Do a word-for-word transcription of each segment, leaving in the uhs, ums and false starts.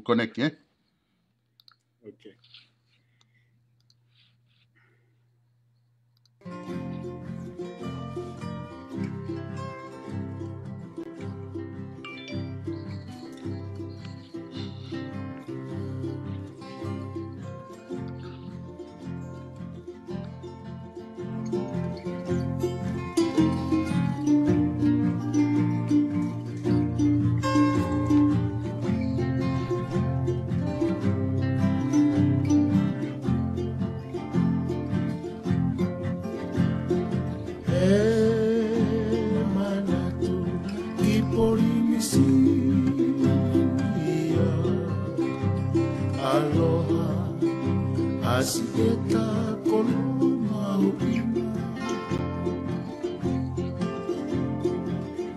connect, ē? Okay. ʻE manatu ki Polinisia, aloha ʻa Siʻeta ko hono mahuʻinga.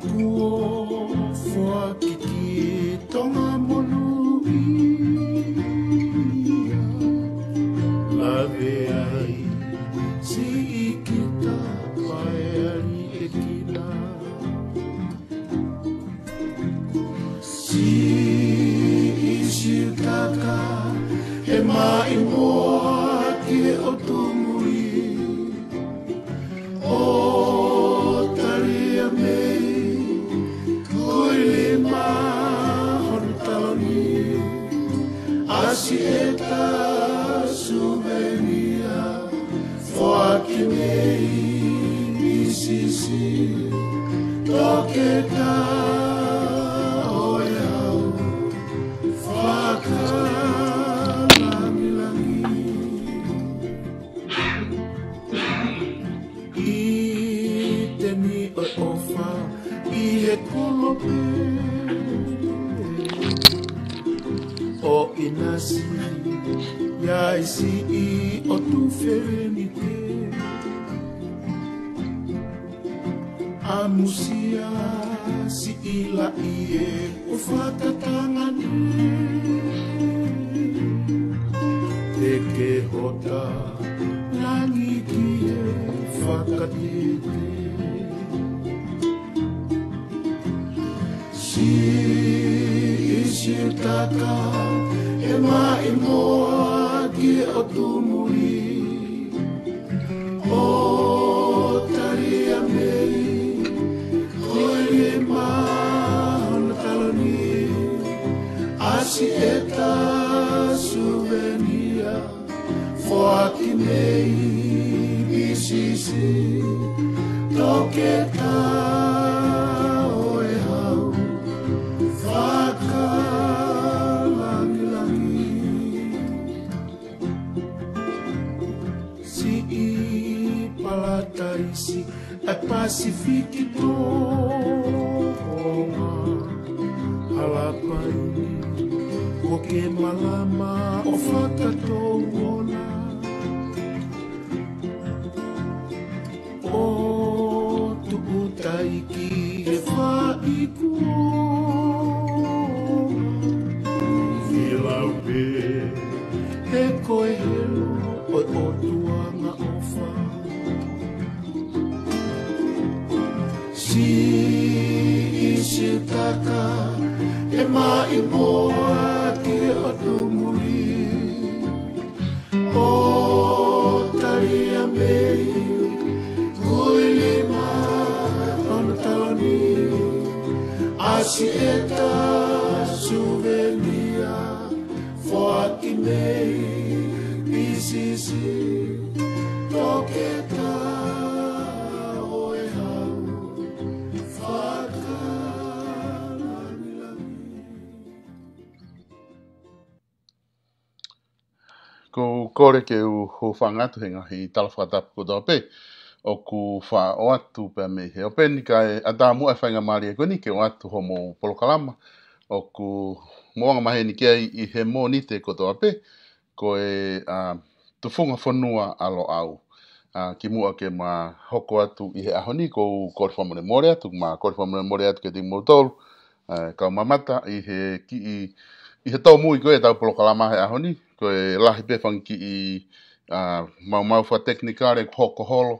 Kuo foaki ki Tonga monūʻia, lave ai Siʻikita Paealiʻekina. Siʻisiutaka e maʻimoa ki he ʻotu muli. ʻO talia mei Kuilima hono taloni, ʻa Siʻeta Suvenia, foaki mei Misisi, toketā ʻo e hau fakalāngilangi. ʻI he teni ʻo e ʻofa ʻi he kolope ʻo ʻInasi, ʻi ai siʻi ʻotu felenite. ʻAmusia siʻi laʻi ē ʻo fakatangane. Te ke hota langi ki he fakatete. Siʻisiutaka e maʻimoa ki he ʻotu muli. ʻO talia mei Kuilima hono taloni, ʻa Siʻeta Suvenia, foaki mei Misisi, toketā ʻo e hau fakalāngilangi. Siʻi palataisi ʻa e Pasifiki Tonga, ʻa Lapaini, ʻoku ke malama ʻo fakatouʻona. ʻO tuʻu tai ki he faʻi kuonga, ʻi he lau pē he ko e helo ʻo e ʻOtua angaʻofa. Siʻisiutaka e maʻimoa ki he ʻotu muli. ʻO talia mei Kuilima hono taloni, ʻa Siʻeta Suvenia, foaki mei Misisi, toketā ʻo e hau fakalāngilangi. Ko u kole ke u hūfanga atu he ngaahi tala fakatapu kotoa pē ʻoku faʻa ʻoatu pē mei he ʻopeni, kae ʻatā muʻa e faingamālie ko eni ke ʻoatu hoʻomou polokalama ʻoku mou angamaheni ki ai ʻi he Mōnite kotoa pē, ko e, ā, tufunga fonua ʻa Loʻau. Ā, kimuʻa ke ma hoko atu ʻi he ʻaho ni, ko u kole fakamolemole atu, ma kole fakamolemole atu kiate kimoutolu, ā, kau mamata ʻi he kiʻi, ʻi he tōmui ko ē ʻetau polokalama he ʻaho ni, ko e lahi pē fanga kiʻi, ā, maumau fakatekinikale kuo hoko holo.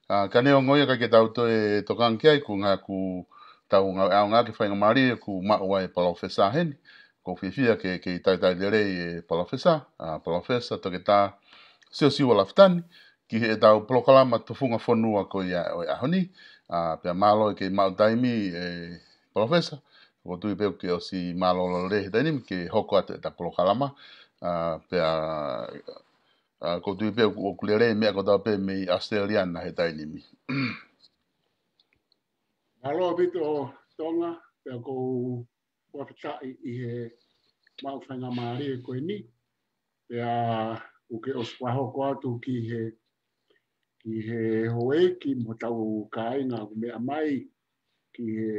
Ā, ka neongo ia ʻikai ke tau toe tokanga ki ai, ko e ngaahi ʻoku tau ngāueʻaonga ki he faingamālie kuo maʻu ai e palōfesa heni. ʻoku ou fiefia ke, ke talitali lelei e Palōfesa, ʻa, Palōfesa Toketā Siosiua Lafitani, ki heʻetau polokalama tufunga fonua ko ia ʻo e ʻaho ni, ʻa, pea mālō e kei maʻu taimi e Palōfesa, ʻoku ou tui pē ʻoku ke ʻosi mālōlō lelei he taimi ni ke hoko atu ʻeta polokalama, ʻa, pea, ʻa, ʻoku ou tui pē ʻoku, ʻoku lelei meʻa kotoa pē mei ʻAositelēlia na he taimi ni. Mālō ʻaupito Tonga, pea ʻoku ou fakafetaʻi ʻi he maʻu faingamālie ko eni. Pea ʻoku ke ʻosi fakahoko atu ki he, ki he houʻeiki mo hotau kāinga ʻoku meʻa mai ki he,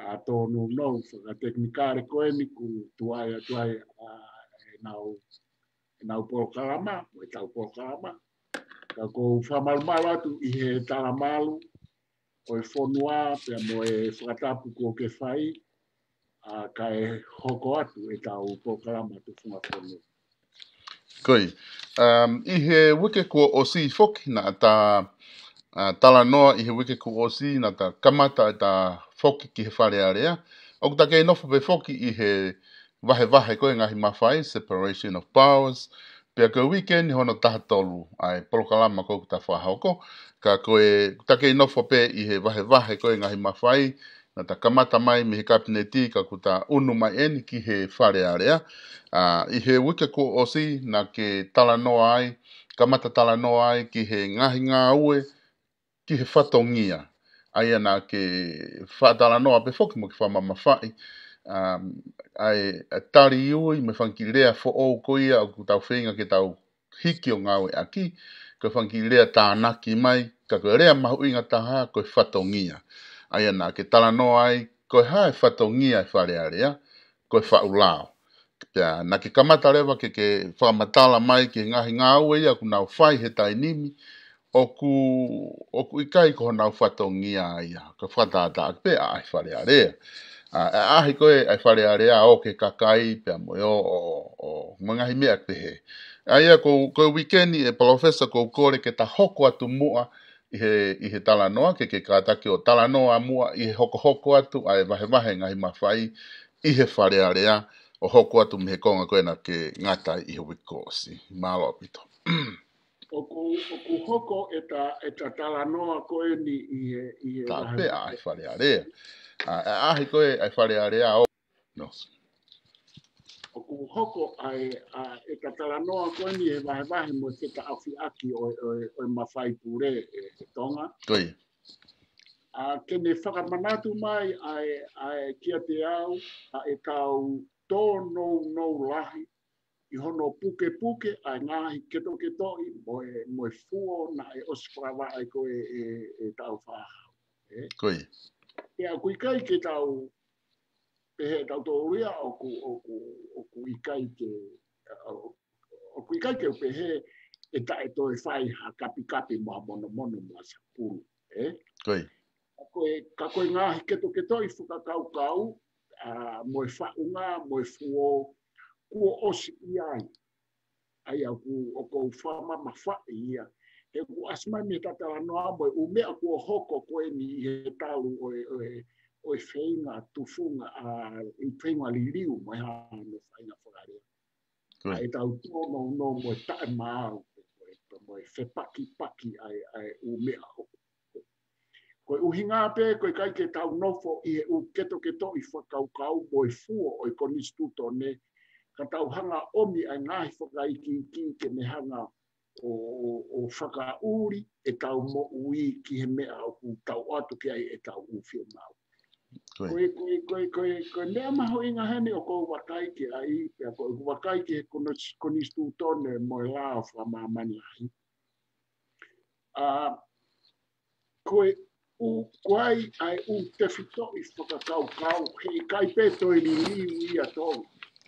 ʻa, tōnounou fakatekinikale ko eni kuo tuai atu ai, ʻa, ʻenau, ʻenau polokalama, mo ʻetau polokalama. Ka ʻoku ou fakamalumalu atu ʻi he talamalu ʻo e fonua pea mo e fakatapu kuo ke fai, ʻa, kae hoko atu ʻetau polokalama tufunga fonua. Ko ia. Um, ʻi he uike kuo ʻosi foki naʻa ta, ʻa, talanoa ʻi he uike kuo ʻosi naʻa ta kamata ʻeta foki ki he Fale Alea. ʻOku ta kei nofo pē foki ʻi he vahevahe ko e ngaahi mafai, separation of powers. Pea ko e uike ni hono taha tolu ʻa e polokalama ko ē ʻoku ta fakahoko. Ka ko e, ʻoku ta kei nofo pē ʻi he vahevahe ko e ngaahi mafai, naʻa ta kamata mai mei he Kapineti ka ʻoku ta ʻunu mai eni ki he Fale Alea. ʻA, ʻi he uike kuo ʻosi naʻa ke talanoa ai, kamata talanoa ai ki he ngaahi ngāue ki he fatongia. ʻA ia naʻa ke faʻa talanoa pē foki mo ke fakamamafaʻi, um, ʻa e, ʻa e tali ui mo e fanga kiʻi lea foʻou ko ia ʻoku tau feinga ke tau hiki ʻo ngāueʻaki, ko e fanga kiʻi lea tānaki mai, ka ko e lea mahuʻinga taha ko e fatongia. ʻA ia naʻa ke talanoa ai, ko e hā e fatongia e Fale Alea, ko e faʻu lao. Pea naʻa ke kamata leva ke, ke fakamatala mai ki he ngaahi ngāue ia ʻoku nau fai he taimi ni, ʻoku, ʻoku ʻikai ko honau fatongia ia, ka fakatātā pē ʻa e Fale Alea. ʻA, ʻa, ʻaʻahi ko ē ʻa e Fale Alea ʻo e kakai pea mo e ʻo, ʻo, ʻo, mo e ngaahi meʻa pehē. ʻA ia ko, ko e uike ni e Palōfesa ʻoku ou kole ke ta hoko atu muʻa ʻi he, ʻi he talanoa, ke, ke kātaki ʻo talanoa muʻa ʻi he hokohoko atu ʻa e vahevahe ngaahi mafai ʻi he Fale Alea ʻo hoko atu mei he konga ko ē naʻa ke ngata ai ʻi he uike kuo ʻosi. Mālō ʻaupito. ʻOku, ʻoku hoko ʻeta, ʻeta talanoa ko eni ʻi he, ʻi he tā vahe- pē ʻa e Fale Alea. ʻA, ʻa, ʻaʻahi ko ē ʻa e Fale Alea ʻo, no. ʻOku hoko ʻa e, ʻa, ʻeta talanoa ko eni he vahevahe mo e fetaʻofiʻaki ʻo, ʻo, ʻo e mafai pule ʻe, ʻe Tonga. Ko ia. ʻA, ke ne fakamanatu mai ʻa e, ʻa e kiate au, ʻa e kau tōnounou lahi, ʻi hono pukepuke ʻa e ngaahi ketoketoʻi mo e, mo e fuo naʻe ʻosi fakavaʻe ko ē ʻe, ʻe Tau Fahau. ʻE? Ko ia. Pea ʻoku ʻikai ke tau pehē tautolu ia ʻoku, ʻoku, ʻoku ʻikai ke, ʻo-, ʻoku ʻikai ke u pehē ʻe taʻe toe fai ha kapikapi mo ha monomono mo ha sapulu. ʻE? Ko ia. Ka ko e, ka ko e ngaahi ketoketoʻi fakakaukau, ʻa, mo e faʻunga, mo e fuo, kuo ʻosi ʻi ai. ʻA ia ʻoku, ʻoku ou fakamamafaʻi ia. He kuo ʻasi mai mei he talanoa mo e ʻū meʻa kuo hoko ko eni ʻi he talu ʻo e, ʻo e, ʻo e feinga tufunga, ʻa, ʻi he feinga liliu mo e hano feinga fakalea. Ko ia. ʻA ʻetau tōnounou mo e taʻemaau, mo e, mo e fepakipaki ʻa e, ʻa e ʻū meʻa ʻoku Ko e ʻuhinga pē, ko e ʻikai ke tau nofo ʻi he ʻū ketoketoʻi fakakaukau mo e fuo ʻo e konisitūtone, ka tau hanga ʻomi ʻa e ngaahi fakaikiiki ke ne hanga ʻo, ʻo, ʻo fakaʻuli ʻetau moʻui ki he meʻa ʻoku tau ʻoatu ki ai ʻetau ʻū fiemaʻu. Ko ia. Ko e, ko e, ko e, ko e, ko e meʻa mahuʻinga heni ʻoku ou vakai ki ai, pea ko e vakai ki he konis-, konisitūtone mo e lao fakamāmani lahi. ʻA, ko e ʻū, ko ai ʻa e ʻū tefitoʻi fakakaukau, he ʻikai pē toe liliu ia tō.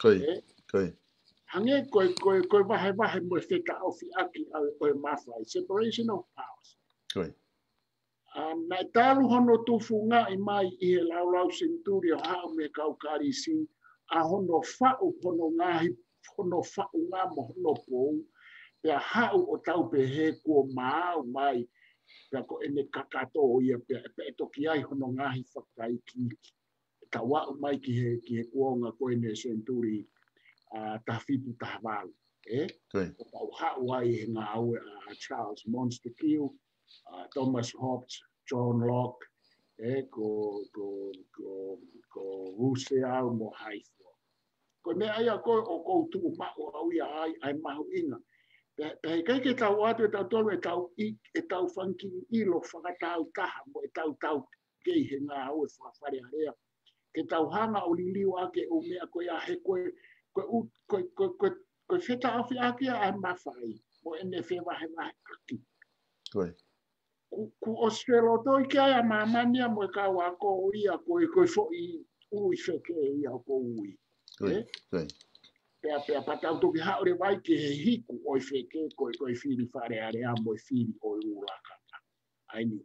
Ko ia, ʻe? Ko ia. Hangē ko e, ko e, ko e vahevahe mo e fetaʻofiʻaki ʻa e, ʻo e mafai, separation of powers. Ko ia. ʻA, naʻe talu hono tufungaʻi mai ʻi he laulau senituli ʻo haʻu mei he kau Kalisi, ʻa hono faʻu, hono ngaahi, hono faʻunga mo hono pou, pea haʻu ʻo tau pehē kuo maau mai, pea ko ʻene kakato ia pea, pea ʻe toki ʻi ai hono ngaahi fakaikiiki. tau aʻu mai ki he, ki he kuonga ko eni senituli ʻa taha fitu taha valu. ʻE? Ko ia. Ko e tau haʻu ai he ngāue ʻa Charles Montesquieu, ʻa Thomas Hobbes, John Locke, ʻe, ko, ko, ko, ko Rousseau mo hai fua. Ko e meʻa ia ko ē ʻoku ou tuʻu maʻu au ia ai, ʻa e mahuʻinga. Pea, pea ʻikai ke tau ʻoatu ʻe tautolu ʻetau ʻi, ʻetau fanga kiʻi ʻilo fakatāutaha mo ʻetau tau kei he ngāue fakafalealea. Ke tau hanga ʻo liliu ʻaki ʻū meʻa ko ia he ko e, ko e ʻū, ko e, ko e, ko e, ko e fetaʻofiʻaki ʻa e mafai mo ʻene fevahevaheʻaki. Ko ia. Kuo, kuo ʻosi felotoi ki ai ʻa māmani ia mo e kau ako ia ko e, ko e foʻi ʻulu ʻi feke ia ʻoku ou ui. Ko ia, ʻe? Ko ia. Pea, pea pea tau toki haʻu leva ai ki he hiku ʻo e feke ko e, ko e fili falealea mo e fili ʻo e ʻū lakanga. ʻA eni.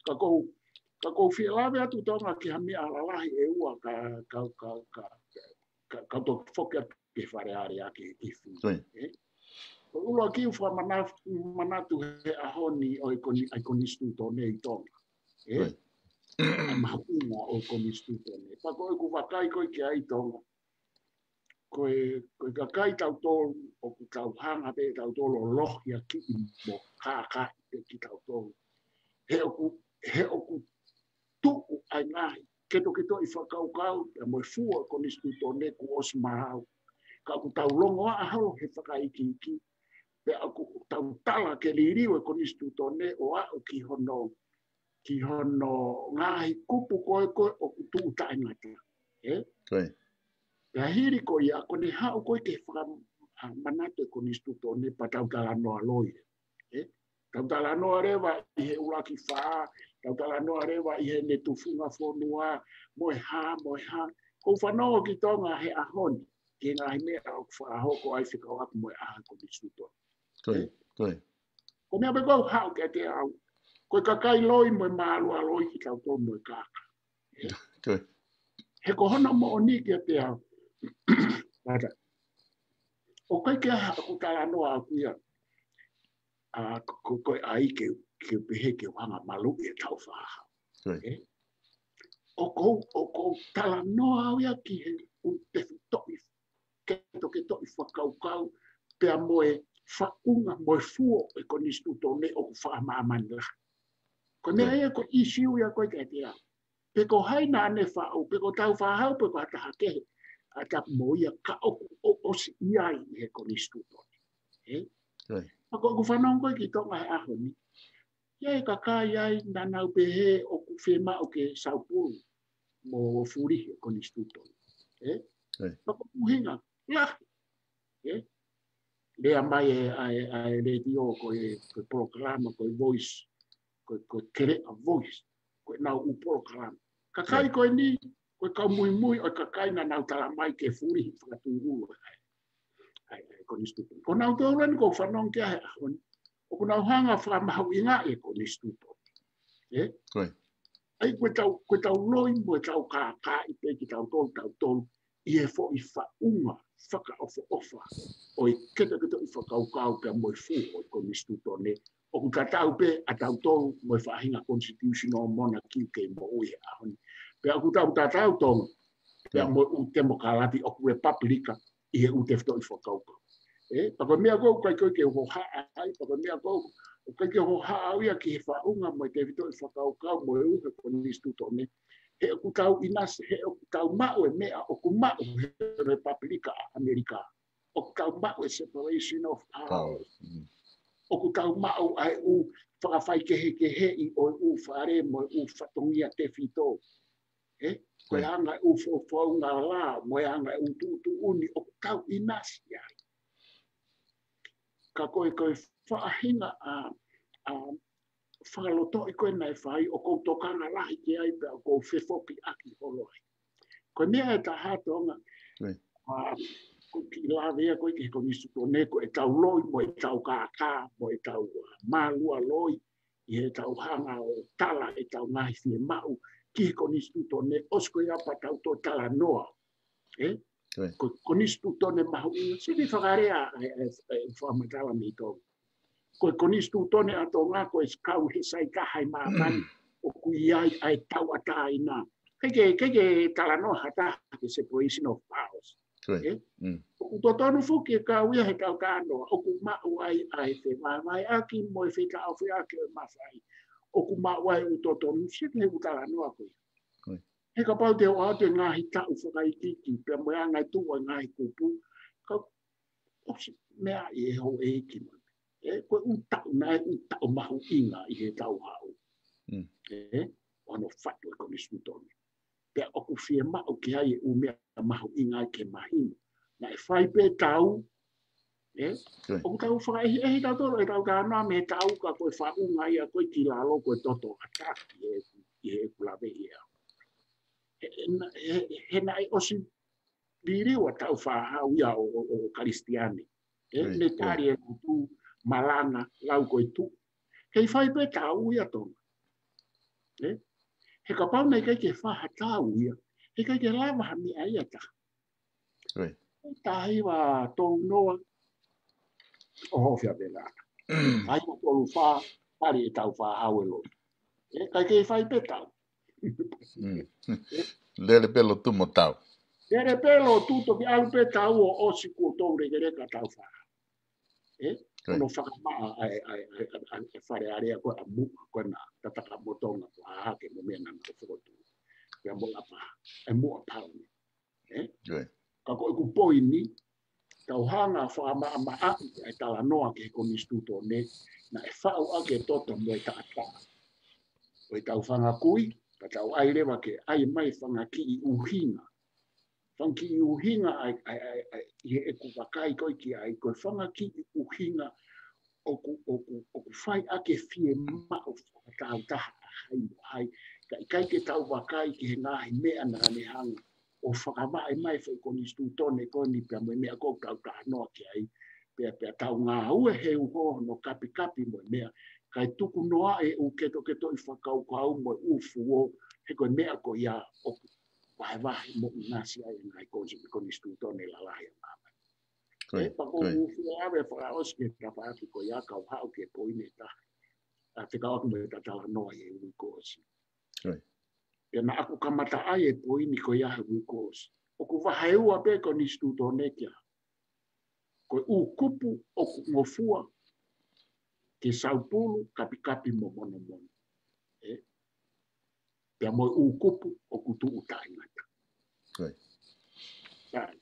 Ka ʻoku ou, ka ʻoku ou fie lave atu Tonga ki ha meʻa lalahi ʻe ua ka, ka, ka, ka, ka, ka toki foki atu ki he falealea ki, ki fili. Ko ia. ʻE? Ko e ʻuluaki ʻoku ou fakamana-, manatu he ʻaho ni ʻo e koni-, ʻa e konisitūtone ʻi Tonga. ʻE? Ko ia. ʻA e mahuʻinga ʻo e konisitūtone. Pea ko ʻeku vakai ko ē ki ai Tonga. Ko e, ko e kakai tautolu, ʻoku tau hanga pē tautolu ʻo lohiakiʻi mo kākaaʻi pē kitautolu. He ʻoku, he ʻoku tuʻu ʻa e ngaahi ketoketoʻi fakakaukau, pea mo e fua ʻo e konisitūtone kuo ʻosi maau. Ka ʻoku tau longoaʻa holo he fakaikiiki, pea ʻoku tau tala ke liliu e konisitūtone ʻo aʻu ki hono, ki hono ngaahi kupu ko ē ko ē ʻoku tuʻu taʻengata. ʻE? Ko ia. Pea hili ko ia, ko ʻene haʻu ko ē ke faka-, ʻa, manatu e konisitūtone pea tau talanoa loi. ʻE? Tau talanoa leva ʻi he ʻuluaki fā, tau talanoa leva ʻi heʻene tufunga fonua, mo e hā, mo e hā. ʻOku ou fanongo ki Tonga he ʻaho ni, ki he ngaahi meʻa ʻoku fakahoko ai fekauʻaki mo e ʻaho ʻo e konisitūtone. Ko ia, ko ia. Ko e meʻa pē ʻoku ou haʻu kiate au, ko e kakai loi mo e mālualoi kitautolu mo e kākā. Ko ia. He ko hono moʻoni kiate au. Mata. ʻOku ʻikai ke ʻi ai haʻaku talanoa ʻaʻaku ia. ʻA, ko, ko, ko e ʻai ke, ke pehē ke u hanga maluʻi e tau fakahau. Ko ia. ʻE? ʻOku ou, ʻoku ou talanoa au ia ki he ʻū tefitoʻi, ketoketoʻi fakakaukau, pea mo e faʻunga, mo e fua ʻo e konisitūtone ʻoku fakamāmani lahi. Ko e meʻa ia ko e ʻīsiu ia ko ē kiate au. Pe ko hai naʻa ne faʻu, pe ko Tāufaʻāhau, pe ko ha taha kehe, ʻa tapu mo ia ka ʻoku ʻo-, ʻosi ʻi ai he konisitūtone. ʻE? Ko ia. Ka ko ʻeku fanongo ko ē ki Tonga he ʻaho ni. ʻI ai e kakai ai naʻa nau pehē ʻoku fiemaʻu ke saupulu mo fulihi e konisitūtone. ʻE? Ko ia. Ka ko e ʻuhinga lahi. ʻE? Lea mai e, ʻa e, ʻa e letiō ko e, ko e polokalama, ko e Voice, ko e, ko e Keleʻa Voice, ko ʻenau ʻū polokalama. Kakai ko eni, ko e kau muimui ʻo e kakai naʻa nau tala mai ke fulihi fakatūʻulu ʻa e, ʻa e, ʻa e konisitūtone. Ko nautolu eni ʻoku ou fanongo ki ai he ʻaho ni, ʻoku nau hanga fakamahuʻingaʻi e konisitūtone. ʻE? Ko ia. ʻA ia ko e tau, ko e tau loi mo e tau kākaaʻi pē kitautolu, tautolu, ʻi he foʻi faʻunga fakaʻofoʻofa ʻo e ketoketoʻi fakakaukau pea mo e fua ʻo e konisitūtone. ʻOku tatau pē ʻa tautolu mo e faʻahinga constitutional monarchy ʻoku kei moʻui he ʻaho ni. Pea ʻoku tau tatau Tonga, pea mo e ʻū temokalati ʻoku repapilika ʻi he ʻū tefitoʻi fakakaukau. ʻE, pea ko e meʻa ko ē ʻoku ʻikai ko ē ke u hohaʻa ai, pea ko e meʻa ko ē ʻoku ʻikai ke u hohaʻa au ia ki he faʻunga mo e tefitoʻi fakakaukau mo e ʻū he konisitūtone. He ʻoku tau ʻinasi, he ʻoku tau maʻu e meʻa ʻoku maʻu he Repapilika ʻa ʻAmelika. ʻOku tau maʻu e separation of powers. Powers, mm. ʻOku tau maʻu ʻa e ʻū fakafaikehekeheʻi ʻo e ʻū fale mo e ʻū fatongia tefito. ʻE? Ko e anga e ʻū fo-, founga lā, mo e anga e ʻū tuʻutuʻuni ʻoku tau ʻinasi ai. Ka ko e, ko e faʻahinga ʻa, ʻa, fakalotoʻi ko ē naʻe fai, ʻoku ou tokanga lahi ki ai pea ʻoku ou fefokiʻaki holo ai. Ko e meʻa ʻe taha Tonga, ʻa, ko e kiʻi lave ia ko ē ki he konisitūtone, ko e tau loi, mo e tau kākā, mo e tau, ʻa, mālualoi, ʻi he tau hanga ʻo tala e tau ngaahi fiemaʻu ki he konisitūtone, ʻosi ko ia pea tau toe talanoa. ʻE? Ko ia. Ko e konisitūtone mahuʻinga, sini fakalea e, e, e fakamatala mei Tonga. Ko e konisitūtone ʻa Tonga, ko e kau he saikaha ʻi māmani, ʻoku ʻi ai ʻa e tauʻatāina. ʻIkai ke, ʻikai ke talanoa ha taha ki he separation of powers. Ko ia. ʻE? Mm. ʻOku totonu foki ke kau ia he tau talanoa, ʻoku maʻu ai ʻa e fevahevaheʻaki mo e fetaʻofiʻaki ʻo e mafai. ʻOku maʻu ai ʻoku totonu, sio ki he ʻū talanoa ko ia. Ko ia. He kapau te u ʻoatu e ngaahi taʻu fakaikiiki, pea mo e anga e tuʻu ʻa e ngaahi kupu, ka ʻosi meaʻi ʻe houʻeiki mai. ʻE, ko e ʻū taʻu naʻe ʻū taʻu mahuʻinga ʻi he tau haʻu. Mm. ʻE, ʻo hono fatu e konisitūtone. Pea ʻoku fiemaʻu ke ʻi ai e ʻū meʻa mahuʻinga ai ke mahino. Naʻe fai pē tau, ʻe, Ko ia. ʻoku tau fakaʻehiʻehi tautolu, ʻe tau talanoa mei he tau ka ko e faʻunga ia ko e ki lalo ko e toto ʻatā ʻi he, ʻi he ʻeku lave ia. He, he, he, he naʻe ʻosi liliu ʻa Tāufaʻāhau ia ʻo, ʻo, ʻo Kalisitiane. ʻE, Ko ia, ne ko ia. tali e lotu malanga lau ko e tuʻu. He ʻi fai pē tau ia Tonga. ʻE, he kapau naʻe ʻikai ke fai ha tau ia, he ʻikai ke lava ha meʻa ia taha. Ko ia. Taha hiva tolu noa, ʻo hofia pē lā. Taha hiva tolu fā, tali ʻe Tāufaʻāhau e lotu. ʻE, ʻikai ke fai pē tau. Mm. Lele pē lotu mo tau. Lele pē lotu toki ʻalu pē tau ʻo ʻosi kuo tau lekeleka Tāufaʻāhau. ʻE? Ko ia. Hono fakamaʻa ʻa e, ʻa e, ʻa e, ʻa e, ʻa e Fale Alea ko ē ʻa Muʻa, ko ena, Tatakamotonga ko Hahake mo meʻa naʻa nau fokotuʻu. Pea mo Lapaha, ʻe Muʻa Palani. ʻE? Ko ia. Ka ko ʻeku poini, tau hanga fakamaʻamaʻaʻi ʻa e talanoa ki he konisitūtone, naʻe faʻu ʻaki e toto mo e taʻataʻa ʻo e tau fanga kui, ka tau ʻai leva ke ʻai mai fanga kiʻi ʻuhinga. Fanga kiʻi ʻuhinga ʻa e, ʻa e, ʻa e, ʻa e, ʻi heʻeku vakai ko ē ki ai, ko e fanga kiʻi ʻuhinga ʻoku, ʻoku, ʻoku fai ʻaki e fiemaʻu fakataautaha ʻa hai mo hai. Ka ʻikai ke tau vakai ki he ngaahi meʻa naʻa ne hanga ʻo fakavaʻe mai foʻi konisitūtone ko eni pea mo e meʻa ko ē ʻoku tau talanoa ki ai. Pea, pea tau ngāue he uho hono kapikapi mo e meʻa. Kae tuku noa e ʻū ketoketoʻi fakakaukau mo e ʻū fuo, he ko e meʻa ko ia ʻoku vahevahe mo ʻinasi ai e ngaahi konisi-, konisitūtone lalahi ʻa māmani. Ko ia, ʻE, pea ko ko ia. ʻeku fie lave fakaʻosi ki he tafaʻaki ko ia kau haʻu ki he poini ʻe taha. ʻA te kau aku mo e talanoa ʻi he uike kuo ʻosi. Ko ia. Pea naʻa ku kamata ai e poini ko ia he uike kuo ʻosi. ʻOku vahe ua pē konisitūtone kia. Ko e ʻū kupu ʻoku ngofua ke saupulu, kapikapi mo monomono. ʻE? Pea mo e ʻū kupu ʻoku tuʻu taʻengata. Ko ia. Sai.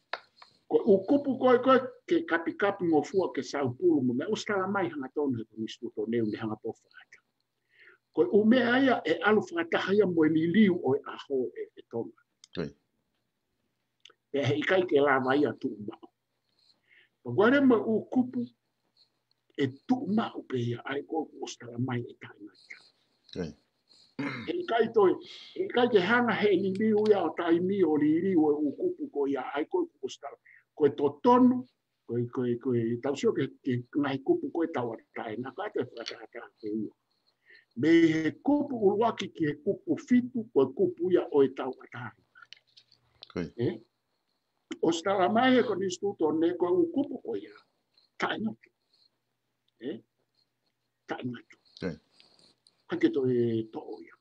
Ko e ʻū kupu ko ē, ko ē ke kapikapi ngofua ke saupulu mo meʻa ʻosi tala mai hangatonu he konisitūtone ʻoku ne hanga pē ʻo fakata. Ko e ʻū meʻa ia ʻe ʻalu fakataha ia mo e liliu ʻo e ʻaho ʻe, ʻe Tonga. Ko ia. Pea he ʻikai ke lava ia tuʻu maʻu. Pea ko e lea mo e ʻū kupu ʻe tuʻu maʻu pē ia ʻa e ko ʻoku ʻosi tala mai ʻe taʻengata. Ko ia. He ʻikai toe, he ʻikai ke hanga he liliu ia ʻo taimi ʻo liliu e ʻū kupu ko ia ʻa e ko ʻoku ʻosi tala. Ko e totonu, ko e, ko e, ko e, tau sio ki he, ki he ngaahi kupu ko ē tauʻatāina, ka te fakataha pē ia. Mei he kupu ʻuluaki ki he kupu fitu, ko e kupu ia ʻo e tauʻatāina. Ko ia. ʻE? ʻOsi tala mai he konisitūtone ko e ʻū kupu ko ia taʻengata. ʻE? Taʻengata. Ko ia. ʻIkai ke toe toʻo ia.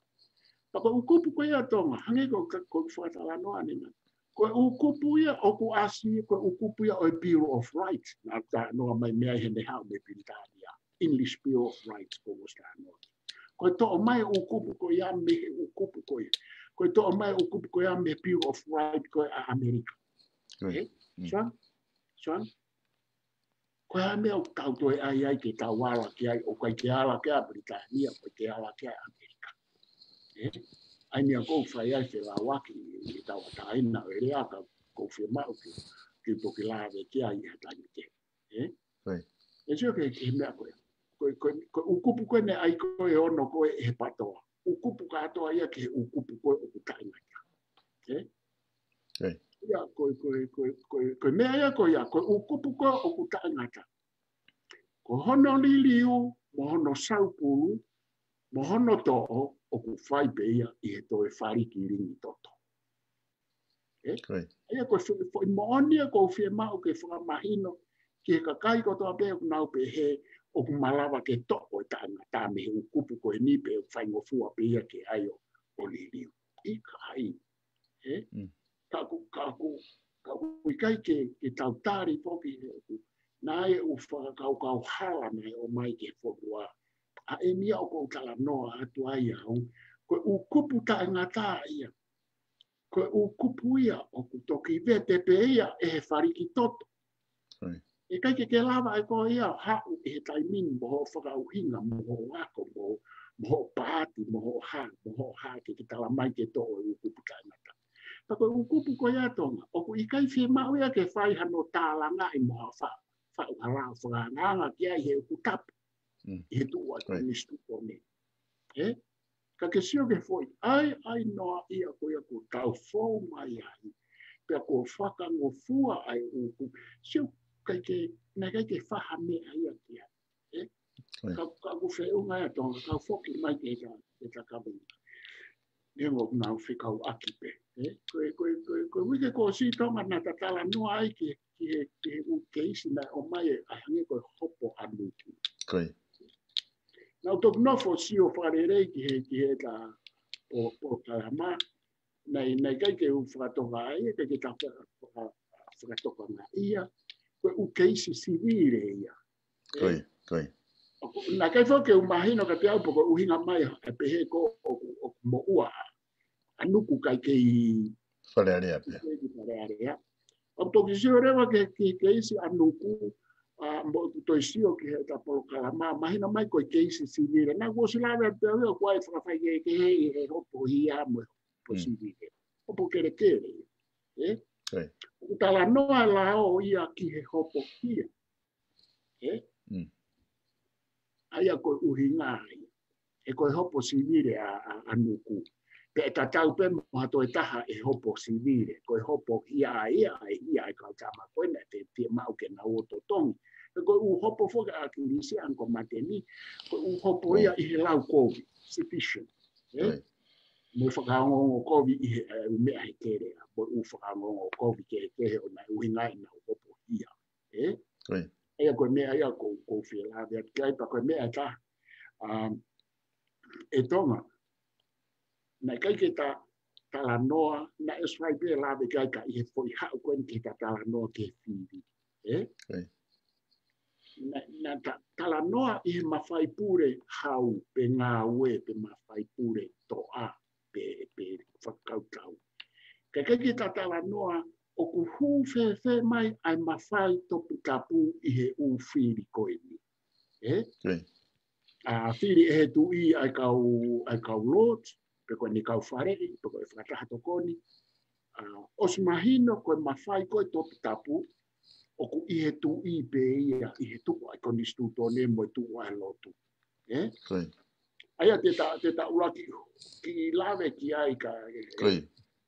Pea ko e ʻū kupu ko ia Tonga, hangē ko, ko, ko e fakatalanoa ʻanenai. Ko e ʻū kupu ia ʻoku ʻasi, ko e ʻū kupu ia ʻo e Bill of Rights. Naʻa ku talanoa mai mei ai he ne haʻu mei Pilitānia. English Bill of Rights ko ʻoku ʻosi talanoa. Ko e toʻo mai ʻū kupu ko ia mei he ʻū kupu ko ia. Ko e toʻo mai ʻū kupu ko ia mei he Bill of Rights ko ē ʻa ʻAmelika. Ko ia. ʻE? Mm. Sio? Sio? Ko e hā e meʻa ʻoku tau toe ʻai ai ke tau ala ki ai, ʻoku ʻikai ke ala ki ai ʻa Pilitānia, ʻoku ʻikai ke ala ki ai ʻa ʻAmelika. ʻE? ʻA ia ko ʻeku fai ai felāuaki ʻi he tauʻatāina ʻo e lea ka ʻoku ou fiemaʻu ke, ke toki lave ki ai ʻi ha taimi kehe. ʻE? Ko ia. ʻE sio ki he, ki he meʻa ko ē. Ko e, ko e, ko e ʻū kupu ko ē naʻe ʻai ko ē ʻe ono ko ē ʻe he PTOA. ʻŪ kupu kātoa ia ki he ʻū kupu ko ē ʻoku taʻengata. ʻE? Ko ia. Ia, ko e, ko e, ko e, ko e, ko e meʻa ia ko ia, ko e ʻū kupu ko ē ʻoku taʻengata. Ko hono liliu, mo hono saupulu, mo hono toʻo, ʻoku fai pē ia ʻi he toe fali kilingi toto. ʻE? Ko ia. ʻA ia ko e fo-, foʻi moʻoni ia ʻoku ou fiemaʻu ke fakamahino ki he kakai kotoa pē ʻoku nau pehē ʻoku malava ke toʻo e taʻengata mei he ʻū kupu ko eni pe ʻoku faingofua pē ia ke ʻai ʻo, ʻo liliu. ʻIkai. ē? Ka ʻoku, ka ʻoku, ka ʻoku ʻikai ke, ke tau tali foki he ʻoku, naʻe ʻoku fakakaukau hala naʻe ʻomai ki he fonua. ʻA eni ia ʻoku ou talanoa atu ai au, ko e ʻū kupu taʻengata ia. Ko e ʻū kupu ia ʻoku toki vete pē ia ʻe he falikitoto. ʻIkai ke ke lava ʻe koe ia ʻo haʻu ʻi he taimi ni mo hoʻo fakaʻuhinga, mo hoʻo ako, mo, mo hoʻo paati, mo hoʻo hā, mo hoʻo hā ke ke tala mai ke toʻo e ʻū kupu taʻengata. Ka ko e ʻū kupu ko ia Tonga, ʻoku ʻikai fiemaʻu ia ke fai hano tālangaʻi mo ha fa, faʻu hala fakaangaanga ki ai he ʻoku tapu ʻi he tuʻu ʻa e konisitūtone. Ē? Ka ke sio ki he foʻi ʻaiʻai noa ia ko ia kuo tau fou mai ai. Pea kuo fakangofua ai ʻū kupu. Sio ʻikai ke, naʻe ʻikai ke faha meʻa ia ki ai. Ē? Ka, ka ʻoku feʻunga ia Tonga, ka foki mai ke ta, ke ta kaveinga. Neongo ʻoku nau fekauʻaki pē. Ē? Ko e, ko e, ko e, ko e uike kuo ʻosi Tonga naʻa ta talanoa ai ki, ki he, ki he ʻū keisi naʻe ʻomai ʻe, ʻa e hangē ko e hopo ʻanuku. Naʻa ku toki nofo ʻo sio fakalelei ki he, ki he ta po, po kalama. Naʻe, naʻe ʻikai ke u fakatoka ai, ʻikai ke ta faka, faka, fakatokangaʻi ia. Ko e ʻū keisi sivile ia. Ē? ʻOku, naʻe ʻikai foki ke u mahino kiate au pe ko e ʻuhinga mai ʻa e pehē ko ʻoku, ʻoku moʻua ʻanuku kae kei Fale Alea pē. Kei Fale Alea. ʻOku toki sio leva ki he, ki he keisi ʻanuku, ʻa, mo ʻoku toe sio ki he ta polokalama, mahino mai ko e keisi sivile. Naʻa ku ʻosi lave atu pē au ia ʻoku ʻi ai e fakafaikehekehe ʻi he hopo hia mo e hopo sivile. Hopo kelekele. Ē? ʻOku talanoa e lao ia ki he hopo hia. Ē? ʻA ia ko e ʻuhinga ia. He ko e hopo sivile ʻa, ʻa, ʻanuku. Pea ʻe tatau pē mo ha toe taha ʻe hopo sivile. Ko e hopo hia ia, ʻa e hia ʻa e kau tama ko ena te, te maʻu ke nau ō totongi. He ko e ʻū hopo foki ʻa ʻAkilisi, ʻa Uncle Mateni, ko e ʻū hopo ia ʻi he lau kovi, sedition. Ē? Mo e fakaongoongo kovi ʻi he, ē, ʻū meʻa he kelea. Mo e ʻū fakaongoongo kovi kehekehe ʻo naʻe ʻuhinga ai ʻenau hopo hia. Ē? ʻA ia ko e meʻa ia ʻoku, ʻoku ou fie lave atu ki ai pea ko e meʻa ʻe taha. Um, ʻe Tonga. Naʻe ʻikai ke ta talanoa, naʻe ʻosi fai pē lave ki ai ka ʻi he foʻi haʻu ko eni ke ta talanoa ki he fili. Ē? Naʻa, naʻa ta talanoa ʻi he mafai pule hau, pe ngāue, pe mafai pule toʻa, pe, pe fakakaukau. Ka ʻikai ke ta talanoa ʻoku hū fēfē mai ʻa e mafai toputapu ʻi he ʻū fili ko eni. Ē? ʻA fili ʻe he tuʻi ʻa e kau, ʻa e kau Lord, pe ko eni kau faleʻi, pe ko e fakataha tokoni. ʻA, ʻosi mahino ko e mafai ko e toputapu, ʻoku ʻi he tuʻi pē ia, ʻi he tuʻu ʻa e konisitūtone mo e tuʻu ʻa e lotu. Ē? ʻA ia te ta, te ta ʻuluaki ki lave ki ai ka,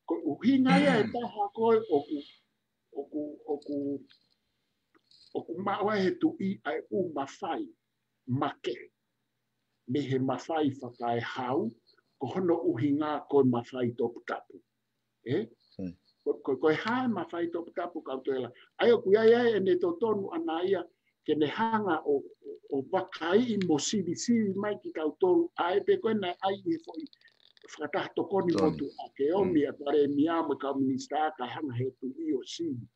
ko e ʻuhinga ia ʻe taha ko e ʻoku, ʻoku, ʻoku, ʻoku maʻu ai he tuʻi ʻa e ʻū mafai makehe mei he mafai fakaehau, ko hono ʻuhinga ko e mafai toputapu. Ē? Ko, ko, ko e hā e mafai toputapu kau toe la. ʻA ia ʻoku ʻi ai ai ʻene totonu ʻana ia ke ne hanga ʻo, ʻo, ʻo vakaiʻi mo sivisivi mai kitautolu, ʻa ē pē ko ē naʻe ʻai ʻi he foʻi fakataha tokoni motuʻa ke ʻomi ʻa e palēmia mo e kau minisitā kae hanga he tuʻi ʻo sivi.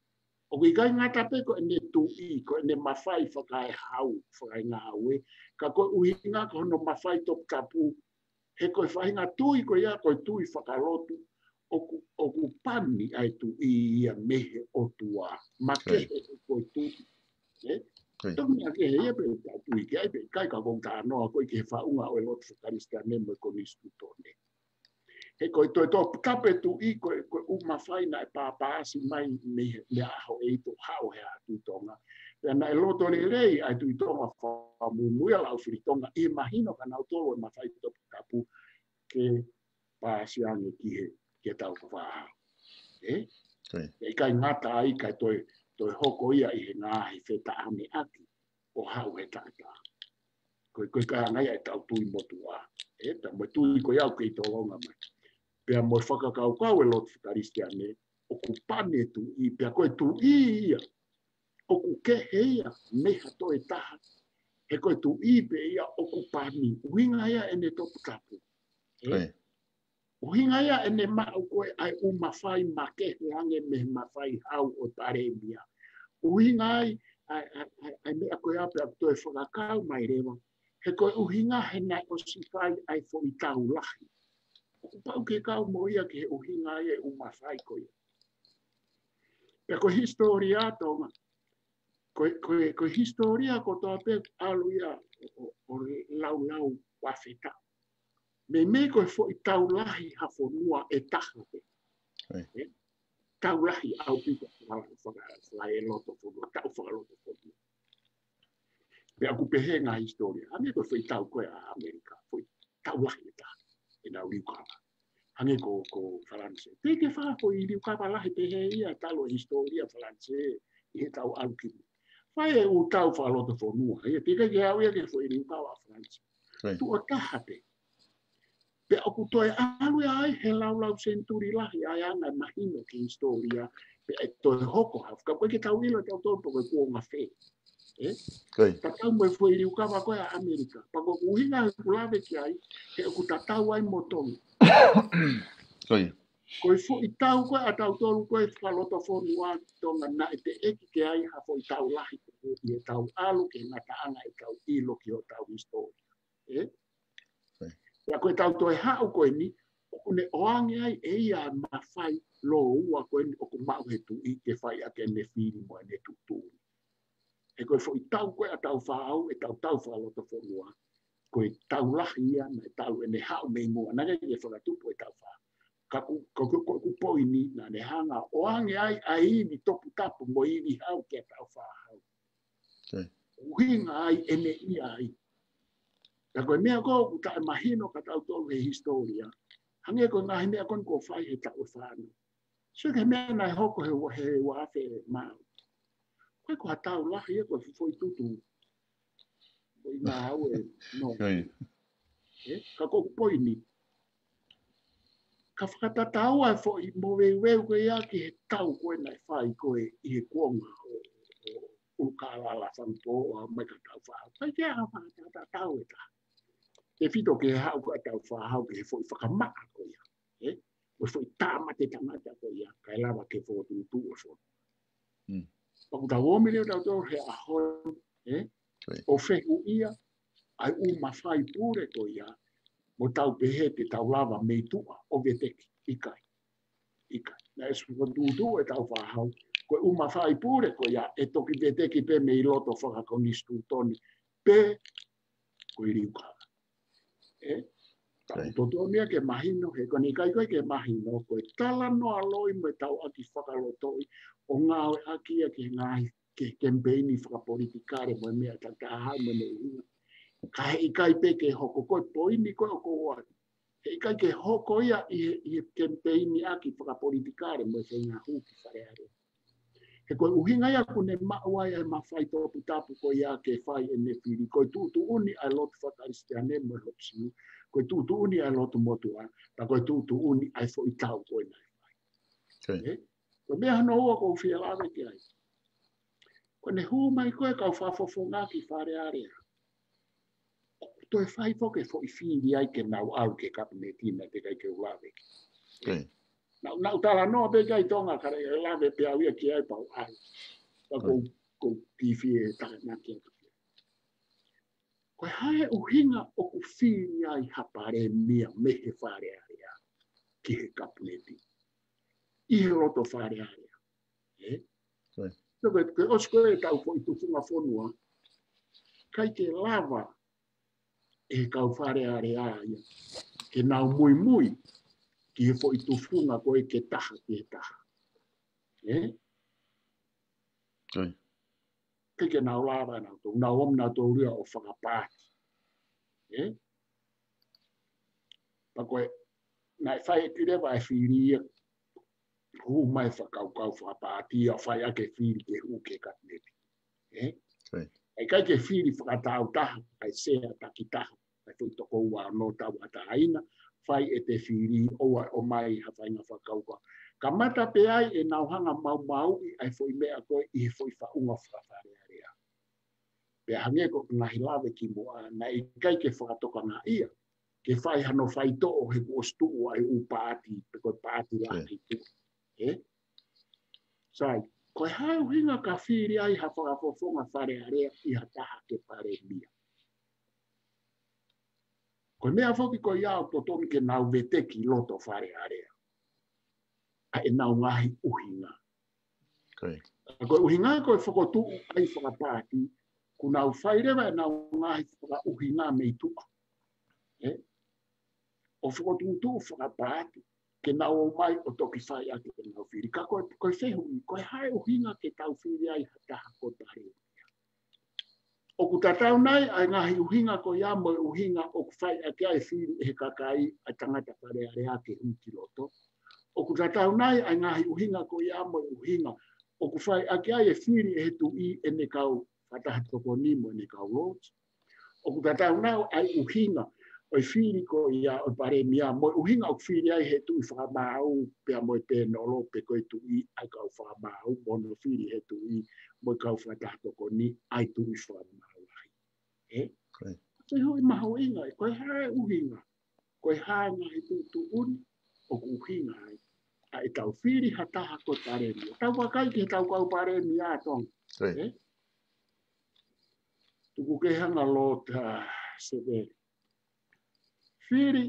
ʻOku ʻikai ngata pē ko ʻene tuʻi, ko ʻene mafai fakaehau, fakaengāue, ka ko e ʻuhinga ko hono mafai toputapu, he ko e faʻahinga tui ko ia, ko e tui fakalotu, ʻoku, ʻoku pani ʻa e tuʻi ia mei he ʻOtua, makehe ko e tuʻi. Ē? Toki meʻa kehe ia pē ta tui ki ai pē, ʻikai ka ʻoku ou talanoa ko ē ki he faʻunga ʻo e lotu fakakalisitiane mo e konisitūtone. He ko e toe toputapu e tuʻi, ko e, ko e ʻū mafai naʻe pāpāsi mai mei he, mei he ʻaho ʻeiki ʻo haʻu he ʻaho Tuʻi Tonga. Pea naʻe loto lelei ʻa e Tuʻi Tonga Fakamuimui ʻa Laʻaufilitonga ʻi he mahino kia nautolu e mafai toputapu ke paasi ange ki he, ki he taʻu fā. Ē? ʻIkai ngata ai kae toe, toe hoko ia ʻi he ngaahi fetaʻameʻaki ʻo haʻu he taʻataʻa. Ko e, ko e ʻikai hanga ia ʻetau tui motuʻa. Ē, pea mo e tui ko ia ʻoku kei tolonga mai. Pea mo e fakakaukau e lotu fakakalisitiane, ʻoku pani e tuʻi, pea ko e tuʻi ia ʻoku kehe ia mei ha toe taha. He ko e tuʻi pē ia ʻoku pani, ʻuhinga ia ʻene toputapu. Ē? ʻUhinga ia ʻene maʻu ko ē ʻa e ʻū mafai makehe ange mei he mafai hau ʻo e palēmia. ʻUhinga ai ʻa e, ʻa e, ʻa e, ʻa e meʻa ko ē ʻa pea toe fakakau mai leva. He ko e ʻuhinga he naʻe ʻosi fai ʻa e foʻi tau lahi. ʻOku pau ke kau mo ia ki he ʻuhinga ia e ʻū mafai ko ia. Pea ko e hisitōlia Tonga, ko e, ko e, ko e hisitōlia kotoa pē ʻalu ia ʻo, ʻo, ʻo laulau ua feta. Meimei ko e foʻi tau lahi ha fonua ʻe taha pē. ʻE? Tau lahi ʻaupito faka-, faka-, faka-e loto fonua, tau fakaloto fonua. Pea ʻoku pehē ngaahi hisitōlia. Hangē ko e foʻi tau ko ē ʻa ʻAmelika, foʻi tau lahi ʻe taha ʻenau liukava. Hangē ko, ko Falanise. Te ke fai foʻi liukava lahi pehē ia talu e hisitōlia Falanise ʻi he tau ʻalu ki mui. Fai e ʻū tau fakaloto fonua. Ia te ke ke au ia ke foʻi liukava ʻa Falanise. Tuʻo taha pē. Pea ʻoku toe ʻalu ia ai he laulau senituli lahi ʻa e anga e mahino ki he hisitōlia, pea ʻe toe hoko ha, ka ʻoku ʻikai ke tau ʻilo ʻe tautolu pe ko e kuonga fē. ʻE? Tatau mo e foʻi liukava ko ē ʻa ʻAmelika. Pea ko e ʻuhinga ʻoku lave ki ai, he ʻoku tatau ai mo Tonga. Ko e foʻi tau ko ē ʻa tautolu ko ē fakaloto fonua Tonga naʻe teʻeki ke ai ha foʻi tau lahi ko ē ʻi he tau ʻalu ki he ngataʻanga ʻetau ʻilo ki hotau hisitōlia. ʻE? Pea ko e tau toe haʻu ko eni, ʻoku ne ʻoange ai ʻe ia e mafai lōua ko eni ʻoku maʻu he tuʻi ke fai ʻaki ʻene fili mo ʻene tuʻutuʻuni. He ko e foʻi tau ko ē ʻa Tāufaʻāhau, ʻetau tau fakaloto fonua, ko e tau lahi ia naʻe talu ʻene haʻu mei muʻa, naʻe ʻikai ke fakatupu e Tāufaʻāhau. Ka ʻoku, ka ʻoku, ʻoku, ʻoku poini naʻa ne hanga ʻoange ai ʻa e ivi toputapu mo e ivi hau kia Tāufaʻāhau. ʻUhinga ai ʻene ʻi ai. Ka ko e meʻa ko ē ʻoku taʻemahino kia tautolu he hisitōlia. Hangē ko e ngaahi meʻa ko eni kuo fai he taʻu ʻe fā ni. Sio ki he meʻa naʻe hoko he ua, he ua afe mā. Ko e ko ha tau lahi ia ko e foʻi tutu. Ko e ngāue, no. ʻE, ka ko e poini. Ka fakatatau ai foʻi moveuveu ko ia ki he tau ko ē naʻe fai ko ē ʻi he kuonga ʻo, ʻo, ʻUlukālala Fangupō ʻo aʻu mai kia Tāufaʻāhau. ʻIkai ke ʻi ai ha fakatatau ʻe taha. Tefito ki he haʻu ko ē ʻa Tāufaʻāhau ki he foʻi fakamaʻa ko ia. ʻE, ko e foʻi tāmate tangata ko ia, kae lava ke fokotuʻutuʻu ʻo fono. Pea ʻoku tau ō mai leva tautolu he ʻaho ni, ʻe, ʻo fehuʻia ʻa e ʻū mafai pule ko ia, mo tau pehē te tau lava mei tuʻa ʻo veteki, ʻikai. ʻIkai. Naʻe ʻosi fokotuʻutuʻu ʻe Tāufaʻāhau, ko e ʻū mafai pule ko ia, ʻe toki veteki pē mei loto fakakonisitūtone, pe ko e liukava. ʻE? Ka ʻoku totonu ia ke mahino, he ko eni ʻikai ko ē ke mahino, ko e talanoa loi mo e tauʻaki fakalotoʻi, ʻo ngāueʻaki ia ki he ngaahi, ki he kemipeini fakapolitikale mo e meʻa tatau mo e ʻuhinga. Ka heʻikai pē ke hoko ko e poini ko ē ʻoku ou ʻai. Heʻikai ke hoko ia ʻi he, ʻi he kemipeini ʻaki fakapolitikale mo e feinga hū ki Fale Alea. He ko e ʻuhinga ia ʻoku ne maʻu ai ʻa e mafai toputapu ko ia ke fai ʻene fili. Ko e tuʻutuʻuni ʻa e lotu fakakalisitiane mo e hoku siu. Ko e tuʻutuʻuni ʻa e lotu motuʻa. Pea ko e tuʻutuʻuni ʻa e foʻi tau ko ē naʻe fai. ʻE? Ko e meʻa hono ua ʻoku ou fie lave ki ai. Ko ʻene hū mai ko ē kau fakafofonga ki Fale Alea. ʻOku toe fai foki e foʻi fili ai ke nau ʻalu ki he kapineti naʻe teʻeki ai ke u lave ki ai. Naʻa, naʻa ku talanoa pē ki ai Tonga, ka u lave pē au ia ki ai pea u ʻai. Pea ʻoku ou, ʻoku ou kiʻi fie tānaki atu ki ai. Ko e hā e ʻuhinga ʻoku fili ai ha palēmia mei he Fale Alea ki he kapineti. ʻI he loto Fale Alea. ʻE? Ko e, ko e ʻosi ko ē ʻetau foʻi tufunga fonua, ʻikai ke lava ʻe he kau Fale Alea ia ke nau muimui ki he foʻi tufunga ko ē ke taha ki he taha. ʻE? ʻIkai ke nau lava nautolu, nau ō mai nautolu ia ʻo fakapaati. ʻE? Pea ko e, naʻe fai ʻe Kileva e fili ia, hū mai fakakaukau fakapaati ia ʻo fai ʻaki e fili ke hū ki he kapineti. ʻE? ʻIkai ke fili fakataautaha, ʻa e sea takitaha, ʻa e foʻi toko ua ono tauʻatāina, fai ʻete fili ʻoua ʻe ʻomai ha faʻahinga fakakaukau. Kamata pē ai ʻenau hanga maumauʻi ʻa e foʻi meʻa ko ē ʻi he foʻi faʻunga faka-Fale Alea. Pea hangē ko e ngaahi lave kimuʻa, naʻe ʻikai ke fakatokangaʻi ia ke fai hano faitoʻo he kuo ʻosi tuʻu ai ʻū paati, pe ko e paati lahi tuʻu. Ē? Sai, ko e hā e ʻuhinga ka fili ai ha fakafofonga Fale Alea ʻi ha taha ke palēmia. Ko e meʻa foki ko ia ʻoku totonu ke nau veteki loto Fale Alea. ʻA ʻenau ngaahi ʻuhinga. Ko e ʻuhinga ko e fokotuʻu ai fakapaati, kuo nau fai leva ʻenau ngaahi fakaʻuhinga mei tuʻa. Ē? ʻO fokotuʻutuʻu fakapaati, ke nau ō mai ʻo toki fai ʻaki ʻenau fili. Ka ko e, ko e fehuʻi, ko e hā e ʻuhinga ke tau fili ai ha taha ko e palēmia. ʻOku tatau nai ʻa e ngaahi ʻuhinga ko ia mo e ʻuhinga ʻoku fai ʻaki ai e fili ʻe he kakai ʻa e tangata Fale Alea ke hū ki loto? ʻOku tatau nai ʻa e ngaahi ʻuhinga ko ia mo e ʻuhinga ʻoku fai ʻaki ai e fili ʻe he tuʻi ʻene kau fakataha tokoni mo ʻene kau lōti? ʻOku tatau nai ʻa e ʻuhinga ʻo e fili ko ia ʻo e palēmia mo e ʻuhinga ʻoku fili ai he tuʻi fakamaau pea mo e pēnolo pe ko e tuʻi ʻa e kau fakamaau mo hono fili he tuʻi mo e kau fakataha tokoni ʻa e tuʻi fakamaau lahi. Ē? Ko e fehuʻi mahuʻinga, ko e hā e ʻuhinga, ko e hā e ngaahi tuʻutuʻuni ʻoku ʻuhinga ai ʻa ʻetau fili ha taha ko e palēmia. Tau vakai ki heʻetau kau palēmia ʻa Tonga. Ē? Tuku kehe ange Lord, ā, Sevele. Fili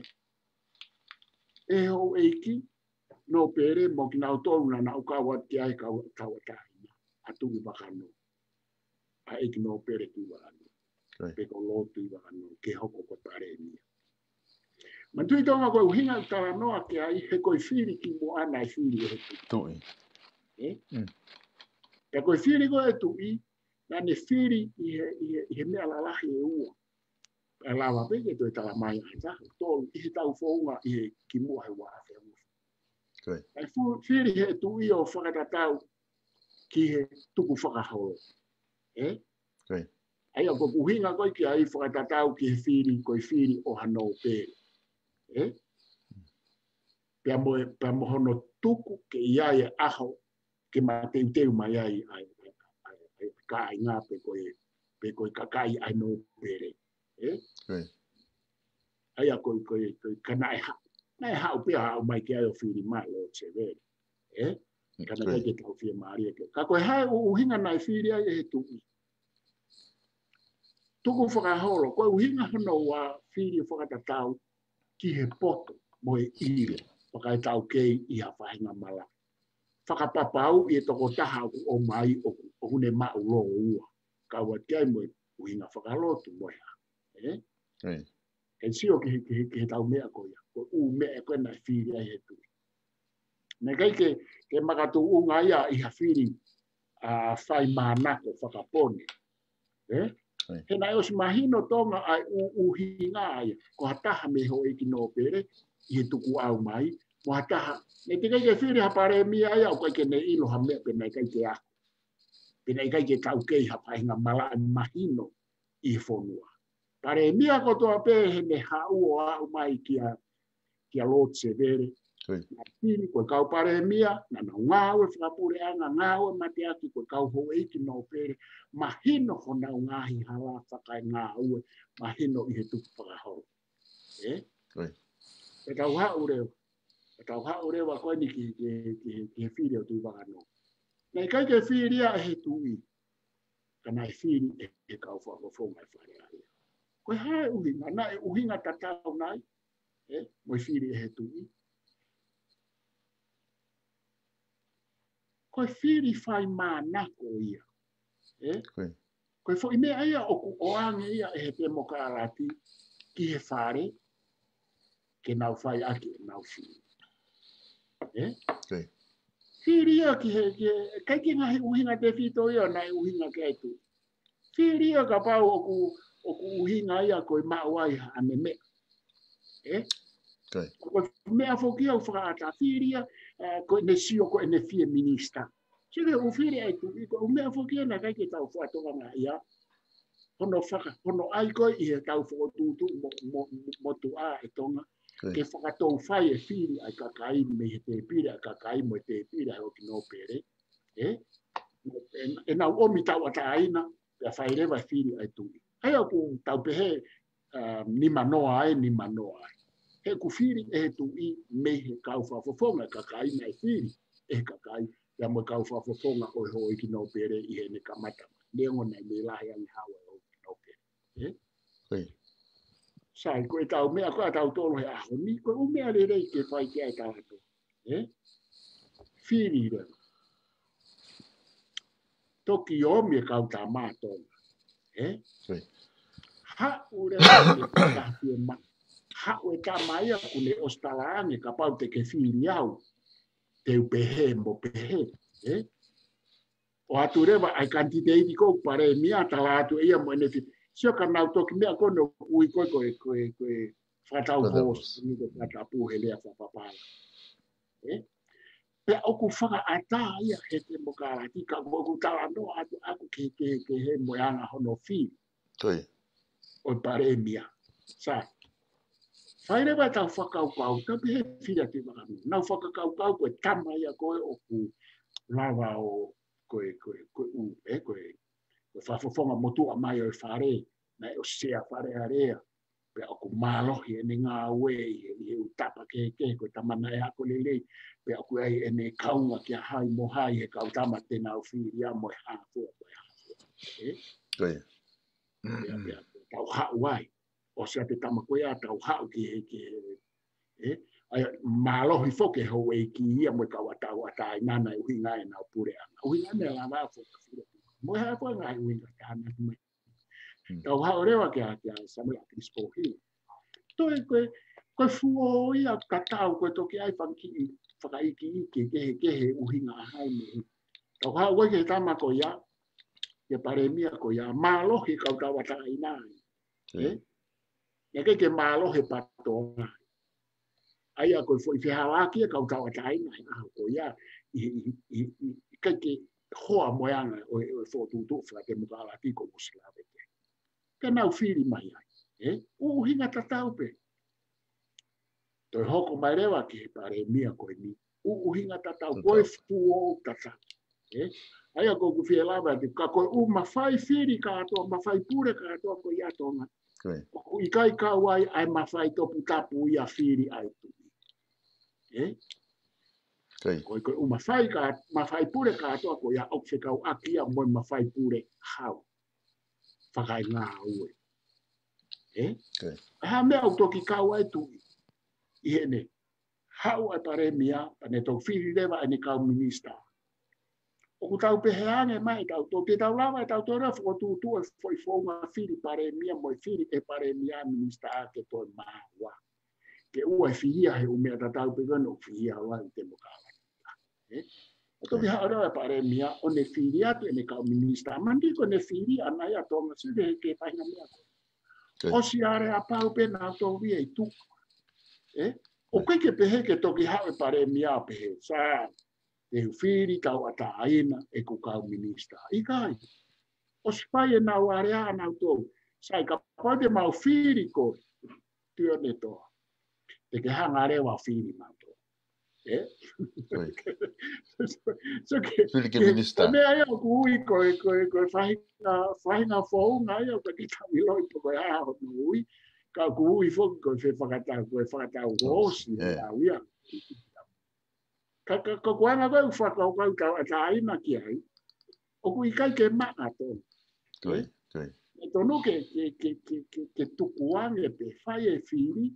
ʻe he houʻeiki nōpele mo kinautolu naʻa nau kau atu ki ai kau tauʻatāina ʻa Tuʻivakanō. ʻA ʻEiki Nōpele Tuʻivakanō. Pe ko Lord Tuʻivakanō, ke hoko ko e palēmia. Manatuʻi Tonga ko e ʻuhinga ʻoku talanoa ki ai he ko e fili kimuʻa naʻe fili ʻe he tuʻi. Ē? Pea ko e fili ko e tuʻi, naʻa ne fili ʻi he, ʻi he, ʻi he meʻa lalahi ʻe ua. ʻE lava pē ke toe tala mai ʻa e taha, tolu, ʻi heʻetau founga ʻi he kimuʻa he ua afe. ʻA e fu-, fili he tuʻi ʻo fakatatau ki he tukufakaholo. Ē? ʻA ia ko e ʻuhinga ko ē ki ai fakatatau ki he fili, ko e fili ʻo ha nōpele. Ē? Pea mo e, pea mo hono tuku ke ʻi ai e ʻaho ke mateuteu mai ai ʻa e, ʻa e, ʻa e, ʻa e kāinga pe ko e, pe ko e kakai ʻa e nōpele. Ē? ʻA ia ko e, ko e, ko e ka naʻe ha-, naʻe haʻu pē ʻo haʻu mai ki ai ʻo fili mai Lord Sevele. Ē? Ka naʻe ʻikai ke tau fiemālie ki ai. Ka ko e hā e ʻu-, ʻuhinga naʻe fili ai ʻe he tuʻi? Tukufakaholo, ko e ʻuhinga hono ua fili fakatatau ki he poto mo e ʻilo fakaetaukei ʻi ha faʻahinga malaʻe. Fakapapauʻi e tokotaha ʻoku ʻomai ʻoku, ʻoku ne maʻu lōua. Kau atu ki ai mo e ʻuhinga fakalotu mo e hā. Ē? Ke sio ki he, ki he, ki heʻetau meʻa ko ia. Ko e ʻū meʻa ko ē naʻe fili ai he tuʻi. Naʻe ʻikai ke, ke makatuʻunga ia ʻi ha fili, ā, fai mānako fakapōne. Ē? He naʻe ʻosi mahino Tonga ʻa e ʻu-, ʻuhinga ia. Ko ha taha mei he houʻeiki nōpele, ʻi he tukuʻau mai, mo ha taha. Naʻe teʻeki ai ke fili ha palēmia ia, ʻoku ʻikai ke ne ʻilo ha meʻa pe naʻe ʻikai ke ako. Pe naʻe ʻikai ke taukei ha faʻahinga malaʻe mahino ʻi he fonua. Palēmia kotoa pē he ne haʻu ʻo aʻu mai kia, kia Lord Sevele. Naʻe fili ko e kau palēmia, naʻa nau ngāue fakapuleʻanga, ngāue mateaki ko e kau houʻeiki nōpele, mahino honau ngaahi hala fakaengāue, mahino ʻi he tukufakaholo. Ē? Pea tau haʻu leva. Pea tau haʻu leva ko eni ki, ki, ki, ki he fili ʻo Tuʻivakanō. Naʻe ʻikai ke fili ia ʻe he tuʻi. Ka naʻe fili ʻe he kau fakafofonga ʻo e Fale Alea. Ko e hā e ʻuhinga, naʻe ʻuhinga tatau nai, ē, mo e fili ʻe he tuʻi? Ko e fili fai mānako ia. Ē? Ko e foʻi meʻa ia ʻoku ʻoange ia ʻe he temokalati ki he fale, ke nau fai ʻaki ʻenau fili. Ē? Fili ia ki he, ki he, ʻikai ke ngaahi ʻuhinga tefito ia naʻe ʻuhinga ki ai e tuʻi. Fili ia kapau ʻoku, ʻoku ʻuhinga ia ko e maʻu ai haʻane meʻa. Ē? Ko e meʻa foki ia ʻoku fakaʻatā fili ia, ā, ko ʻene sio ko ʻene fie minisitā. Sio ki he ʻū fili ʻa e tuʻi, ko e ʻū meʻa foki ia naʻe ʻikai ke tau fakatokangaʻi ia. Hono faka-, hono ʻai ko ē ʻi heʻetau fokotuʻutuʻu mo, mo, mo, motuʻa ʻe Tonga. Ke fakatou fai e fili ʻa e kakai mei he tēpile ʻa e kakai mo e tēpile ʻa e houʻeiki nōpele. Ē? ʻE, ʻenau ʻomi tauʻatāina, pea fai leva e fili ʻa e tuʻi. ʻA ia ʻoku tau pehē, ā, nima noa ai, nima noa ai. He ʻoku fili ʻe he tuʻi mei he kau fakafofonga, kakai naʻe fili ʻe he kakai, pea mo e kau fakafofonga ʻo e houʻeiki nōpele ʻi heʻene kamata. Neongo naʻe mei lahi ange haʻu e houʻeiki nōpele. Ē? Sai, ko e tau meʻa ko ē ʻa tautolu he ʻaho ni, ko e ʻū meʻa lelei ke fai ki ai e tau atu. Ē? Fili leva. Toki ʻomi e kau tama ʻa Tonga. Ē? Haʻu leva ke taki e ma. Haʻu e tama ia ʻoku ne ʻosi tala ange kapau te ke fili au, te u pehē mo pehē. Ē? ʻO atu leva ai kantiteiti ko ē palēmia, tala atu ʻe ia mo ʻene fili. Sio ka nau toki meʻa ko ē ʻoku ui ko ē, ko e, ko e, ko e fakatau hoosi, ni ko e fakatapu he lea fakapapala. Ē? Pea ʻoku fakaʻatā ia he temokalati ka ʻoku talanoa atu ʻaku ke, ke, ke he mo e anga hono fili ʻo e palēmia. Sai. Fai leva e tau fakakaukau, tau pehē fili atu i vakamea. Nau fakakaukau ko e tama ia ko ē ʻoku lava ʻo ko e, ko e, ko e ʻū, ē, ko e, ko e fakafofonga motuʻa mai ʻo e fale, naʻe ʻosi sea Fale Alea, pea ʻoku mālohi ʻene ngāue ʻi he, ʻi he ʻū tapa kehekehe, ko e tama naʻe ako lelei, pea ʻoku ʻi ai ʻene kaunga kia hai mo hai he kau tama te nau fili ia mo e hā fua, mo e hā fua. Ē? Pea, pea, pea tau haʻu ai. ʻOsi ʻa e tama ko ia tau haʻu ki he, ki he, ē? ʻA ia, mālohi foki e houʻeiki ia mo e kau ʻa tau ʻa taina naʻe ʻuhinga ʻenau puleʻanga. ʻUhinga ʻenau lava foki fili. Mo e hā fua ngaahi ʻuhinga tānaki mai. Tau haʻu leva kia, kia Samuela Kilisipohila. Toe ko e, ko e fuo ia tatau, ko e toki ʻai fakaʻikiʻi, fakaʻikiʻi kehekehe ʻuhinga ʻa hai mo e. Tau haʻu ai ki he tama ko ia, ki he palēmia ko ia, mālohi kau tau ʻa taina. Ē? Naʻe ʻikai ke mālohi e pato. ʻA ia ko e foʻi fehālaaki e kau tau ʻa taina he ʻaho ko ia, ʻi, ʻi, ʻi, ʻi, ʻikai ke hoa mo e anga ʻo e, ʻo e fokotuʻutuʻu fakatemokalati ko ʻosi lave ki ai. Pea nau fili mai ai. Ē? ʻUhinga tatau pē. Toe hoko mai leva ki he palēmia ko eni. ʻUhinga tatau, ko e fuo tatau. Ē? ʻA ia ko ʻeku fie lava atu, ka ko e ʻū mafai fili kātoa, mafai pule kātoa ko ia Tonga. ʻOku ʻikai kau ai ʻa e mafai toputapu ia fili ʻa e tuʻi. Ē? Ko e, ko e ʻū mafai ka, mafai pule kātoa ko ia ʻoku fekauʻaki ia mo e mafai pule hau. Fakaengāue. Ē? ʻA e hā meʻa ʻoku toki kau ai e tuʻi. ʻI heʻene haʻu ʻa e palēmia, pea ne toki fili leva ʻene kau minisitā. ʻOku tau pehē ange mai ʻe tautolu, te tau lava ʻe tautolu ʻo fokotuʻutuʻu e foʻi founga fili palēmia mo e fili ʻe palēmia minisitā ke toe māua. Ke ʻoua ʻe fihia he ʻū meʻa tatau pē ko ē ʻoku fihia ai e temokalati. Ē? ʻO toki haʻu leva e palēmia, ʻo ne fili atu ʻene kau minisitā. Manatuʻi ko ʻene fili ʻana ia Tonga, sio ki he, ki he faʻahinga meʻa ko ē. ʻOsi ale a pau pē nautolu ia ʻi tuʻa. Ē? ʻOku ʻikai ke pehē ke toki haʻu e palēmia pehē, Sai, te u fili tauʻatāina ʻeku kau minisitā. ʻIkai. ʻOsi fai ʻenau ale a nautolu. Sai, kapau te mau fili koe, Tuʻiʻonetoa, te ke hanga leva ʻo fili mautolu. Ē? So ke, fili ke, ke minisitā. Ko e meʻa ia ʻoku ui ko e, ko e, ko e faʻahinga, faʻahinga founga ia ʻoku ʻikai ke tau ʻiloʻi pe ko e hā hono ui. Ka ʻoku ui foki ko e fefakatau, ko e fakatau hoosi, ē, ʻa ia. Ka, ka, ka ko e anga ko ē ʻoku fakakaukau tauʻatāina ki ai, ʻoku ʻikai ke maʻa Tonga. Ko ia, ko ia. ʻE tonu ke, ke, ke, ke, ke, ke tukuange pē, fai e fili,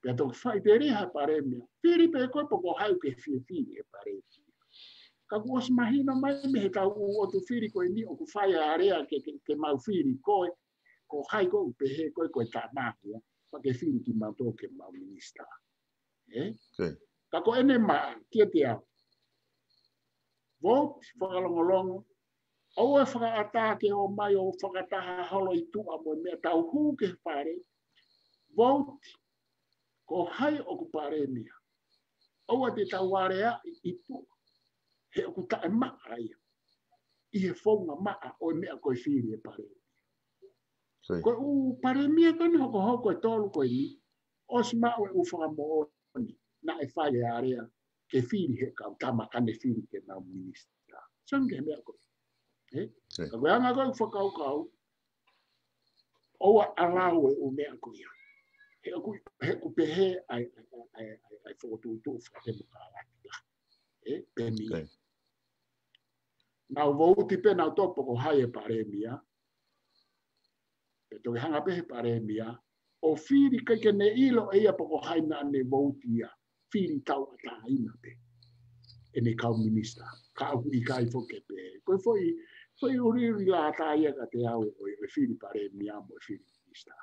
pea toki fai pē leva he palēmia. Fili pē koe pe ko hai ʻoku ke fie fili he palēmia. Ka kuo ʻosi mahino mai mei he tau ʻū ʻotu fili ko eni ʻoku fai e ale a ke, ke, ke mau fili koe, ko hai ʻoku pehē koe, ko e tama ia, pea ke fili kimautolu ke mau minisitā. Ē? Ka ko ʻene maʻa, kiate au. Vote, fakalongolongo. ʻOua ʻe fakaʻatā ke ō mai ʻo fakataha holo ʻi tuʻa mo e meʻa, tau hū ki he fale. Vote, ko hai ʻoku palēmia. ʻOua te tau ale a ʻi, ʻi tuʻa. He ʻoku taʻemaʻa ia. ʻI he founga maʻa ʻo e meʻa ko e fili e palēmia. Ko e ʻū palēmia ko eni hokohoko ʻe tolu ko eni. ʻOsi maʻu e ʻū fakamoʻoni, naʻe fai e ale a ke fili he kau tama ka ne fili ke nau minisitā. Sio ange ki he meʻa ko ē. Ē? Ka ko e anga ko ē ʻoku fakakaukau, ʻoua ʻe lau e ʻū meʻa ko ia. He ʻoku, he ʻoku pehē ʻa e, ʻa e, ʻa e, ʻa e, ʻa e fokotuʻutuʻu fakatemokālati. Ē, pē mei. Nau vouti pē nautolu pe ko hai e palēmia. Pea toki hanga pē he palēmia ʻo fili, ʻikai ke ne ʻilo ʻe ia pe ko hai naʻa ne vouti ia. Fili tauʻatāina pē ʻene kau minisitā. Ka ʻoku ʻikai foki ke pehē. Ko e foʻi, foʻi ʻuliʻuli lata ia kiate au ʻo e, ʻo e fili palēmia mo e fili minisitā.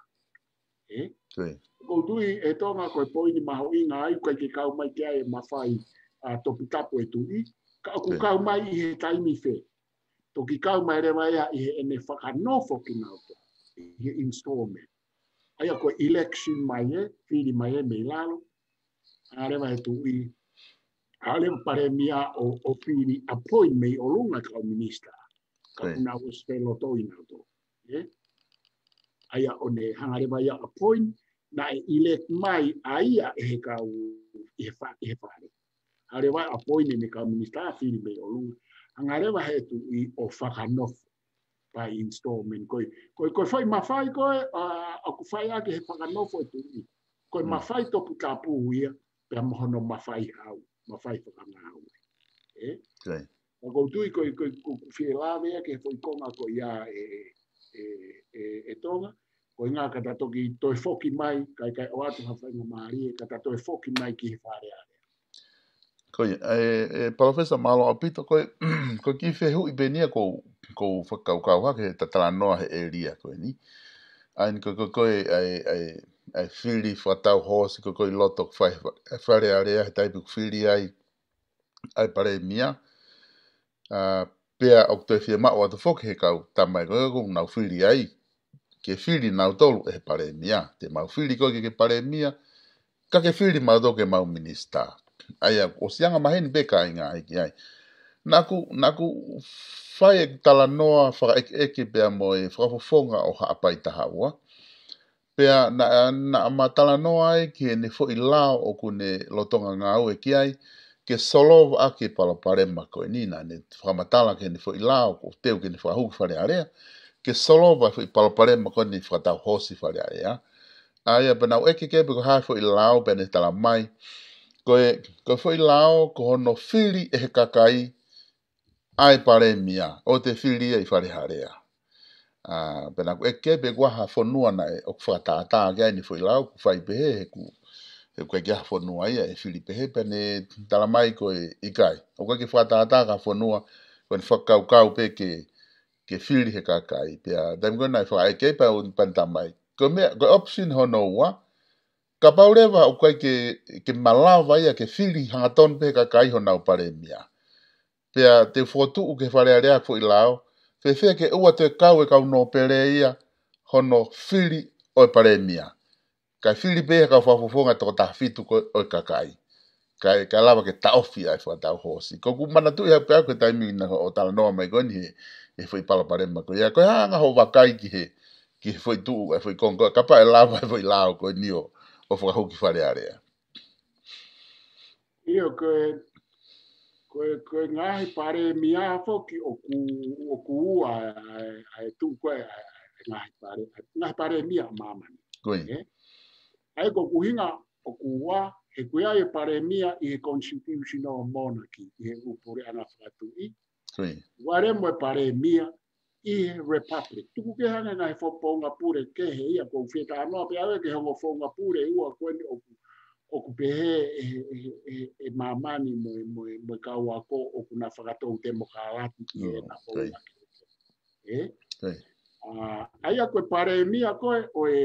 Ē? ʻOku ou tui ʻe Tonga ko e poini mahuʻinga ai, ʻikai ke kau mai ki ai e mafai ʻa e toputapu e tuʻi. Ka ʻoku kau mai ʻi he taimi fē. Toki kau mai leva ia ʻi heʻene fakanofo kinautolu ʻi he installment. ʻA ia ko e election mai ē, fili mai ē mei lalo. ʻA leva e tuʻi, ʻa leva palēmia ʻo, ʻo fili appoint mei ʻolunga kau minisitā. Ka ʻoku nau ʻosi felotoi nautolu. Ē? ʻA ia ʻo ne hanga leva ia appoint, naʻe elect mai ʻa ia ʻe he kau ʻi he fa-, ʻi he fale. Hanga leva appoint ʻene kau minisitā fili mei ʻolunga. Hanga leva he tuʻi ʻo fakanofo by installment. Ko e, ko e, ko e foʻi mafai ko ē, ʻa, ʻoku fai ʻaki he fakanofo e tuʻi. Ko e mafai toputapu ia, pea mo hono mafai hau, mafai fakangāue. Ē? Ka ʻoku ou tui ko e, ko e, ko e fie lave ia ki he foʻi konga ko ia ē, ē, ē, ē Tonga. Ko e ʻuhinga ka ta toki toe foki mai, kai kai ʻoatu ha faingamālie, ka ta toe foki mai ki he Fale Alea. Ko ia, ē, ē, Palōfesa mālō ʻaupito, ko e, ko e kiʻi fehuʻi pē eni ia ʻoku ou, ʻoku ou fakakaukau hake he ta talanoa he ʻēlia ko eni. ʻA ia ko e, ko e, ko e, ʻa e, ʻa e, ʻa e fili fakatau hoosi ko e, ko e loto fai, Fale Alea he taimi ʻoku fili ai ʻa e palēmia. ʻA, pea ʻoku toe fiemaʻu atu foki he kau tama ko ē ʻoku nau fili ai ke fili nautolu ʻe he palēmia. Te mau fili koe ke, ke palēmia, ka ke fili mautolu ke mau minisitā. ʻA ia, ʻosi anga maheni pē kāinga ai ki ai. Naʻa ku, naʻa ku fai e talanoa fakaʻekeʻeke pea mo e fakafofonga ʻo Haʻapai taha ua. Pea naʻa, naʻa ma talanoa ai ki heʻene foʻi lao ʻoku ne lolotonga ngāue ki ai, ke solova ʻaki e palopalema ko eni, naʻa ne fakamatala ki heʻene foʻi lao, ʻoku teu ke ne fakahū ki Fale Alea, ke solova e foʻi palopalema ko eni fakatau hoosi Fale Alea. ʻA ia pea naʻa ku ʻeke ki ai pe ko e hā e foʻi lao pea ne tala mai. Ko e, ko e foʻi lao, ko hono fili ʻe he kakai, ʻa e palēmia, ʻoua te fili ia ʻi Fale Alea. ʻA, pea naʻa ku ʻeke pe ko e hā ha fonua naʻe ʻoku fakatātā ki ai ʻene foʻi lao, ʻoku fai pehē he ʻoku, he ʻoku ʻikai ke ʻi ai ha fonua ia ʻe fili pehē, pea ne tala mai ko e ʻikai. ʻOku ʻikai ke fakatātā ki ha fonua, ko ʻene fakakaukau pē ke, ke fili he kakai. Pea, taimi ko ē naʻe fakaʻeke ai pea u pea ne tala mai. Ko e meʻa, ko e option hono ua, kapau leva ʻoku ʻikai ke, ke malava ia ke fili hangatonu pē he kakai honau palēmia. Pea te u fokotuʻu ki he Fale Alea ʻeku foʻi lao, fēfē ke ʻoua toe kau e kau nōpele ia hono fili ʻo e palēmia. Kae fili pē ʻe he kau fakafofonga toko taha fitu ko ē ʻo e kakai. Kae, kae lava ke taʻofi ʻa e fakatau hoosi. ʻOku ou manatuʻi au pē au ki he taimi naʻa ku talanoa mai ko eni he, he foʻi palopalema ko ia. Ko e hā ange hoʻo vakai ki he, ki he foʻi tuʻu, ʻa e foʻi konga, kapau ʻe lava e foʻi lao ko eni ʻo, ʻo fakahū ki Fale Alea. ʻIo, ko e, ko e, ko e ngaahi palēmia foki ʻoku, ʻoku ua ʻa e, ʻa e tuʻu ko ē ʻa e, ʻa e ngaahi pale-, ʻa e ngaahi palēmia ʻo māmani. Ko ia. Ē? ʻA ia ko hoku ʻuhinga ʻoku ua, he ʻoku ʻi ai e palēmia ʻi he constitutional monarchy, ʻi he ʻū puleʻanga fakatuʻi. Ko ia. Uale mo e palēmia ʻi he republic. Tuku kehe ange ngaahi founga pule kehe ia, ʻoku ou fie talanoa pē au ki he ongo founga pule ʻe ua ko eni ʻoku, ʻoku pehē ʻe, ʻe, ʻe, ʻe māmani mo e, mo e, mo e kau ako ʻoku na fakatou temokālati ki heʻena founga kehe. Ē? ʻA ia ko e palēmia ko ē ʻo e,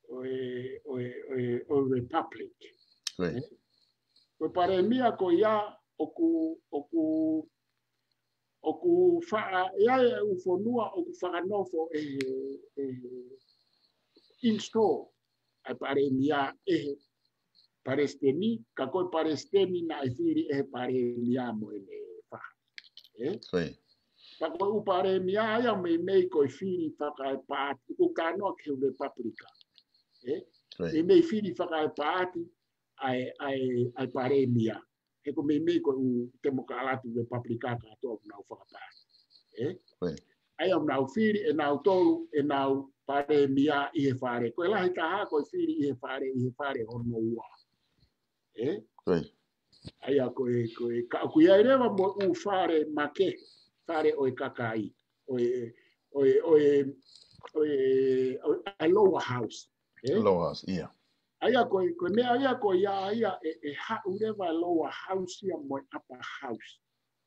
ʻo e, ʻo e, ʻo e, ʻo e republic. Ē? Ko e palēmia ko ia ʻoku, ʻoku, ʻoku faʻa, ʻe ʻi ai e ʻū fonua ʻoku fakanofo ʻe he, ʻe he install ʻa e palēmia ʻe he palesiteni, ka ko e palesiteni naʻe fili ʻe he palēmia mo ʻene fā. Ē? Ko ia. Pea ko e ʻū palēmia ia meimei ko e fili fakaepaati, ʻoku ou talanoa ki he republika. Ē? Ko ia. Meimei fili fakaepaati ʻa e, ʻa e, ʻa e palēmia. He ko e meimei ko e ʻū temokālati republika kātoa ʻoku nau fakapaati. Ē? Ko ia. ʻA ia ʻoku nau fili ʻe nautolu, ʻe nau palēmia ʻi he fale. Ko e lahi taha ko e fili ʻi he fale, ʻi he fale hono ua. Ē? ʻA ia ko e, ko e, ka ʻoku ʻi ai leva mo e ʻū fale makehe, fale ʻo e kakai, ʻo e, ʻo e, ʻo e, ʻo e, ʻo e, ʻa e lower house. Ē? Lower house, ʻio. ʻA ia ko e, ko e meʻa ia ko ia ia ʻe, ʻe haʻu leva lower house ia mo e upper house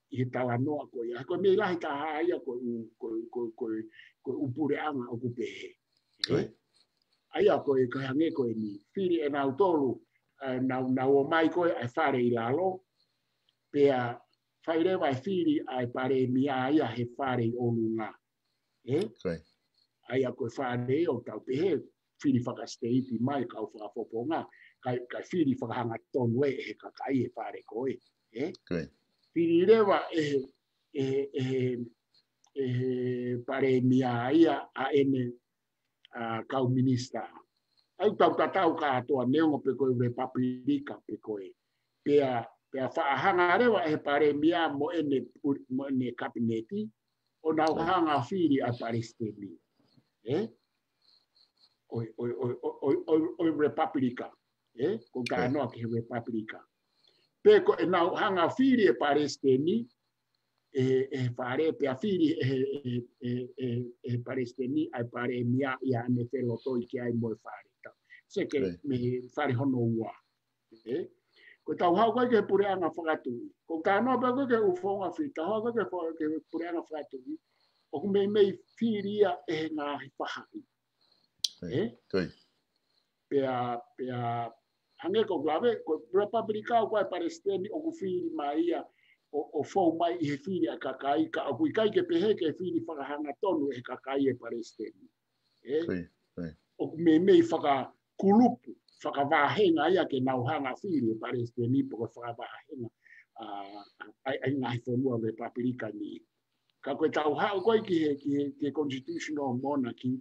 ʻi he talanoa ko ia. Ko e meʻa lahi taha ia ko e ʻū, ko e, ko e, ko e, ko e ʻū puleʻanga ʻoku pehē. Ē? ʻA ia ko e, ko e hangē ko eni, fili ʻe nautolu, ʻa, nau, nau ō mai ko e ʻa e fale ʻi lalo, pea fai leva e fili ʻa e palēmia ia he fale ʻi ʻolunga. Ē? ʻA ia ko e fale ʻo tau pehē, fili fakasiteiti mai kau fakafofonga, kae, kae fili fakahangatonu ʻe he kakai e fale ko ē. Ē? Fili leva ʻe he, ʻe he, ʻe he, ʻe he palēmia ia ʻa ʻene, ʻa, kau minisitā. ʻA ia tau tatau kātoa neongo pe ko e Repapilika pe ko e. Pea, pea faʻa hanga leva ʻe he palēmia mo ʻene, mo ʻene kapineti, ʻo nau hanga fili ʻa e palesiteni. Ē? ʻO e, ʻo e, ʻo e Repapilika. Ē? Ko e talanoa ki he Repapilika. Pe ko ʻenau hanga fili e palesiteni, ʻe, ʻe he fale, pea fili ʻe he, ʻe, ʻe, ʻe, ʻe he palesiteni ʻa e palēmia ia ʻa ʻene felotoi ki ai mo e fale. Seke mei he fale hono ua. Ē? Ko e tau haʻu ko ē ki he puleʻanga fakatuʻi. Ko e talanoa pē ko ē ki he ʻū founga fili, tau haʻu ko ē ki he fo-, ki he puleʻanga fakatuʻi. ʻOku meimei fili ia ʻe he ngaahi faʻahi. Ē? Pea, pea, hangē ko e lave, ko e Repapilika ko e palesiteni ʻoku fili mai ia, ʻo, ʻo fou mai ʻi he fili ʻa e kakai, ka ʻoku ʻikai ke pehē ke fili fakahangatonu ʻe he kakai e palesiteni. Ē? ʻOku meimei fakakulupu, fakavahenga ia ke nau hanga fili e palesiteni pe ko e fakavahenga, ʻa, ʻa, ʻa e ngaahi fonua Repapilika ni. Ka ko e tau haʻu ko ē ki he, ki he, ki he constitutional monarchy,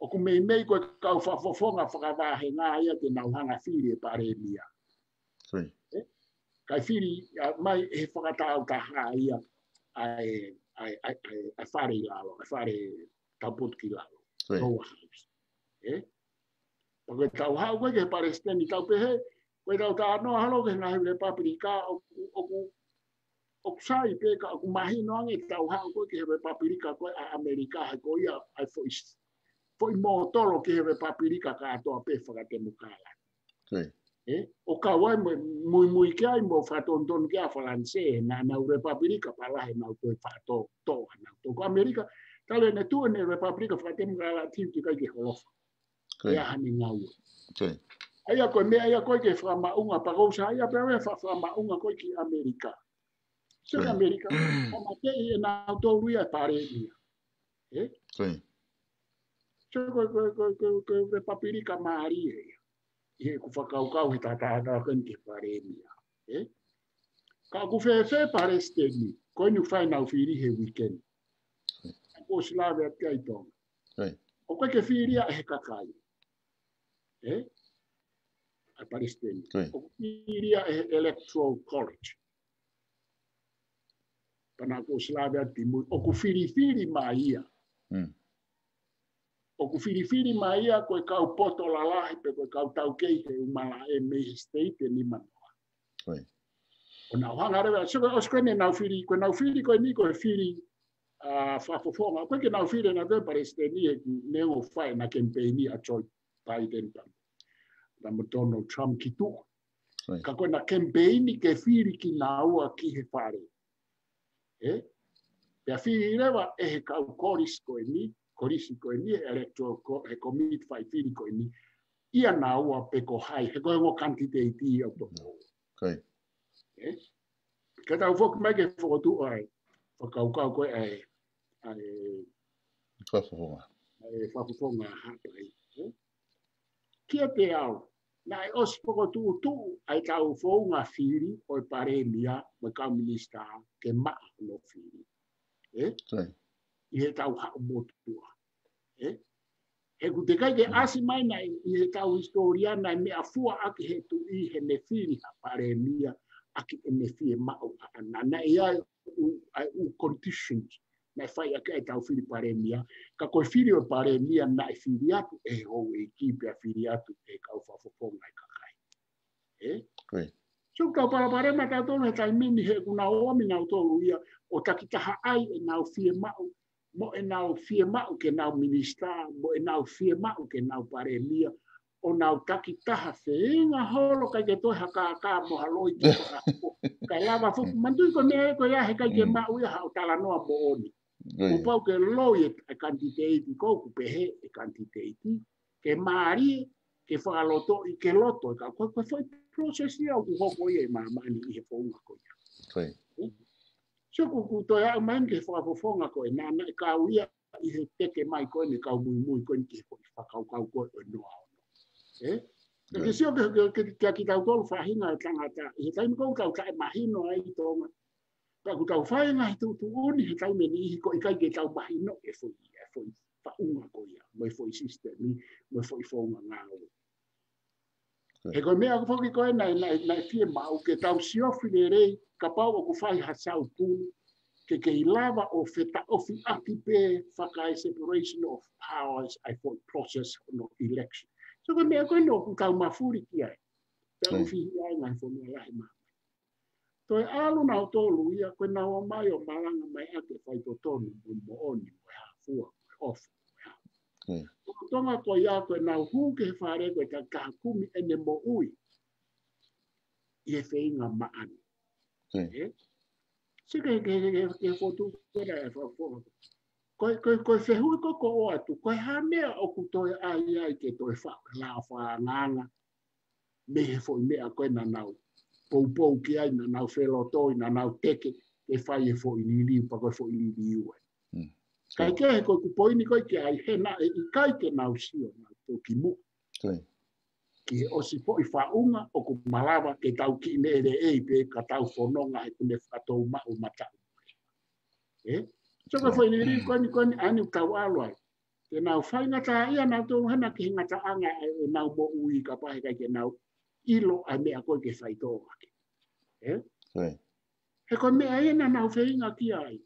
ʻoku meimei ko e kau fakafofonga fakavahenga ia ke nau hanga fili e palēmia. Ē? Kae fili, ʻa, mai ʻe he fakatau taha ia ʻa e, ʻa e, ʻa e, ʻa e, ʻa e fale ʻi lalo, ʻa e fale taupotu ki lalo. Lower house. Ē? Pea ko e tau haʻu ko ē ki he palesiteni tau pehē, ko e tau talanoa holo ki he ngaahi Repapilika ʻoku, ʻoku, ʻoku sai pē ka ʻoku mahino ange tau haʻu ko ē ki he Repapilika ko ē ʻa ʻAmelika he ko ia ʻa e foʻi, foʻi mōtolo ki he Repapilika kātoa pē fakatemokalati. Ē? ʻO kau ai mo, muimui ki ai mo fakatonutonu ki ai ʻa Falanisē, naʻa nau Repapilika pea lahi ʻenau toe fakatō, tō ʻa nau tō. Ko ʻAmelika, talu ʻene tuʻu ʻene Repapilika fakatemokalati ʻikai ke holofa. ʻIa hane ngāue. ʻA ia ko e meʻa ia ko ē ke fakamaʻunga, pea ʻoku sai ia pea ʻe fa-, fakamaʻunga ko ē ki ʻAmelika. Sio ki ʻAmelika, ʻa mateʻi ʻe nautolu ia e palēmia. Ē? Sio ko e, ko e, ko e, ko e, ko e Repapilika mālie ia. ʻI heʻeku fakakaukau he tatata ko eni ki he palēmia. Ē? Ka ʻoku fēfē palesiteni, ko eni ʻoku fai ʻenau fili he weekend. ʻOku ʻosi lave atu ai Tonga. ʻOku ʻikai ke fili ia ʻe he kakai. Ē? ʻA e palesiteni. ʻOku fili ia ʻe he Electoral College. Pea naʻa ku ʻosi lave atu ki mui, ʻoku filifili mai ia. ʻOku filifili mai ia ko e kau poto lalahi pe ko e kau taukei he ʻū malaʻe mei he state ʻe nimanoa. ʻO nau hanga leva, sio ko e ʻosi ko eni ʻenau fili, ko ʻenau fili ko eni ko e fili, ʻa, fakafofonga, ʻoku ʻikai ke nau fili ʻe nautolu e palesiteni he neongo ʻoku fai ʻena kemipeini ʻa Joe Biden pea mo Donald Trump ki tuʻa. Ka ko ʻena kemipeini ke fili kinaua ki he fale. Ē? Pea fili leva ʻe he kau kolisi ko eni, kolisi ko eni, he electoral ko, he komiti fai fili ko eni, ʻia naua pe ko hai, he ko e ongo kanititeiti ʻoku tō. Ē? Ka tau foki mai ki he fokotuʻu ʻa e fakakaukau ko ē ʻa e, ʻa e fakafofonga. ʻA e fakafofonga Haʻapai. Ē? Kiate au, naʻe ʻosi fokotuʻutuʻu ʻa e tau founga fili ʻo e palēmia mo e kau minisitā ke maʻa hono fili. Ē? ʻI he tau haʻu motuʻa. Ē? He ʻoku teʻeki ai ke ʻasi mai naʻe ʻi he tau hisitōlia naʻe meʻafua ʻaki he tuʻi heʻene fili ha palēmia ʻaki ʻene fiemaʻu ʻaʻana. Naʻe ʻi ai ʻū, ʻa e ʻū conditions. naʻe fai ʻaki ʻetau fili palēmia, ka ko e fili ʻo e palēmia naʻe fili atu ʻe he houʻeiki pea fili atu ʻe he kau fakafofonga ʻa e kakai. Ē? Ko ia. So, tau palopalema tautolu he taimi ni he ʻoku nau ō mai nautolu ia ʻo takitaha ai ʻenau fiemaʻu, mo ʻenau fiemaʻu ke nau minisitā, mo ʻenau fiemaʻu ke nau palēmia, ʻo nau takitaha feinga holo ʻikai ke toe ha kākā mo ha loi ke fakaako. Kae lava foki, manatuʻi ko e meʻa ko ia he ʻikai ke maʻu ia haʻo talanoa moʻoni. Ko ia. Kuo pau ke loi e, e kanititeiti, ko ʻeku pehē e kanititeiti, ke mālie, ke fakalotoʻi, ke loto, ka ko e, ko e foʻi process ia ʻoku hoko ia ʻi māmani ʻi he founga ko ia. Ko ia. So ʻoku, ʻoku toe aʻu mai ki he fakafofonga ko ē, naʻa, naʻe kau ia ʻi he teke mai ko eni, kau muimui ko eni ki he foʻi fakakaukau ko ē ʻo e noa ono. Ē? Ka ke sio ke, ke, ke, ke kitautolu faʻahinga ʻo e tangata, ʻi he taimi ko ē ʻoku tau taʻemahino ai ʻi Tonga. Pea ʻoku tau fai e ngaahi tuʻutuʻuni he taimi ʻe niʻihi ko e ʻikai ke tau mahino e foʻi, e foʻi faʻunga ko ia, mo e foʻi sisitemi, mo e foʻi founga ngāue. He ko e meʻa foki ko ē naʻe, naʻe, naʻe fiemaʻu ke tau siofi lelei, kapau ʻoku fai ha saupulu, ke kei lava ʻo fetaʻofiʻaki pē fakae separation of powers ʻa e foʻi process ʻo e election. So ko e meʻa ko ē naʻa ʻoku tau mafuli ki ai. Pea ʻoku fihi ai ngaahi fonua lahi mā. Toe ʻalu nautolu ia, ko ʻenau ō mai ʻo malanga mai ʻaki e faitotonu mo e moʻoni, mo e hā fua, mo e ʻofa, mo e hā. Ko Tonga ko ia ko ʻenau hū ki he fale ko e takitaha kumi ʻene moʻui ʻi he feinga maʻani. Ē? Se ke, ke, ke, ke, ke fotu ko ē e fakafofonga. Ko e, ko e, ko e fehuʻi ko ē ʻoku ʻoatu, ko e hā e meʻa ʻoku toe ʻai ai ke toe faʻa, lao faʻa nganga. Mei he foʻi meʻa ko ē naʻa nau poupou ki ai, naʻa nau felotoi, naʻa nau teke, ke fai e foʻi liliu, pea ko e foʻi liliu ē. Kae kehe ko ʻeku poini ko ē ki ai, he naʻe ʻikai ke nau sio, nau toki muʻa. Ki he ʻosi foʻi faʻunga ʻoku malava ke tau kiʻi lele ʻei pē ka tau fononga he ʻoku ne fakatou maʻu mataʻu. Ē? So ko e foʻi liliu ko eni, ko eni ʻa eni ʻoku tau ʻalu ai. Ke nau faingataʻaʻia nautolu hena ki he ngataʻanga ʻenau moʻui kapau he ʻikai ke nau ʻilo ʻa e meʻa ko ē ke faitoʻo ʻaki. Ē? He ko e meʻa ia naʻa nau feinga ki ai.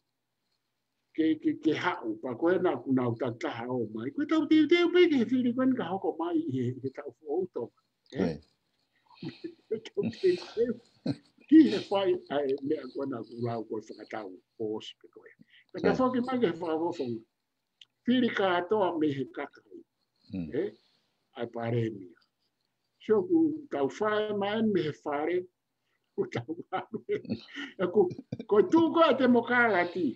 Ke, ke, ke haʻu, pea ko ena kuo nau takitaha ō mai. Ko e tau teuteu pē ki he fili ko eni ka hoko mai ʻi he, he taʻu foʻou Tonga. Ē? Ko e tau teuteu ki he fai ʻa e meʻa ko ena kuo lau ko e fakatau pōsi pē ko ē. Ka tau foki mai ki he fakafofonga. Fili kātoa mei he kakai. Ē? ʻA e palēmia. So ʻoku tau fai mai mei he fale, ʻoku tau ʻalu ē. Ē, ko, ko e tuʻu ko ē ʻa e temokalati.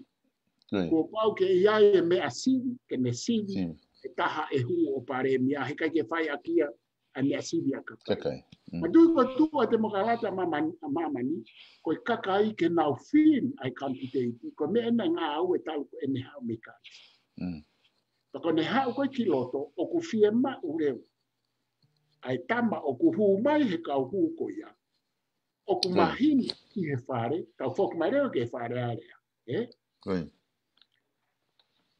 Kuo pau ke ʻi ai e meʻa sivi, ke ne sivi, e taha ʻe hū ʻo palēmia, he ʻikai ke fai ʻaki ia ʻa e meʻa sivi ʻa e kakai. Manatuʻi ko e tuʻu ʻa e temokalati ʻa māmani, ʻa māmani, ko e kakai ke nau fili ʻa e kanititeiti, ko e meʻa ena ngāue talu ko ʻene haʻu mei Kālisi. Pea ko ʻene haʻu ko ē ki loto, ʻoku fiemaʻu leva ʻa e tama ʻoku hū mai he kau hū ko ia. ʻOku mahino ki he fale, tau foki mai leva ki he Fale Alea. Ē?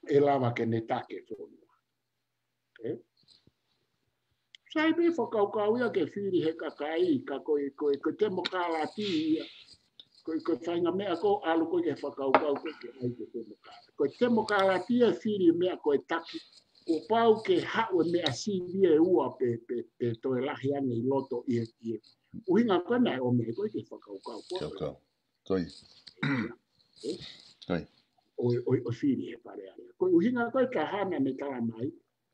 ʻE lava ke ne taki e fonua. Ē? Sai pē fakakaukau ia ke fili he kakai, ka ko e, ko e, ko e temokalati ia. Ko e, ko e faʻahinga meʻa ko ē ʻalu ko ē ke fakakaukau ko ē ke ʻai ke temokalati. Ko e temokalati ia e fili meʻa ko e taki. Kuo pau ke haʻu e meʻa sivi ʻe ua pe, pe, pe toe lahi ange ʻi loto ʻi he, ʻi he ʻuhinga ko ē naʻe ʻomai ko ē ke fakakaukau ko ē. Ko ia. Ē? ʻO, ʻo, ʻo fili he Fale Alea. Ko e ʻuhinga ko ē ʻa e hā naʻa ne tala mai,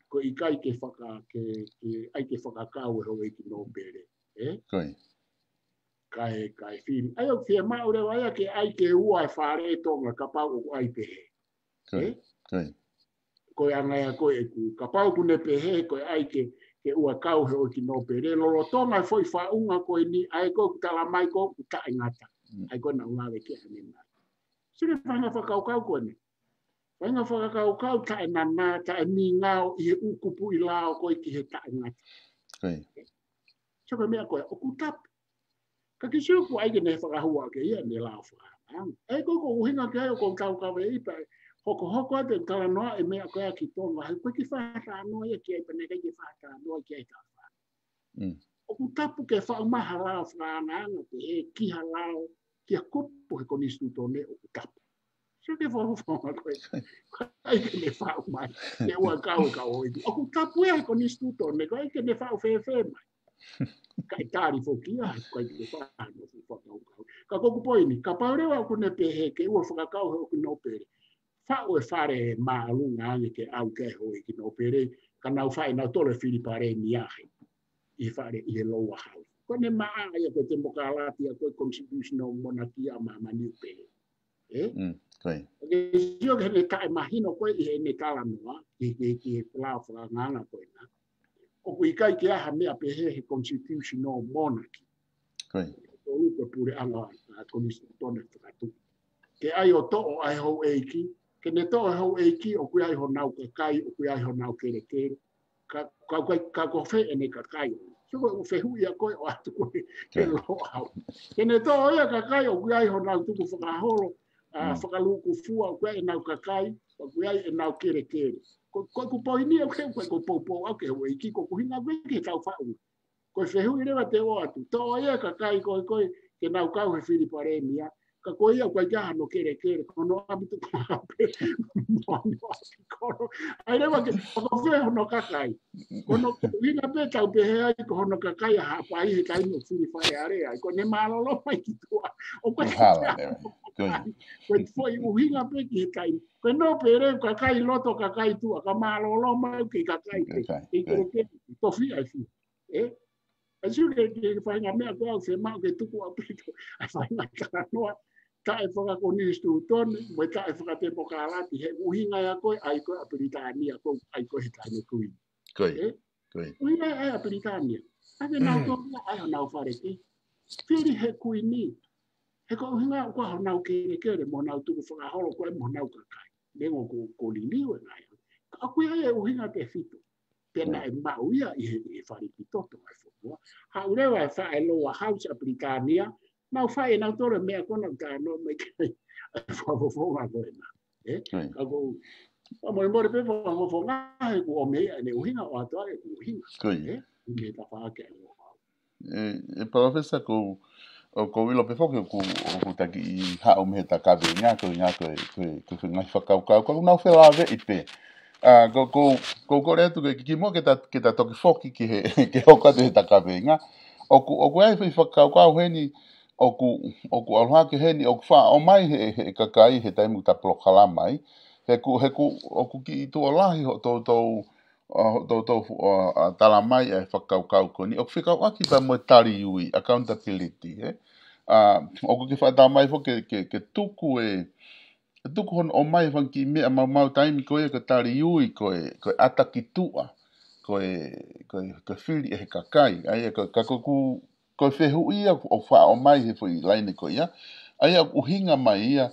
ko e ʻikai ke faka, ke, ke, ʻai ke fakakau e houʻeiki nōpele. Ē? Kae, kae fili. ʻAi ʻoku fiemaʻu leva ia ke ʻai ke ua e Fale Tonga kapau ʻoku ʻai pehē. Ē? Ko e anga ia ko ē ʻeku, kapau ʻoku ne pehē, ko e ʻai ke, ke ua kau he houʻeiki nōpele. Lolotonga e foʻi faʻunga ko eni, ʻa ē ko ē ʻoku tala mai ko ē ʻoku taʻengata. ʻA ē ko ē naʻa ku lave ki ai ʻanenai. Sio ki he faʻahinga fakakaukau ko eni. Faʻahinga fakakaukau taʻenana, taʻemingao ʻi he ʻū kupuʻi lao ko ē ki he taʻengata. So ko e meʻa ko ē, ʻoku tapu. Ka ke sio ʻoku ʻai ke ne fakahua ke ia ne lao fakaanga. ʻE ko e ʻuhinga ke ʻai ʻoku tau kavei pē, hokohoko atu e talanoa e meʻa ko ē ki Tonga, he ko e kiʻi fakatalanoa ia ki ai pea naʻe ʻikai ke fakatalanoa ki ai tafa. ʻOku tapu ke faʻu mai ha lao fakaanga, ke ʻai ki ha lao, ki ha kupu he konisitūtone ʻoku tapu. Sio ki he fakafofonga ko ē. ʻIkai ke ne faʻu mai. Ke ua kau e kau houʻeiki. ʻOku tapu ia he konisitūtone, ʻikai ke ne faʻu fēfē mai. Kae tali foki ia, ʻikai ke faʻu hano fuʻu fakakaukau. Ka ko ʻeku poini, kapau leva ʻoku ne pehē ke ua fakakau he ʻoku nōpele. Faʻu e fale māʻolunga ange ke ʻalu ki ai e houʻeiki nōpele, ka nau fai nautolu e fili palēmia he. ʻI he fale, ʻi he lower house. Ko ʻene maʻa ia ko e temokalati ia ko e constitutional monarchy ʻa māmani ʻoku pehē. Ē? Mm, ko ia. Ke sio ki heʻene taʻemahino ko ē ʻi heʻene talanoa, ki, ki, ki he palā fakanganga ko ena. ʻOku ʻikai ke ʻi ai ha meʻa pehē he constitutional monarchy. Ko ia. Ko e puleʻanga, ʻa, konisitūtone fakatuʻi. Ke ʻai ʻo toʻo ʻa e houʻeiki, ke ne toʻo e houʻeiki, ʻoku ʻi ai honau kakai, ʻoku ʻi ai honau kelekele. Ka, ka, ka, ka ko fē ʻene kakai. So ko e fehuʻi ia ko ē ʻoatu ko ē ke Ko ia. loa au. Ke ne toʻo ia kakai, ʻoku ʻi ai honau tukufakaholo, ʻa, Mm. fakalūkufua, ʻoku ʻi ai ʻenau kakai, ʻoku ʻi ai ʻenau kelekele. Ko, ko ʻeku poini ʻoku ke, ko ʻeku poupou au ki he houʻeiki, ko ʻeku ʻuhinga ko ē ki he tau faʻu. Ko e fehuʻi leva te u ʻoatu. Toʻo ia kakai ko ē ko ē, ke nau kau he fili palēmia. Ka ko ia ʻoku ʻikai ke ʻi ai hano kelekele, ko hono ʻapi tuku ʻape. Mo hono ʻapi kolo. ʻAi leva ke, ko fē hono kakai. Ko hono ʻuhinga pē tau pehē ai, ko hono kakai ʻa Haʻapai he taimi ʻoku fili Fale Alea ai. Ko ʻene mālōlō mai ki tuʻa. ʻOku ʻikai Hala, ke ʻi ai hano kakai. Ko e foʻi ʻuhinga pē ki he taimi. Ko e nōpele kakai loto kakai tuʻa, ka mālōlō mai ki he kakai pē. Kakai, Ki he kakai. kelekele, tofiʻa e fili. Ē? ʻA sio ki he, ki he faʻahinga meʻa ko ē ʻoku fiemaʻu ke tuku ʻaupito. ʻA e faʻahinga talanoa, taʻefakakonisitūtone, mo e taʻefakatemokalati, he ʻuhinga ia ko ē, ʻai ko ē ʻa Pilitānia, ko ē ʻai ko ē he taʻane kuini. Ko ia, Ē? ko ia. ʻUhinga ia ʻa Pilitānia. ʻA ke nau tō ia, ʻai honau fale ki. Fili he kuini. He ko e ʻuhinga ko honau kelekele, mo honau tukufakaholo ko ē mo honau kakai. Neongo ko, ko liliu e ngaahi. Ka ʻoku ʻi ai e ʻuhinga tefito. Pea Mm. naʻe maʻu ia ʻi he, ʻi he fale ki toto ʻa e fonua. Haʻu leva e faʻu e lower house ʻa Pilitānia, nau fai ʻenau tolo e meʻa ko ena ʻoku talanoa mai ki ai ʻa e fakafofonga ko ena. Ē? Mm. Ka ko, ʻa molemole pē fakafofonga he kuo ʻomai ʻene ʻuhinga ʻo ʻoatu ai ʻeku ʻuhinga. Ko ia. Ē? Ke tafaʻaki ʻa e lower house. ʻE, ʻe Palōfesa, ʻoku ou, ʻoku ou ʻilo pē foki ʻoku, ʻoku taki ʻi haʻu mei he ta kaveinga, ko e ngaahi, ko e, ko e, ko e ngaahi fakakaukau, ʻoku nau felāveʻi pē. ʻA, ʻoku, ʻoku, ʻoku ou kole atu ke, kimuʻa ke ta, ke ta toki foki ki he, ke hoko atu he ta kaveinga. ʻOku, ʻoku ʻi ai e foʻi fakakaukau heni, ʻoku, ʻoku ʻalu hake heni, ʻoku faʻa ʻomai he, he kakai, he taimi ʻoku ta polokalama ai. He ʻoku, he ʻoku, ʻoku kiʻi tuʻo lahi hoʻo toutou ʻa, toutou fu-, ʻa, ʻa, tala mai e fakakaukau ko eni. ʻOku fekauʻaki pea mo e taliui, accountability, ē? ʻA, ʻoku ke faʻa tala mai foki ke, ke, ke tuku e, ke tuku hono ʻomai e fanga kiʻi meʻa maumau taimi ko ia ko e taliui, ko e, ko e ʻata ki tuʻa, ko e, ko e, ko e fili ʻe he kakai. ʻA ia, ka, ka ko ʻeku, ko e fehuʻi ia ʻoku faʻa ʻomai he foʻi laine ko ia. ʻA ia, ʻuhinga mai ia,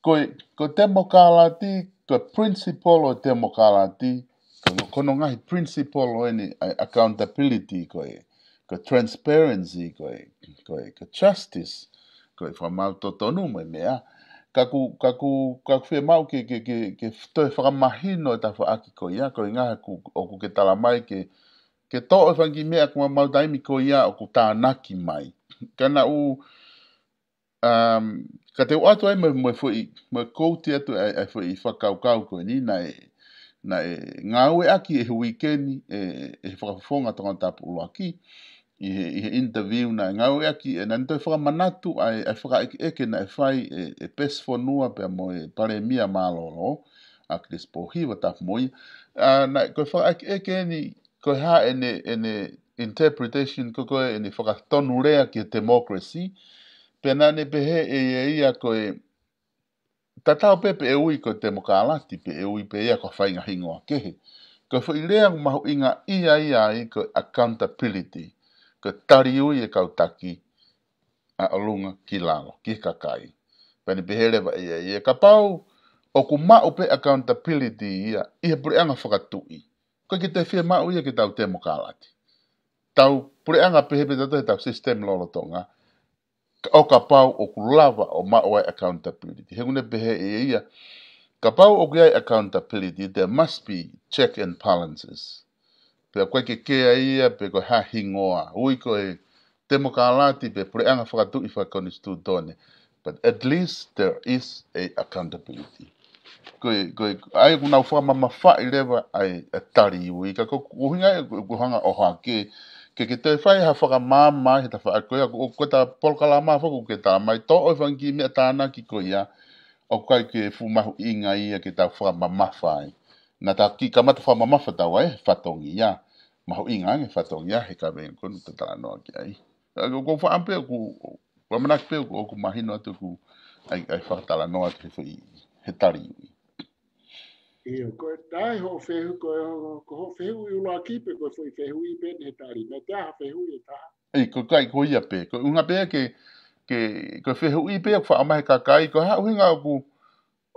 ko e, ko e temokalati, ko e principle ʻo e temokalati, ko hono, ko hono ngaahi principle ʻo eni, ʻa e accountability, ko e, ko e transparency, ko e, ko e, ko e justice, ko e fakamaau totonu mo e meʻa. Ka ʻoku, ka ʻoku, ka ʻoku fiemaʻu ke, ke, ke, ke toe fakamahino e tafaʻaki ko ia, ko e ngaahi ʻoku, ʻoku ke tala mai ke, ke toʻo e fanga kiʻi meʻa ko e maumau taimi ko ia ʻoku tānaki mai. Ka naʻu, um, ka te u ʻoatu ai mo, mo e foʻi, mo e kouti atu ai, ai foʻi fakakaukau ko eni naʻe, naʻe ngāueʻaki ʻi he uike ni, ʻe, ʻe he fakafofonga tongatapu ʻuluaki, ʻi he, ʻi he interview naʻe ngāueʻaki, ʻe naʻa ne toe fakamanatu ai, ai fakaʻekeʻeke naʻe fai ʻe, ʻe Pesi Fonua pea mo e Palēmia Mālōlō, ʻa Chris Pohiva tapu mo ia. ʻA, naʻe, ko e fakaʻekeʻeke eni, ko e hā ʻene, ʻene interpretation, ko, ko ʻene fakatonulea ki he democracy, pea naʻa ne pehē ʻe ia, ia ko e tatau pē pe ʻe ui ko e temokalati, pe ʻe ui pē ia ko e faʻahinga hingoa kehe. Ko e foʻi lea ʻoku mahuʻinga ia, ia ai ko e accountability, ko e taliui e kau taki, ʻa ʻolunga ki lalo, ki he kakai. Pea ne pehē leva ʻe ia, ia kapau ʻoku maʻu pē accountability ia, ʻi he puleʻanga fakatuʻi. ʻOku ʻikai ke toe fiemaʻu ia ke tau temokalati. Tau puleʻanga pehē pē tautolu he tau system lolotonga. Ka ʻo kapau ʻoku lava ʻo maʻu ai accountability. He ʻoku ne pehē ʻe ia, kapau ʻoku ʻi ai accountability, there must be check and balances. Pea ʻoku ʻikai ke kea ia pe ko e hā e hingoa. Ui ko e temokalati pe puleʻanga fakatuʻi fakakonisitūtone. But at least there is a accountability. Ko e, ko e, ʻa ia ʻoku nau fakamamafaʻi leva ʻa e, ʻa e taliui, ka ko, ko e ʻuhinga ia ʻoku, ʻoku hanga ʻo hake, ke, ke toe fai ha fakamaama he tafaʻaki ko ia, ʻoku, ʻoku ʻi ai e polokalama foki ʻoku ke tā mai, toʻo e fanga kiʻi meʻa tānaki ko ia, ʻoku ʻikai ke fuʻu mahuʻinga ia ke tau fakamamafa ai. Naʻa tau kiʻi kamata fakamamafa taua e fatongia. Mahuʻinga ange fatongia he kaveinga ko eni ʻoku ta talanoa ki ai. ʻA ia ʻoku ou faʻa pē ʻoku, ʻoku ʻamanaki pē ʻoku, ʻoku mahino atu ʻoku ʻi ai, ʻi ai e fakatalanoa ki he foʻi, he taliui. ʻIo, ko e tae hoʻo fehu-, ko e, ko hoʻo fehuʻi ʻuluaki pe ko e foʻi fehuʻi pē eni he tali. Naʻe ʻi ai ha fehuʻi ʻe taha. ʻEi, ko e ʻikai ko ia pē. Ko e ʻuhinga pē ke, ke, ko e fehuʻi pē ʻoku faʻa ʻomai he kakai, ko e hā e ʻuhinga ʻoku,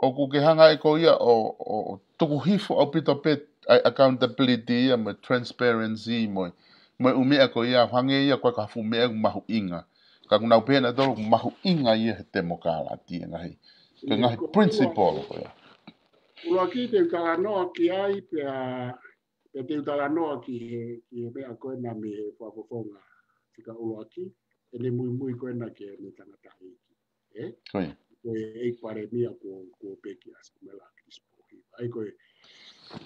ʻoku ke hanga ʻe koe ia ʻo, ʻo, ʻo tuku hifo ʻaupito pē ʻa e accountability ia mo e transparency mo e, mo e ʻū meʻa ko ia, hangē ia ko e ka fuʻu meʻa ʻoku mahuʻinga. Ka ʻoku nau pehē nautolu ʻoku mahuʻinga ia he temokalati e ngaahi, ko e ngaahi principle ko ia. ʻUluaki te u talanoa ki ai pea, pea te u talanoa ki he, ki he meʻa ko ena mei he fakafofonga fika ʻuluaki, ʻene muimui ko ena ki heʻene tangataʻeiki. ʻE? Ko ia. Ko e ʻEiki Palēmia ko, ko Peki ʻAsi Kumelakisi Pōhiva. ʻA ia ko e,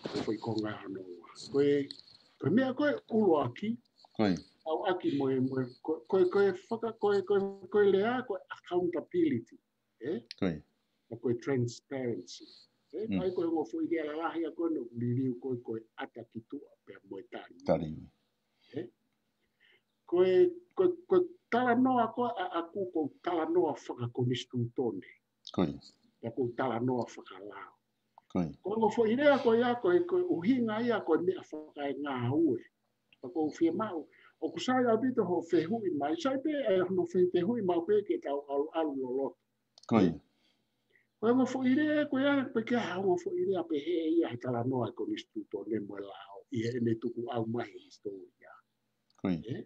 ko e foʻi konga hono ua. Ko e, ko e meʻa ko e ʻuluaki. Ko ia. ʻAuʻaki mo e, mo e, ko, ko, ko e faka-, ko e, ko e, ko e lea, ko e accountability. ʻE? Ko ia. Ko e transparency. ʻE? Mm. ʻA ia ko e ongo foʻi lea lalahi ʻa ko ē ʻoku liliu ko e, ko e ʻata ki tuʻa pea mo e tali. Tali. ʻE? Ko e, ko e, ko e talanoa ko ē ʻaʻaku ko e talanoa fakakonisitūtone. Ko ia. Pea ko e talanoa fakalao. Ko ia. Ko e ongo foʻi lea ko ia, ko e, ko e ʻuhinga ia, ko e meʻa fakaengāue. Pea ʻoku ou fiemaʻu, ʻoku sai ʻaupito hoʻo fehuʻi mai, sai pē, ʻa hono fe-, fehuʻi maʻu pē ke tau ʻaluʻalu loloto. Ko ia. Ko e ongo foʻi lea, ko ia, pe ke ha ongo foʻi lea pehē ia he talanoa e konisitūtone mo e lao, ʻi heʻene tukuʻau mai he hisitōlia. Ko ia. ʻE?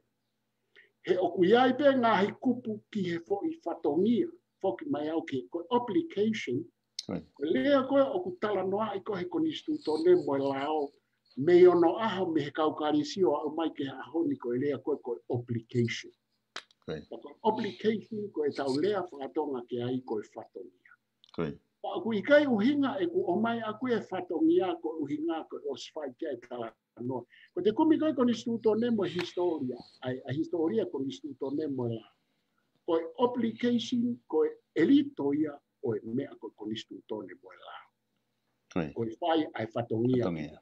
He ʻoku ʻi ai pē ngaahi kupu ki he foʻi fatongia, foki mai au ki he, ko e obligation, Ko ia. ko e lea ko ē ʻoku talanoaʻi ko ē he konisitūtone mo e lao, mei onoʻaho mei he kau Kalisi ʻo aʻu mai ki he ʻaho ni ko e lea ko ē ko e obligation. Ko ia. Ka ko e obligation ko ʻetau lea faka-Tonga ki ai ko e fatongia. Ko ia. Pea ʻoku ʻikai ʻuhinga ʻeku ʻomai ʻaʻaku e fatongia ko e ʻuhinga ko e ʻosi fai ki ai e talanoa. Ko e te kumi ko ē konisitūtone mo e hisitōlia, ʻa e, ʻa e hisitōlia konisitūtone mo e lao. Ko e obligation, ko e ʻelito ia ʻo e meʻa ko e konisitūtone mo e lao. Ko ia. Ko e fai ʻa e fatongia. Fatongia.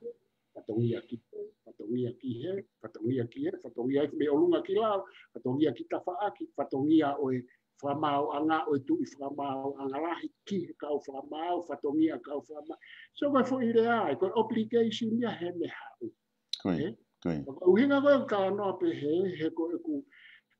Fatongia ki he, fatongia ki he, fatongia ki he, fatongia ki he, mei ʻolunga ki lalo, fatongia ki tafaʻaki, fatongia ʻo e fakamaauʻanga, ʻo e tuʻi fakamaauʻanga lahi, ki he kau fakamaau, fatongia kau fakamaau. So ko e foʻi lea ʻa e, ko e obligation ia heʻene haʻu. Ko ia, ʻE? ko ia. Ko e ʻuhinga ko ē ʻoku talanoa pehē, he ko ʻeku,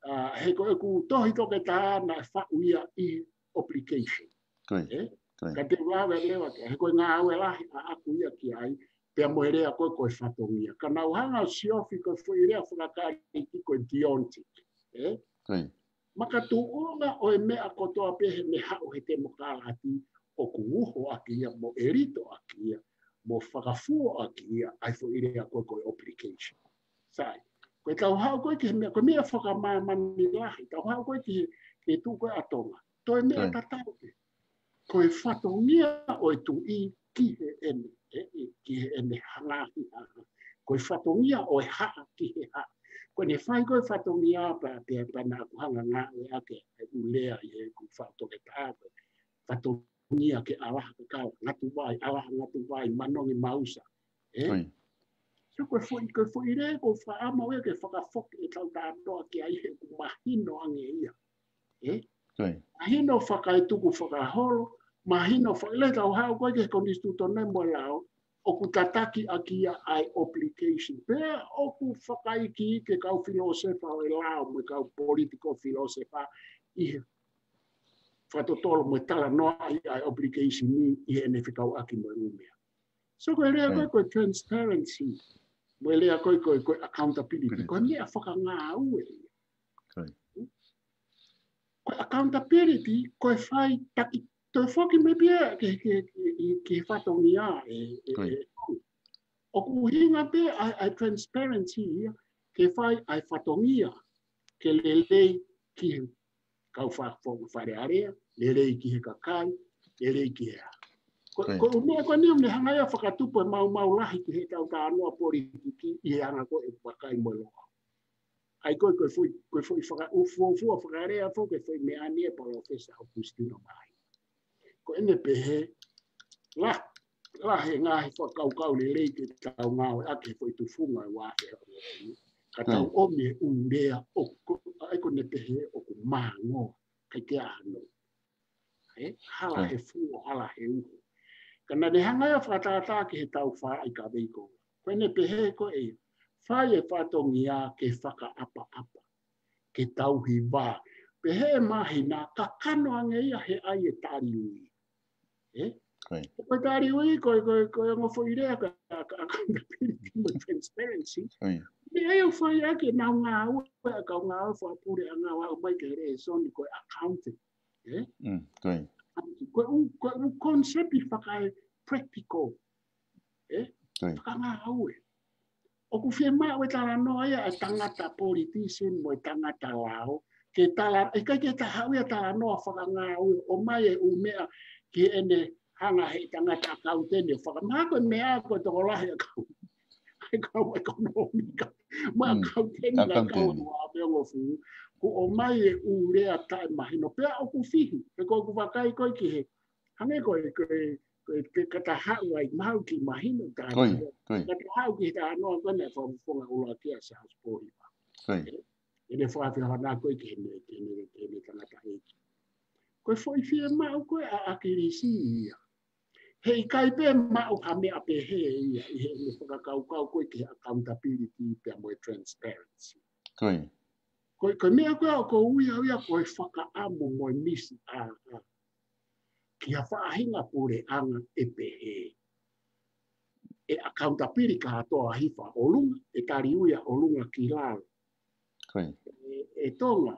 ʻa, he ko ʻeku tohi toketā naʻe faʻu ia ʻi he obligation. Ko ia, ʻE? ko ia. Ka te u lave leva ki ai, he ko e ngāue lahi ʻaʻaku ia ki ai, pea mo e lea ko ē ko e fatongia. Ka naʻa ku hanga ʻo siofi ko e foʻi lea faka-Kalisi ko e deontic. ʻE? Ko ia. Makatuʻunga ʻo e meʻa kotoa pē heʻene haʻu he temokalati ʻoku uho ʻaki ia, mo ʻelito ʻaki ia, mo fakafuo ʻaki ia, ʻa e foʻi lea ko ē ko e obligation. Sai. Ko ʻetau haʻu ko ē ki he meʻa, ko e meʻa fakamāmani lahi, tau haʻu ko ē ki he, ki he tuʻu ko ē ʻa Tonga. Toe meʻa Ko ia. tatau pē. Ko e fatongia ʻo e tuʻi ki heʻene, ʻe, ʻe, ki heʻene ngaahi haʻa. Ko e fatongia ʻo e haʻa ki he haʻa. Ko ʻene fai ko ē fatongia pea, pea, pea naʻa ku hanga ngāueʻaki e ʻū lea ʻi heʻeku faʻu toketā ko e fatongia ke ʻalaha kakala, ngatu vai, ʻalaha ngatu vai, manongi mausa. ʻE? Ko ia. So ko e foʻi, ko e foʻi lea, ko e faʻa mau ia ke fakafoki ʻetau talanoa ki ai he ʻoku mahino ange ia. ʻE? Ko ia. Mahino fakaetuku fakaholo, mahino fa-, lea tau haʻu ko ē ki he konisitūtone mo e lao, ʻoku tataki ʻaki ia ʻa e obligation. Pea ʻoku fakaikiiki e kau filōsefa ʻo e lao mo e kau political philosopher ʻi he fakatotolo mo e talanoaʻi ʻa e obligation ni ʻi heʻene fekauʻaki mo e ʻū meʻa. So ko e lea ko ē Ko ia. ko e transparency, mo e lea ko ē ko e, ko e accountability, Ko ia. ko e meʻa fakangāue. Ko ia. Ko e accountability, ko e fai taki, toe foki mai pē ia ki, ki, ki, ki he fatongia ʻe, ʻe, Ko ia. ʻe, ʻoku ʻuhinga pē ʻa e, ʻa e transparency ia, ke fai ʻa e fatongia, ke lelei ki he kau fa-, fa-, Fale Alea, Lelei ki he kakai, lelei ki he ʻā. Ko, ko e meʻa ko eni ʻoku ne hanga ia ʻo fakatupu e maumau lahi ki heʻetau talanoa politiki ʻi he anga ko ē ʻeku vakai mo e loa. ʻA ia ko e, ko e foʻi, ko e foʻi fakaʻufuofua fakalea foki e foʻi meʻa ni ʻa e Palōfesa ʻOkusitino Māhina. Ko ʻene pehē, la, lahi e ngaahi fakakaukau lelei ke tau ngāueʻaki he foʻi tufunga ʻe ua afe ua. Ka tau ʻomi e ʻū lea ʻoku, ʻa ia ko ʻene pehē ʻoku māngoa, ʻikai ke ʻi ai hano. ʻE, hala he fuo, hala he uho. Ka naʻa ne hanga ia ʻo fakatātā ki heʻetau fāʻi kavei ko. Ko ʻene pehē ko e, fai e fatongia ke fakaʻapaʻapa, ke tauhi vā. Pehē ʻe Māhina, kakano ange ia he ʻai e tali ui. ʻE? Ko e tali ui, ko e, ko e, ko e ongo foʻi lea ka, ka, ka accountability mo transparency. Meʻa ia ʻoku fai ʻaki ʻenau ngāue, ʻa e kau ngāue fakapuleʻanga ʻo aʻu mai ki he lēsoni ko e accounting. ʻE? Ko e ʻū, ko e ʻū concept fakae practical. ʻE? Fakangāue. ʻOku fiemaʻu e talanoa ia ʻa e tangata politician mo e tangata lao. Ke tala, ʻikai ke ta haʻu ia ʻo talanoa fakangāue ʻo ʻomai e ʻū meʻa ki heʻene hanga he tangata accountant ʻo fakamahako e meʻa ko e tokolahi ʻa e kau, ʻa e kau ʻekonōmika. Mo e accountant ʻa e kau ua afe ongo fuʻu. Kuo ʻomai e ʻū lea taʻemahino pea ʻoku fihi. He ko ʻeku vakai ko ē ki he. Hangē ko e, ko e, ko e, ko e ka ta haʻu ai, mahalo ʻoku mahino tā. Ka ta haʻu ki he talanoa ko ē naʻe fakafofonga ʻuluaki ʻa Siaosi Pōhiva. ʻEne fakafehoanaki ko ē ki heʻene, ki heʻene, ki heʻene tangataʻeiki. Ko e foʻi fiemaʻu ko ē ʻa ʻAkilisi ia. Heʻikai pē maʻu ha meʻa pehē ia ʻi heʻene fakakaukau ko ē ki he accountability pea mo e transparency. Ko e, ko e meʻa ko ē ʻoku ou ui au ia ko e fakaʻamu mo e misi ʻa, ʻa. Ki ha faʻahinga puleʻanga ʻe pehē. ʻE accountability kātoa hifo ʻa ʻolunga, ʻe tali ui ʻa ʻolunga ki lalo. ʻE, ʻe Tonga,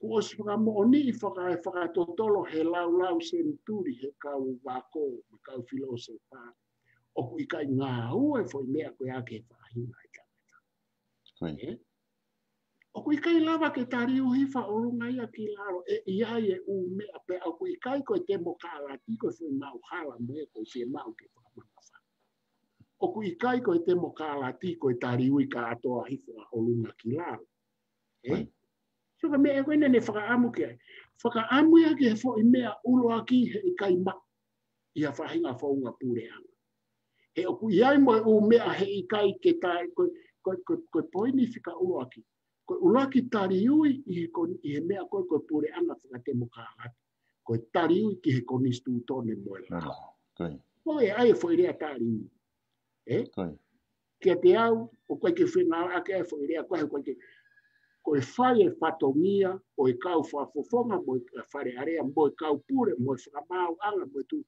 kuo ʻosi fakamoʻoniʻi faka-, fakatotolo he laulau senituli he kau vako, mo e kau filōsefa. ʻOku ʻikai ngāue foʻi meʻa ko ia ki he faʻahinga ʻe tangata. ʻE? ʻOku ʻikai lava ke tali ui hifo ʻa ʻolunga ia ki lalo, ʻe ʻi ai e ʻū meʻa pea ʻoku ʻikai ko e temokalati ko e foʻi maʻu hala mo e ko e fiemaʻu ke fakamamafa. ʻOku ʻikai ko e temokalati ko e tali ui kātoa hifo ʻa ʻolunga ki lalo. ʻE? So ka meʻa ko ē naʻa ne fakaʻamu ki ai. Fakaʻamu ia ki he foʻi meʻa ʻuluaki heʻikai maʻu ʻi ha faʻahinga founga puleʻanga. He ʻoku ʻi ai mo e ʻū meʻa heʻikai ke tā, ko, ko, ko, ko e poini fika ʻuluaki. Ko e ʻuluaki tali ui ʻi he ko, ʻi he meʻa ko ē ko e puleʻanga fakatemokalati. Ko e tali ui ki he konisitūtone mo e lao. Ko e ʻai e foʻi lea tali ui. ʻE? Kiate au, ʻoku ʻikai ke fengāueʻaki e foʻi lea ko ē, ʻoku ʻikai ke, ko e fai e fatongia ʻo e kau fakafofonga mo e Fale Alea mo e kau pule mo e fakamaauʻanga mo e tuʻi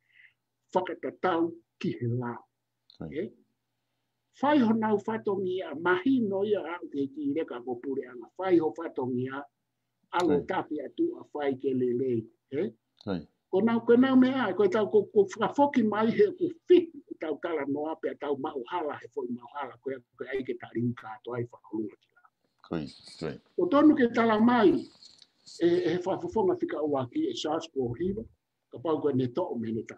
fakatatau ki he lao. ʻE? Fai honau fatongia, mahino ia ʻa e kiʻi leka ko e puleʻanga. Fai ho fatongia, ʻalu tafi atu ʻo fai ke lelei. ʻE? Ko ʻenau, ko ʻenau meʻa, ko ʻetau, ko, ko fakafoki mai he ʻoku fihi ʻetau talanoa pea tau maʻu hala he foʻi maʻu hala, ko e, ko e ʻai ke tali ui kātoa ai fakaʻolunga ki lalo. Ko tonu ke tala mai, ʻe, ʻe he fakafofonga fika ʻuluaki, ʻe Siaosi Pōhiva, kapau ko ʻene toʻo mei heʻene ta.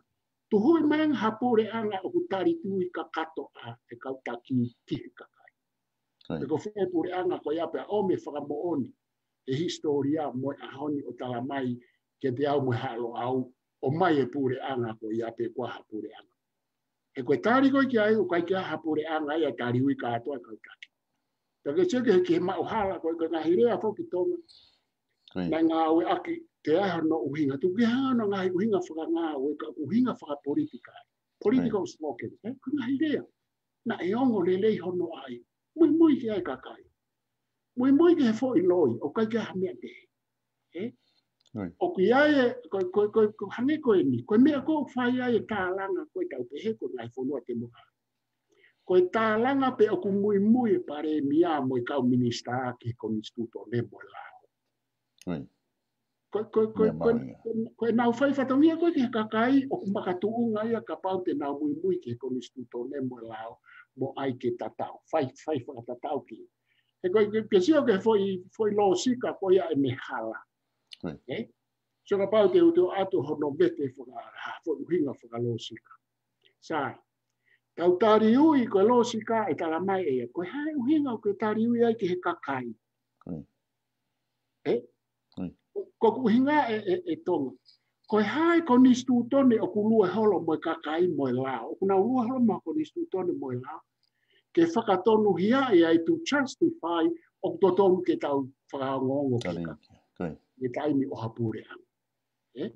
Tuhuʻi mai ange ha puleʻanga ʻoku tali ui kakato ʻa e kau taki ki he kakai. Pe ko fē puleʻanga ko ia pea ʻomi e fakamoʻoni he hisitōlia mo e ʻaho ni ʻo tala mai kiate au mo e Haʻa Loʻau, ʻomai e puleʻanga ko ia pe ko ha puleʻanga. He ko e tali ko ē ki ai ʻoku ʻikai ke ʻi ai ha puleʻanga ia tali ui kātoa e kau taki. Pea ke sio ki he, ki he maʻu hala ko ē, ko e ngaahi lea foki Tonga. Naʻe ngāueʻaki, ʻe ʻi ai hono ʻuhinga, tuku ke ʻi ai hono ngaahi ʻuhinga fakangāue, ka ʻuhinga fakapolitika. Political slogan, ʻe, ko e ngaahi lea. Naʻe ongo lelei hono ʻai. Muimui ki ai kakai. Muimui ki he foʻi loi, ʻoku ʻikai ke ʻi ai ha meʻa pehē. ʻE? ʻOku ʻi ai e, ko, ko, ko, ko hangē ko eni, ko e meʻa ko ē ʻoku fai ai e tālanga ko ē tau pehē ko e ngaahi fonua temokalati. Ko e tālanga pē ʻoku muimui e palēmia mo e kau minisitā ki he konisitūtone mo e lao. Ko, ko, ko, ko, ko ʻenau fai fatongia ko ē ki he kakai ʻoku makatuʻunga ia kapau te nau muimui ki he konisitūtone mo e lao mo ʻai ke tatau. Fai, fai fakatatau ki. He ko e, ke, ke sio ki he foʻi, foʻi lōsika ko ia ʻene hala. ʻE? Sio kapau te u toe ʻoatu hono vete faka-, ha foʻi ʻuhinga fakalōsika. Sai. Tau taliui ko e lōsika ʻe tala mai ʻe ia. Ko e hā e ʻuhinga ʻoku ke taliui ai ki he kakai? Ko ia. Ē? Ko ia. Ko ʻeku ʻuhinga ē, ē, ē Tonga. Ko e hā e konisitūtone ʻoku lue holo mo e kakai mo e lao? ʻOku nau lue holo mo e konisitūtone mo e lao ke fakatonuhiaʻi ai, to justify ʻoku totonu ke tau fakaongoongo ki he kakai. Ko ia. He taimi ʻo ha puleʻanga. Ē?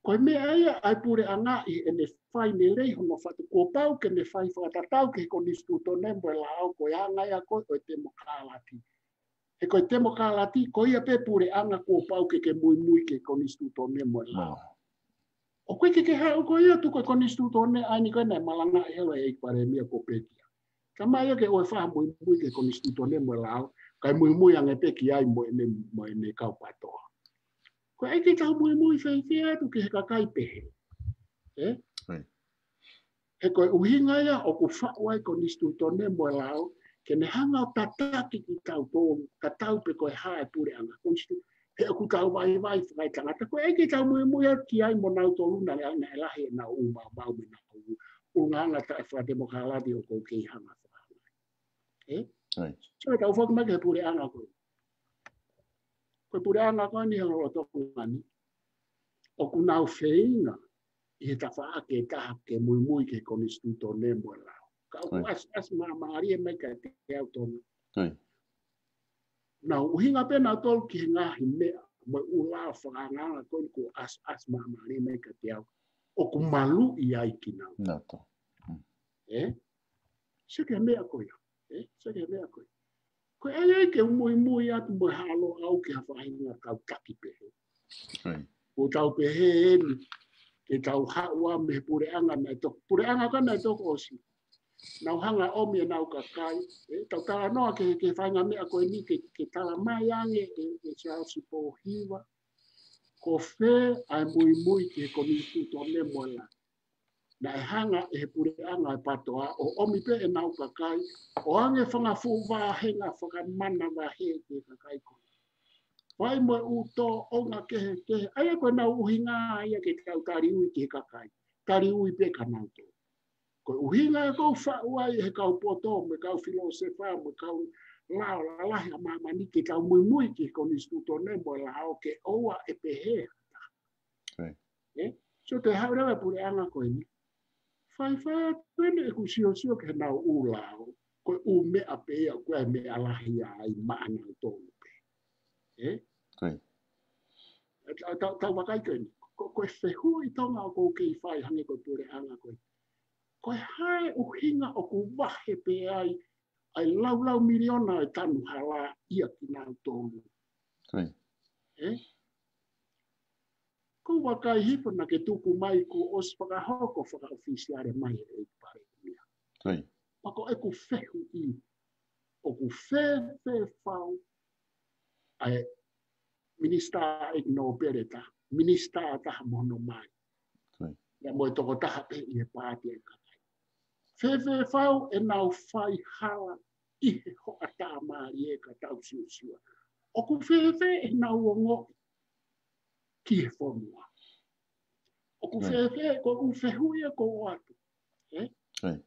Ko e meʻa ia ʻa e puleʻanga ʻi heʻene fai, ne lei hono fatu, kuo pau ke ne fai fakatatau ki he konisitūtone mo e lao, ko e anga ia ko ē ʻo e temokalati. He ko e temokalati, ko ia pē puleʻanga kuo pau ke ke muimui ki he konisitūtone mo e lao. Mo e lao. ʻOku ʻikai ke ke haʻu koe ia ʻo tuku e konisitūtone ʻa eni ko ē naʻe malangaʻi holo ʻe he ʻEiki Palēmia kuo pekia. Ka mai ia ke ʻoua ʻe fai ha muimui ki he konisitūtone mo e lao, kae muimui ange pē ki ai mo ʻene, mo ʻene kau PTOA. Ko e ʻikai ke tau muimui fēfē atu ki he kakai pehē? Ē? Ko ia. He ko e ʻuhinga ia ʻoku faʻu ai konisitūtone mo e lao, ke ne hanga ʻo tataki kitautolu, tatau pē ko e hā e puleʻanga, konisitū-, he ʻoku tau vaivai fakaetangata, ko e ʻikai ke tau muimui atu ki ai mo nautolu naʻe, naʻe lahi ʻenau ʻū maumau mo ʻenau ʻulungaanga taʻefakatemokalati ʻoku ou kei hanga fakahanga. Ē? Ko ia. So, tau foki mai ki he puleʻanga ko ē. Ko e puleʻanga ko eni he lolotonga ni, ʻoku nau feinga ʻi he tafaʻaki ʻe taha ke muimui ki he konisitūtone mo e lao. Ka ʻoku Ko ia. ʻasi, ʻasi māmālie mai kiate au Tonga. Ko ia. Nau ʻuhinga pē nautolu ki he ngaahi meʻa mo e ʻū lao fakaangaanga ko eni kuo ʻasi, ʻasi māmālie mai kiate au. ʻOku maluʻi ai kinautolu. Nautolu. Mm. Ē? Sio ki he meʻa ko ia. Ē? Sio ki he meʻa ko ia. Ko e ʻai ai ke u muimui atu mo e haʻalo au ki ha faʻahinga kau taki pehē. Ko ia. Ko ʻetau pehē eni, ke tau haʻu ā mei he puleʻanga naʻe toko, puleʻanga ko ē naʻe toko ʻosi. Nau hanga ʻomi ʻenau kakai, ē, tau talanoa ki he, ki he faʻahinga meʻa ko eni ke, ke tala mai ange ʻe, ʻe Siaosi Pōhiva. Ko fē ʻa e muimui ki he konisitūtone mo e lao? Naʻe hanga ʻe he puleʻanga ʻe PTOA ʻo ʻomi pē ʻenau kakai, ʻo ʻoange fanga fuʻu vāhenga fakamanavahē ki he kakai ko ē. Fai mo e ʻū tōʻonga kehekehe. ʻA ia ko ʻenau ʻuhinga ia ke tau taliui ki he kakai. Taliui pē kia nautolu. Ko e ʻuhinga ia ʻoku faʻu ai ʻe he kau poto, mo e kau filōsefa, mo e kau lao lalahi ʻa māmani ke tau muimui ki he konisitūtone mo e lao ke ʻoua ʻe pehē ha taha. Right. Ē? So te haʻu leva e puleʻanga ko eni. Faifai atu eni ʻeku siosio ki heʻenau ʻū lao. Ko e ʻū meʻa pē ia, ko e meʻa lahi ia ai maʻanautolu pē. Ē? Right. Ē, tau, tau, tau vakai ko eni. Ko, ko e fehuʻi Tonga ʻoku ou kei fai hangē ko e puleʻanga ko eni. Ko e hā e ʻuhinga ʻoku vahe pē ai ʻa e laulau miliona e tanu hala ia kinautolu. Right. Ē? Ko e vakai hifo naʻa ke tuku mai kuo ʻosi fakahoko fakaʻofisiale mai ʻe he ʻEiki Palēmia. Right. Pea ko ʻeku fehuʻi, ʻoku fēfē fau ʻa e minisitā ʻeiki nōpele ʻe taha, minisitā ʻe taha mo hono mali. Right. Ia mo e tokotaha pē ʻi he paati ʻa e kakai. Fēfē fau ʻenau fai hala ʻi he hoʻatā mālie ka tau siosio. ʻOku fēfē ʻenau ongoʻi ki he fonua? ʻOku Right. fēfē, ko e ʻū fehuʻi ia ʻoku ou ʻoatu. Ē? Right.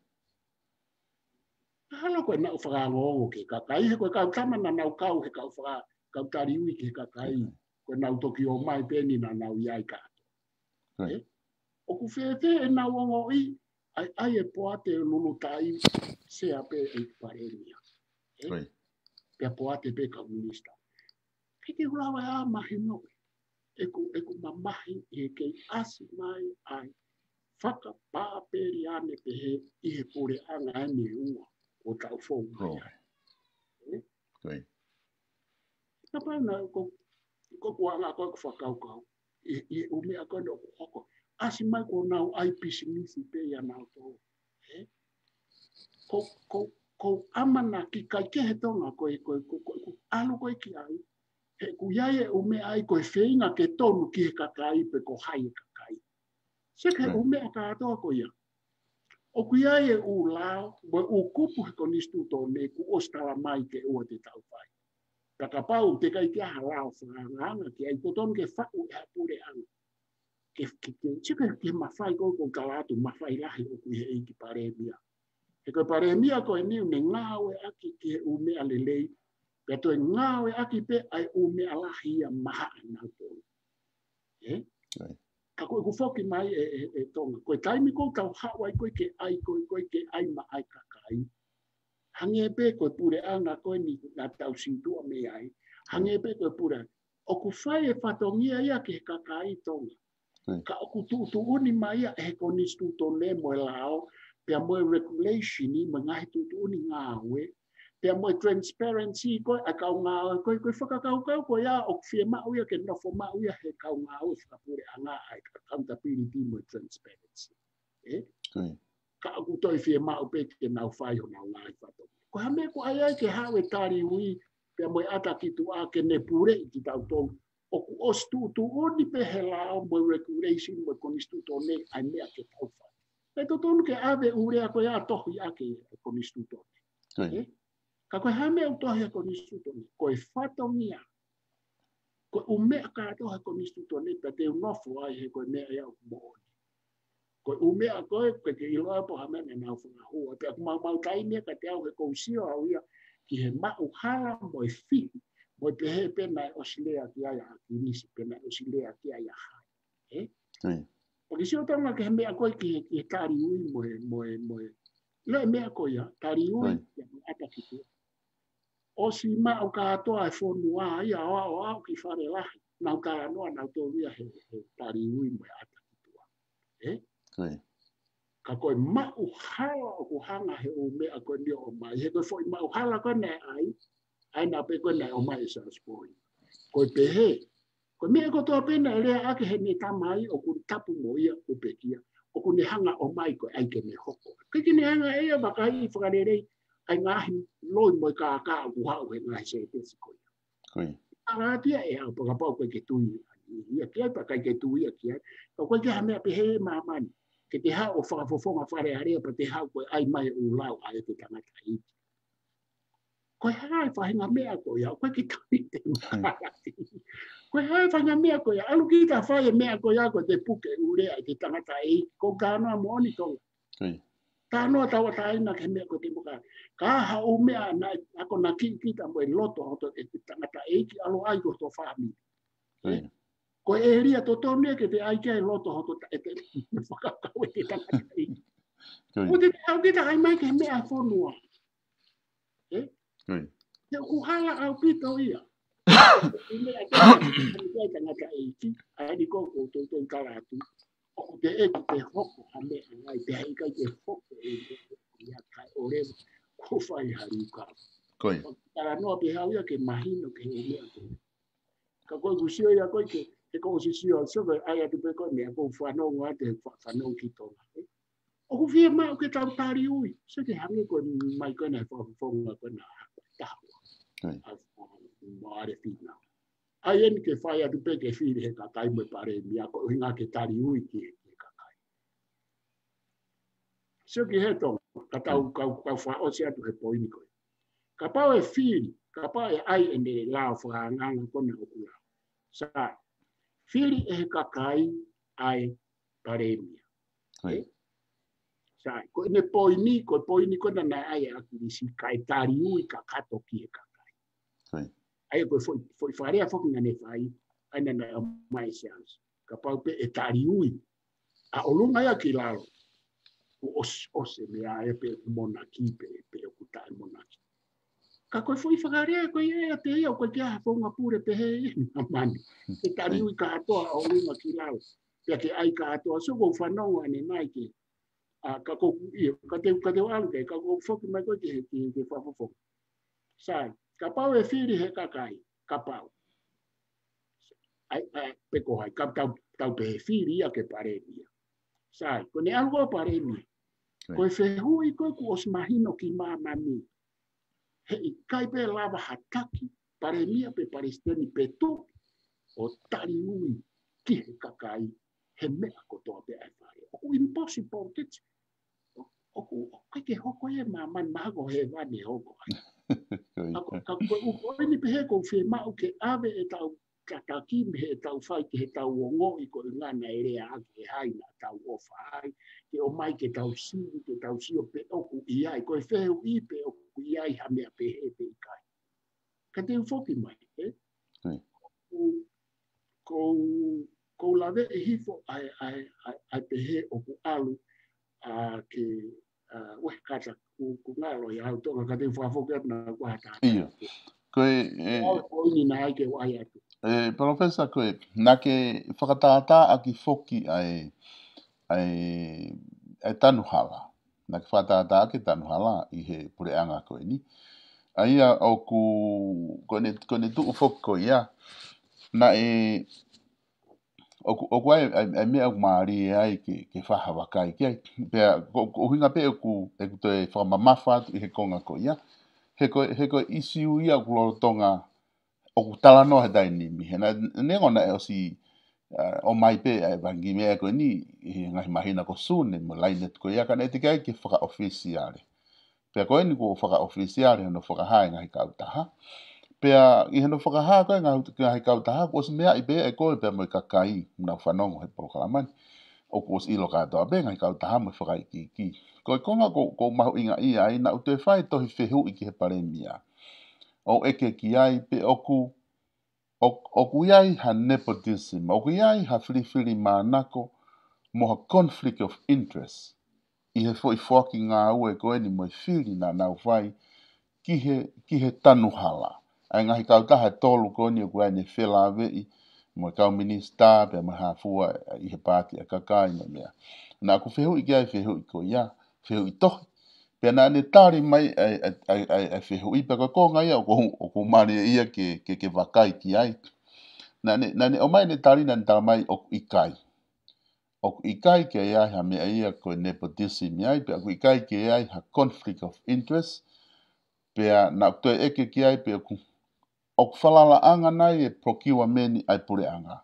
Mahalo ko ʻenau fakaongoongo ki he kakai, he ko e kau tama naʻa nau kau he kau faka-, kau taliui ki he kakai. Right. Ko ʻenau toki ō mai pē eni naʻa nau ʻi ai kātoa. Right. Ē? ʻOku fēfē ʻenau ongoʻi, ʻa e, ʻa e poate lulutai sea pē ʻEiki Palēmia. Ē? Right. Pea poate pē kau minisitā. Ke ke ula wa a mahino. ʻEku, ʻeku mamahi ʻi he kei ʻasi mai ai. Fakapapeliane pehē ʻi he puleʻanga eni ʻe ua. ʻOku tau fou mai Right. ai. Ē? Right. Kapau naʻe ko, ko kuanga ko e fakakaukau. ʻI, ʻi he ʻū meʻa ko ē ʻoku hoko. ʻAsi mai kuo nau ʻai pisinisi pē ia nautolu. Ē? Ko, ko, ko ʻamanaki kae kehe Tonga ko e, ko e, ko e, ko e, ko e ʻalu ko ē ki ai. He ʻoku ʻi ai e ʻū meʻa ai ko e feinga ke tonu ki he kakai pe ko hai e kakai. Sio ki he Right. ʻū meʻa kātoa ko ia. ʻOku ʻi ai e ʻū lao, mo e ʻū kupu he konisitūtone kuo ʻosi tala mai ke ʻoua te tau fai. Ka kapau te kai ke ʻi ai ha lao fakaangaanga ki ai, totonu ke faʻu ʻe ha puleʻanga. Ke, ke, ke, ke, ke mafai ko, ko e tala atu, mafai lahi ʻoku ʻi he ʻEiki Palēmia. He ko e Palēmia ko eni ʻoku ne ngāueʻaki ki he ʻū meʻa lelei, pea toe ngāueʻaki pē ʻa e ʻū meʻa lahi ia mahaʻa nautolu. Ē? Ka ko ʻeku foki mai ē, ē, ē Tonga. Ko e taimi ʻoku tau haʻu ai ko ē ke ʻai, ko ē, ko ē ke ʻai maʻa e kakai. Hangē pē ko e puleʻanga ko eni naʻa tau situʻa mei ai. Hangē pē ko e puleʻanga. ʻOku fai e fatongia ia ki he kakai Tonga. Ka ʻoku tuʻutuʻuni mai ia ʻe he konisitūtone mo e lao, pea mo e regulation mo e ngaahi tuʻutuʻuni ngāue, pea mo e transparency ko ē ʻa e kau ngāue, ko e, ko e fakakaukau ko ia ʻoku fiemaʻu ia ke nofo maʻu ia he kau ngāue fakapuleʻanga ʻa e accountability mo e transparency. Ē? Ka ʻoku toe fiemaʻu pē ke nau fai honau ngaahi fatongia. Ko e hā e meʻa ʻoku ʻai ai ke haʻu e taliui, pea mo e ʻata ki tuʻa ke ne puleʻi kitautolu. ʻOku ʻosi tuʻutuʻuni pē he lao mo e regulation mo e konisitūtone ʻa e meʻa ke tau fai. Pea totonu ke ʻave ʻū lea ko ia tohi ʻaki e konisitūtone. Ē? Ka ko e hā e meʻa ʻoku tohi he konisitūtone? Ko e fatongia. Ko e ʻū meʻa kātoa he konisitūtone pea te u nofo ai he ko e meʻa ia ʻoku moʻoni. Ko e ʻū meʻa ko ē, ʻoku ʻikai ke ʻiloa pe ko e hā e meʻa naʻa nau fakahū. Pea ʻoku maumau taimi ia kiate au he ʻoku ou sio au ia ki he maʻuhala mo e fihi, mo e pehē pe naʻe ʻosi lea ki ai ʻa ʻAkilisi, pe naʻe ʻosi lea ki ai ʻa hai. Ē? Pea ke sio Tonga ki he meʻa ko ē ki he, ki he taliui mo e, mo e, mo e. Lea e meʻa ko ia, taliui, pea mo e ʻata ki tuʻa. ʻOsi maʻu kātoa e fonua ia ʻo aʻu, ʻo aʻu ki Fale Lahi. Nau talanoa nautolu ia he, he taliui mo e ʻata ki tuʻa. Ē? Ka ko e maʻuhala ʻoku hanga he ʻū meʻa ko eni ʻo ʻomai. He ko e foʻi maʻuhala ko ē naʻe ʻai, ʻa ia naʻe pehē ko ē naʻe ʻomai ʻe Salisbury. Ko e pehē, ko e meʻa kotoa pē naʻe lea ʻaki heʻene tamai ʻoku tapu mo ia ʻo pekia. ʻOku ne hanga ʻo ʻomai ko e ʻai ke ne hoko. ʻIkai ke ne hanga ʻe ia ʻo vakai fakalelei ʻa e ngaahi loi mo e kākā ʻoku haʻu he ngaahi sētesi ko ia. Ko ia. Talaatu ia ʻe au pea kapau ʻoku ʻikai ke tui ia ki ai, pea ʻikai ke tui ia ki ai. Ka ʻoku ʻikai ke ha meʻa pehē ʻi māmani. Ke te haʻu ʻo fakafofonga Fale Alea pea te haʻu ko e ʻai mai e ʻū lao ʻa e tangataʻeiki. Ko e hā e faʻahinga meʻa ko ia, ʻoku ʻikai ke tau ʻi te mā. Ko e hā e faʻahinga meʻa ko ia, ʻalu kita fai e meʻa ko ia ko e te puke ʻū lea ʻa e tangataʻeiki, ko e talanoa moʻoni Tonga. Talanoa tauʻatāina ki he meʻa ko e te moka. Ka ha ʻū meʻa naʻe akonaki kita mo e loto hoto ʻe tangataʻeiki, ʻalu ʻai ki hoto fāmili. Ko e ʻēlia totonu ia ke te ʻai ki ai loto hoto ta-, ʻe te fakakau ʻe te tangataʻeiki. Ko te te au kita ʻai mai ki he meʻa fonua. Ē? He ʻoku hala ʻaupito ia. ʻI meʻa te ʻai tangataʻeiki, ʻa eni ko ʻoku ou toutou talaatu. ʻOku te ʻeku te hoko ha meʻa ai, te ʻikai te hoko e ia kai ʻo leva, ko fai ha liuka. Talanoa pē hau ia ke mahino ke he meʻa ko. Ka ko e kusio ia ko e ke, he ko ʻosi sio, sio ko e ʻai atu pē ko e meʻa ko fanongo atu he fa-, fanongo ki Tonga. ʻOku fiemaʻu ke tau taliui, sio ke hangē ko e mai ko e naʻe fakafofonga ko e naʻa taha. ʻA, mo are fina. ʻAi eni ke fai atu pē ke fili he kakai mo e palēmia ko e ʻuhinga ke taliui ki he, ki he kakai. Sio ki he Tonga, ka tau kau, kau fakaʻosi atu he poini ko ē. Kapau ʻe fili, kapau ʻe ʻai ʻene lao fakaangaanga ko ena ʻoku lao. Sai, fili ʻe he kakai ʻa e palēmia. Sai, ko ʻene poini, ko e poini ko ena naʻe ʻai ʻe ʻAkilisi kae taliui kakato ki he kakai. ʻA ia ko e foʻi, foʻi fakalea foki naʻa ne fai, ʻa ia naʻe ʻomai ʻe Siaosi. Kapau pē ʻe taliui. ʻA ʻolunga ia ki lalo. Kuo ʻosi, ʻosi e meʻa ia pe ʻoku monaki pe, pe ʻoku taʻemonaki. Ka ko e foʻi fakalea ko ia ʻe te ia ʻoku ʻikai ke ʻi ai ha founga pule pehē ʻi māmani. ʻE taliui kātoa ʻa ʻolunga ki lalo. Pea ke ʻai kātoa, sio ko e fanongo ʻanenai ke. ʻA, ka ko ʻeku ʻio, ka te u, ka te u ʻalu ke, ka ko e foki mai ko e ke, ke, ke fakafofonga. Sai, kapau ʻe fili he kakai, kapau. ʻAi, ʻai, pe ko hai, ka tau, tau pehē fili ia ke palēmia. Sai, ko ʻene ʻalu ko e palēmia. Ko e fehuʻi ko ē kuo ʻosi mahino ki māmani. He ʻikai pē lava ha taki, palēmia pe palesiteni pe tuʻi, ʻo taliui ki he kakai, he meʻa kotoa pē ʻa e fale. ʻOku impossible ke, ʻoku, ʻoku ʻikai ke hoko ia ʻi māmani, mahalo ko hēvani ʻe hoko ai. Ka ko e ʻū poini pehē ʻoku fiemaʻu ke ʻave ʻetau tataki mei heʻetau fai ki heʻetau ongoʻi ko e ngana e lea ake ʻe hai naʻa tau ʻofa ai, ke ʻomai ke tau sio, ke tau sio pe ʻoku ʻi ai, ko e fehuʻi pe ʻoku ʻi ai ha meʻa pehē pe ʻikai. Ka te u foki mai, ē? Ko, ko, ko u laveʻi hifo ʻa e, ʻa e, ʻa e, ʻa e pehē ʻoku ʻalu, ʻa, ke, ʻa, uehe kata ku, ku ngalo ia au Tonga ka te u fakafoki atu na kua hata. Ia. Ko e, e, ʻa e poini naʻe ʻai ke u ʻai atu. E, Palōfesa, ko e, naʻa ke fakatātā ʻaki foki ʻa e, ʻa e, ʻa e tanu hala. Naʻa ke fakatātā ʻaki e tanu hala ʻi he puleʻanga ko eni. ʻA ia ʻoku, ko ʻene, ko ʻene tuʻu foki ko ia. Naʻe, ʻoku, ʻoku ʻi ai, ʻa e, ʻa e meʻa ʻoku mālie ai ke, ke fai ha vakai ki ai. Pea, ko, ko e ʻuhinga pē ʻoku, ʻeku toe fakamamafa atu ʻi he konga ko ia. He ko e, he ko e ʻīsiu ia ʻoku lolotonga ʻoku talanoa he taimi ni. He naʻe, neongo naʻe ʻosi, ʻa, ʻomai pē ʻa e vakai meʻa ko eni, ʻi he ngaahi māhina ko Sune mo Laine ko ia ka naʻe teʻeki ai ke fakaʻofisiale. Pea ko eni kuo fakaʻofisiale hono fakahā e ngaahi kautaha. Pea ʻi hono fakahā ko e ngaahi, ngaahi kautaha, kuo ʻosi meaʻi pē ʻe koe pea mo e kakai, naʻa nau fanongo he polokalama ni. ʻOku ʻosi ʻilo kātoa pē ngaahi kautaha mo e fakaikiiki. Ko e konga ko, ʻoku ou mahuʻingaʻia ai, naʻa ku toe fai tohi fehuʻi ki he palēmia. ʻO ʻeke ki ai pe ʻoku, ʻo, ʻoku ʻi ai ha nepotism, ʻoku ʻi ai ha filifilimānako mo ha conflict of interest ʻi he foʻi foaki ngāue ko eni mo e fili naʻa nau fai ki he, ki he tanu hala. ʻA e ngaahi kautaha ʻe tolu ko eni ʻoku ʻi ai ʻene felāveʻi mo e kau minisitā pea mo e hā fua ʻi he paati ʻa e kakai mo e meʻa. Naʻa ku fehuʻi ki ai e fehuʻi ko ia, fehuʻi tohi. Pea naʻa ne tali mai ʻa e, ʻa e, ʻa e, ʻa e, ʻa e fehuʻi pea ko e konga ia ʻoku, ʻoku mālie ia ke, ke, ke vakai ki ai. Naʻa ne, naʻa ne ʻomai ʻene tali naʻa ne tala mai ʻoku ʻikai. ʻOku ʻikai ke ʻi ai ha meʻa ia ko e nepotism ai, pea ʻoku ʻikai ke ʻi ai ha conflict of interest, pea naʻa ku toe ʻeke ki ai pe ʻoku, ʻoku falalaʻanga nai e procurement ʻa e puleʻanga.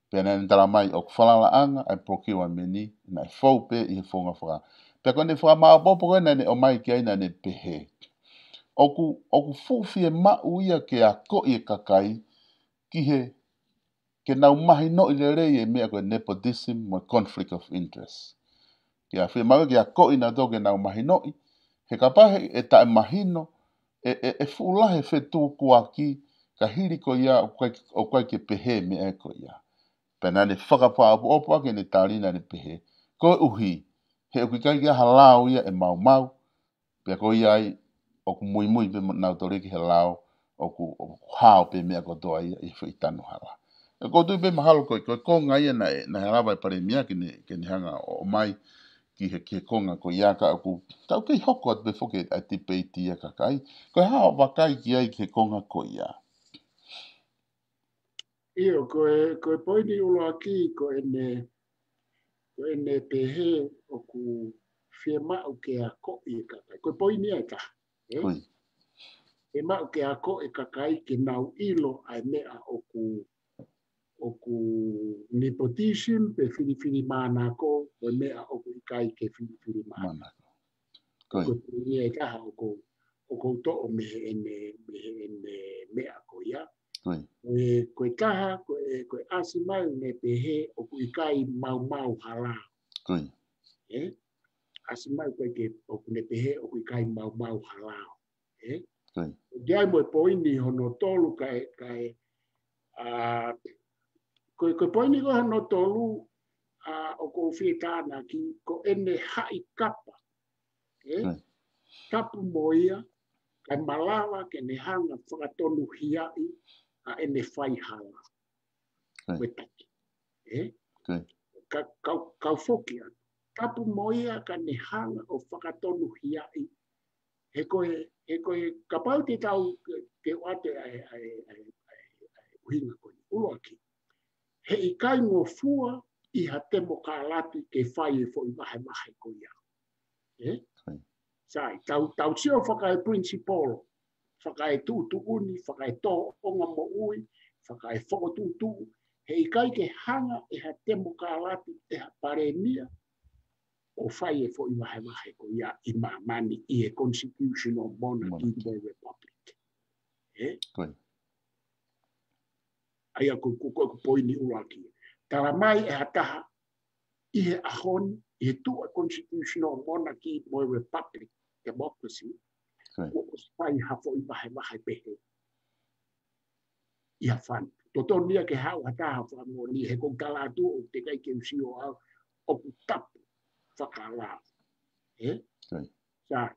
Pea naʻa ne tala mai ʻoku falalaʻanga ʻa e procurement ni, naʻe fou pē ʻi he founga faka. Pea ko ʻene fakamāʻopoʻopo ko ē naʻa ne ʻomai ki ai naʻa ne pehē. ʻOku, ʻoku fuʻu fiemaʻu ia ke akoʻi e kakai ki he ke nau mahinoʻi lelei e meʻa ko e nepotism mo e conflict of interest. Ke a fiemaʻu ke akoʻi nautolu ke nau mahinoʻi, he kapau he ʻe taʻemahino, ʻe, ʻe, ʻe fuʻu lahi e fetukuaki ka hili ko ia ʻoku ʻikai, ʻoku ʻikai ke pehē meʻa ko ia. Pea naʻa ne fakafakaʻopoʻopo ʻaki ʻene tali naʻa ne pehē. Koeʻuhi, he ʻoku ʻikai ke ʻi ai ha lao ia ʻe maumau, pea ko ia ai, ʻoku muimui pē mo nautolu ki he lao, ʻoku, ʻoku hao pē meʻa kotoa ia ʻi he foʻi tanu hala. ʻE ko u tui pē mahalo ko e, ko e konga ia naʻe, naʻe lava e palēmia ke ne, ke ne hanga ʻo, ʻomai ki he, ki he konga ko ia ka ʻoku, ka ʻoku kei hoko atu pē foki ʻa e tipeiti ia kakai. Ko e hā hoʻo vakai ki ai ki he konga ko ia. ʻIo, ko e, ko e poini ʻuluaki, ko ʻene, ko ʻene pehē ʻoku fiemaʻu ke akoʻi e kakai. Ko e poini ia ʻe taha, ē? Ko ia. Fiemaʻu ke akoʻi e kakai ke nau ʻilo ʻa e meʻa ʻoku, ʻoku nepotism pe filifilimānako, ko e meʻa ʻoku ʻikai ke filifilimānako. Mānako. Ko ia. Ko e poini ia ʻe taha ʻoku, ʻoku ou toʻo mei heʻene, mei heʻene meʻa ko ia. Ko ia. Ko e, ko e taha, ko e, ko e ʻasi mai ʻene pehē ʻoku ʻikai maumau ha lao. Ko ia. Ē? ʻAsi mai ko e ke ʻoku ne pehē ʻoku ʻikai maumau ha lao. Ē? Ko ia. ʻOku ʻi ai mo e poini hono tolu kae, kae, ʻa, ko e, ko e poini ko hono tolu, ʻa, ʻoku ou fie tānaki, ko ʻene haʻi kapa. Ē? Ko ia. Tapu mo ia, kae malava ke ne hanga fakatonuhiaʻi ʻa ʻene faihala. Ko ia. Ko e taki. Ē? Ko ia. Ka, kau, kau foki atu. Tapu mo ia ka ne hanga ʻo fakatonuhiaʻi. He ko e, he ko e kapau te tau ke, ke ʻoatu ʻa e, ʻa e, ʻa e, ʻa e, ʻa e ʻuhinga ko eni. ʻUluaki. He ʻikai ngofua ʻi ha temokalati ke fai e foʻi vahevahe ko ia. Ē? Ko ia. Sai, tau, tau sio fakaeprinsipolo, fakaetuʻutuʻuni, fakaetōʻonga moʻui, fakaefokotuʻutuʻu, he ʻikai ke hanga ʻe ha temokalati, ʻe ha palēmia, ʻo fai e foʻi vahevahe ko ia ʻi māmani ʻi he constitutional monarchy. Monarchy. Ko e ʻA ia ko, ko, ko, ko e poini ʻuluaki. Tala mai ʻe ha taha, ʻi he ʻaho ni, ʻi he tuʻu ʻa e constitutional monarchy mo e republic, democracy, kuo ʻosi fai ha foʻi vahevahe pehē ʻi ha fund. Totonu ia ke haʻu ha taha fakamoʻoni, he ʻoku ou tala atu ʻoku teʻeki ai ke u sio au, ʻoku tapu fakalao. Ē? Sai,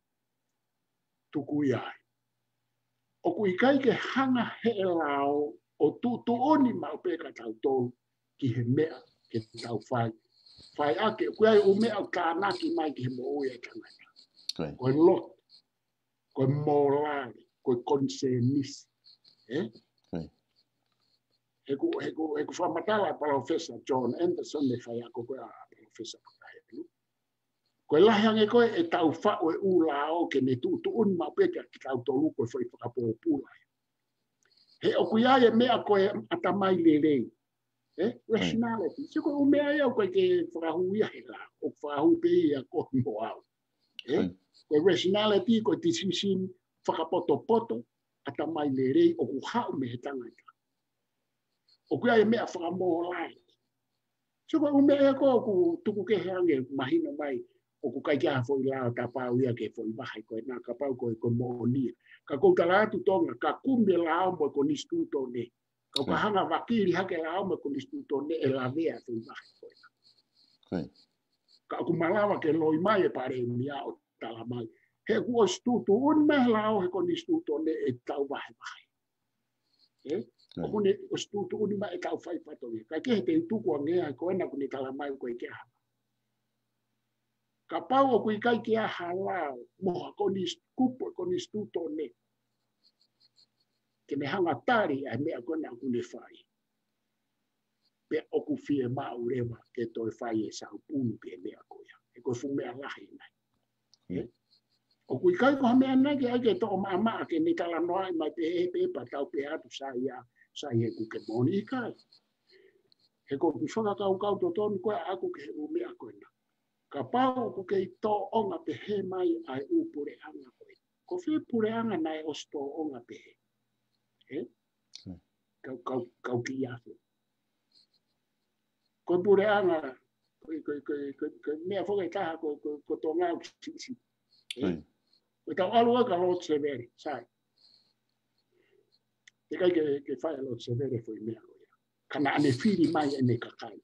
tuku ia ai. ʻOku ʻikai ke hanga ʻe he lao ʻo tuʻutuʻuni maʻu pē kia tautolu ki he meʻa ke tau fai. Fai ake, ʻoku ʻi ai ʻū meʻa ʻoku tānaki mai ki he moʻui ʻa e tangata. Ko e lotu, ko e mōlale, ko e konisēnisi. Ē? He ʻoku, he ʻoku, he ʻoku fakamatala ʻa Palōfesa John Anderson, ʻa e faiako ko ē ʻa Palōfesa Pukahelu. Ko e lahi ange ko ē ʻetau faʻu e ʻū lao ke ne tuʻutuʻuni maʻu pē kia kitautolu ko e foʻi fakapōpula. He ʻoku ʻi ai e meʻa ko e ʻatamai lelei. Ē? Rationality. Sai, ko e ʻū meʻa ia ʻoku ʻikai ke fakahū ia he lao. ʻOku fakahū pē ia koe mo au. Ē? Ko e rationality, ko e decision fakapotopoto, ʻatamai lelei ʻoku haʻu mei he tangata. ʻOku ʻi ai e meʻa fakamōlale. Sai, ko e ʻū meʻa ia ko ē ʻoku tuku kehe ange, mahino mai ʻoku ʻikai ke ʻi ai ha foʻi lao tapau ia ki he foʻi vahe ko ena, kapau ko e, ko e moʻoni ia. Ka ʻoku ou tala atu, Tonga, ka kumi e lao mo e konisitūtone. Ka ʻoku hanga ʻo vakili hake e lao mo e konisitūtone, ʻe lavea e foʻi vahe ko ena. Ka ʻoku malava ke loi mai e palēmia ʻo tala mai, he kuo ʻosi tuʻutuʻuni mai he lao he konisitūtone ʻetau vahevahe. Ē? ʻOku ne ʻosi tuʻutuʻuni mai ʻetau fai fatongia. Kae kehe, te u tuku ange ia, ko ena ʻoku ne tala mai ʻoku ʻikai ke ʻi ai ha lao. Kapau ʻoku ʻikai ke ʻi ai ha lao, mo ha konis-, kupu e konisitūtone ke ne hanga ʻo tali ʻa e meʻa ko ena ʻoku ne fai, pea ʻoku fiemaʻu leva ke toe fai e saupulu ki he meʻa ko ia. He ko e fuʻu meʻa lahi ena. Ē? ʻOku ʻikai ko ha meʻa naʻe ʻikai ke toʻo maʻamaʻa ke ne talanoaʻi mai pē he pepa, tau pehē atu, sai ia, sai, he ʻoku ke moʻoni, ʻikai. He ko ʻeku fakakaukau totonu ko ē ʻaʻaku ki he ʻū meʻa ko ena. Kapau ʻoku kei tōʻonga pehē mai ʻa e ʻū puleʻanga ko ē, ko fē puleʻanga naʻe ʻosi tōʻonga pehē? Ē? Kau, kau, kau ki afe. Ko e puleʻanga, ko e, ko e, ko e, ko e, ko e meʻa foki ʻe taha ko, ko, ko Tonga ʻoku siʻisiʻi. Ē? Ko ʻetau ʻalu ʻo ka Lord Sevele, sai. Teʻeki ai ke, ke fai ʻe Lord Sevele foʻi meʻa ko ia. Ka naʻa ne fili mai ʻene kakai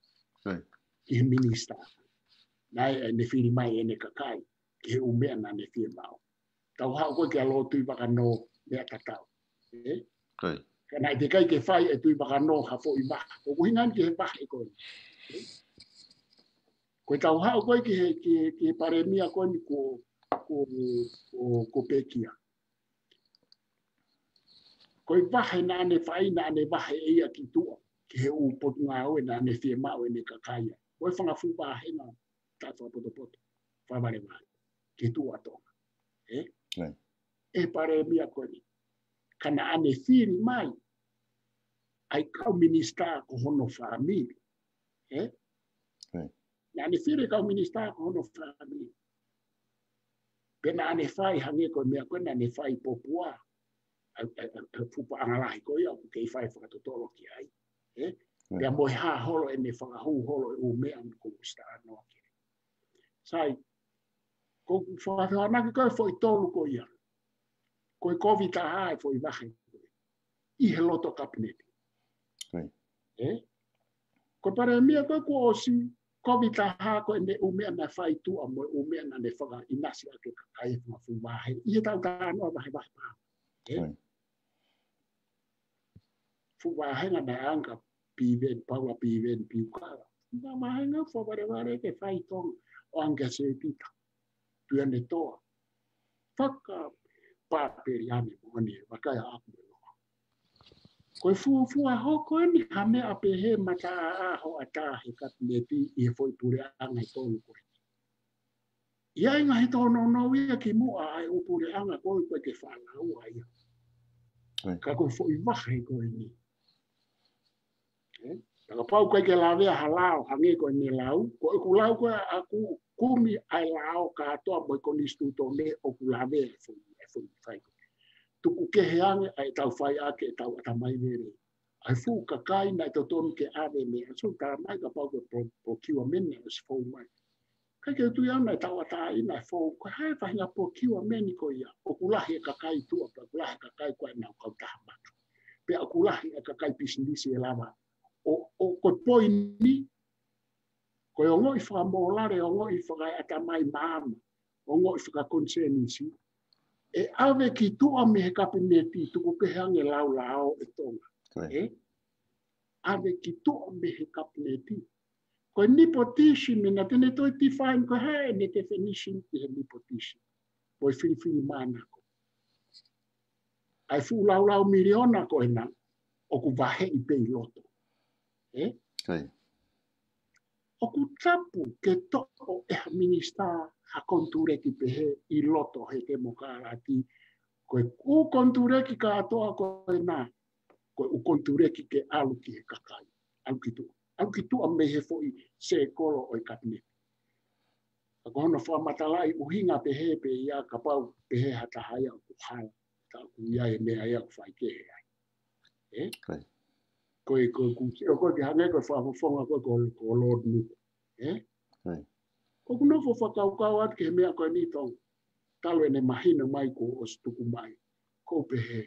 ki he minisitā. Naʻe, ne fili mai ʻene kakai ki he ʻū meʻa naʻa ne fiemaʻu. Tau haʻu ko ē kia Lord Tuʻivakanō, meʻa tatau. Ē? Ka naʻe teʻeki ai ke fai ʻe Tuʻivakanō ha foʻi vahe. ʻOku ʻuhinga eni ki he vahe ko ē. Ē? Ko ʻetau haʻu ko ē ki he, ki he, ki he palēmia ko eni kuo, kuo, kuo, kuo pekia. Ko e vahe naʻa ne fai, naʻa ne vahe ʻe ia ki tuʻa, ki he ʻū potungāue naʻa ne fiemaʻu ʻene kakai ia. Ko e fanga fuʻu vāhenga taʻefakapotopoto, fakavalevale, ki tuʻa Tonga. Ē? ʻE palēmia ko eni. Ka naʻa ne fili mai ʻa e kau minisitā ko hono fāmili. Ē? Naʻa ne fili kau minisitā ko hono fāmili. Pea naʻa ne fai hangē ko e meʻa ko ē naʻa ne fai Popua. ʻA e, ʻa e, ʻa e fuʻu paʻanga lahi ko ia ʻoku kei fai fakatotolo ki ai. Ē? Pea mo e hā holo ʻene fakahū holo e ʻū meʻa ʻoku ou ʻosi talanoa ki ai. Sai, ko e fakafehoanaki ko ē foʻi tolu ko ia. Ko e kovi taha e foʻi vahe ko ē ʻi he loto kapineti. Ē? Ko e palēmia ko ē kuo ʻosi, kovi taha ko ʻene ʻū meʻa naʻe fai tuʻa mo e ʻū meʻa naʻa ne fakaʻinasi ʻaki e kakai he fanga fuʻu vahe. ʻI heʻetau talanoa vahevahe pau. Ē? Fuʻu vāhenga naʻe ʻanga Piveni, Paula Piveni Piukala. Fuʻu vāhenga fakavalevale ke fai Tonga ʻo ʻanga Setita Tuʻiʻonetoa. Fakapapeli ane mo ane, vakai ʻaʻaku mo e loa. Ko e fuofua hoko eni ha meʻa pehē mataʻāʻā hoʻatā he kapineti ʻi he foʻi puleʻanga ʻe tolu ko ē. ʻI ai e ngaahi tōnounou ia kimuʻa ʻa e ʻū puleʻanga ko ē ʻoku ʻikai ke faʻa lau ia. Ka ko e foʻi vahe ko eni. Ē? Ka kapau ʻoku ʻikai ke lavea ha lao hangē ko ʻene lau, ko ʻeku lau ko ē ʻaʻaku, kumi ʻa e lao kātoa mo e konisitūtone ʻoku lavea e foʻi, e foʻi fai ko ē. tuku kehe ange ʻa ʻetau fai ʻaki ʻetau ʻatamai lelei. ʻA e fuʻu kakai naʻe totonu ke ʻave meʻa. So, talamai kapau ko e pro-, procurement naʻe ʻosi fou mai. Ka ʻoku ou tui au naʻe tauʻatāina e fou, ko e hā e faʻahinga procurement ko ia. ʻOku lahi e kakai tuʻa, pea ʻoku lahi e kakai ko ē ʻoku nau kautaha maka. Pea ʻoku lahi e kakai pisinisi ʻe lava ʻo, ʻo, ko e poini, ko e ongoʻi fakamōlale, ongoʻi fakaeʻatamai maama, ongoʻi fakakonisenisi, ʻe ʻave ki tuʻa mei he kapineti, tuku kehe ange lau lao ʻe Tonga. Ko ia. Ē? ʻAve ki tuʻa mei he kapineti. Ko e nepotism, naʻa te ne toe define ko e hā ʻene definition ʻi he nepotism. Ko e filifilimānako. ʻA e fuʻu laulau miliona ko ena, ʻoku vaheʻi pē ʻi loto. Ē? Ko ia. ʻOku tapu ke toʻo ʻe ha minisitā ha konituleki pehē ʻi loto he temokalati. Ko e ʻū konituleki kātoa ko ena, ko e ʻū konituleki ke ʻalu ki he kakai. ʻAlu ki tuʻa. ʻAlu ki tuʻa mei he foʻi sēkolo ʻo e kapineti. Ka ko hono fakamatalaʻi ʻuhinga pehē pē ia kapau pehē ha taha ia ʻoku hala. Ka ʻoku ʻi ai e meʻa ia ʻoku faikehe ai. Ē? Ko ia. Ko e, ko e, ʻoku sio ko e ke hangē ko e fakafofonga ko e ko, ko Lord Nuku. Ē? Ko ia. ʻOku ou nofo fakakaukau atu ki he meʻa ko eni Tonga. Talu ʻene mahino mai kuo ʻosi tuku mai. ʻOku ou pehē.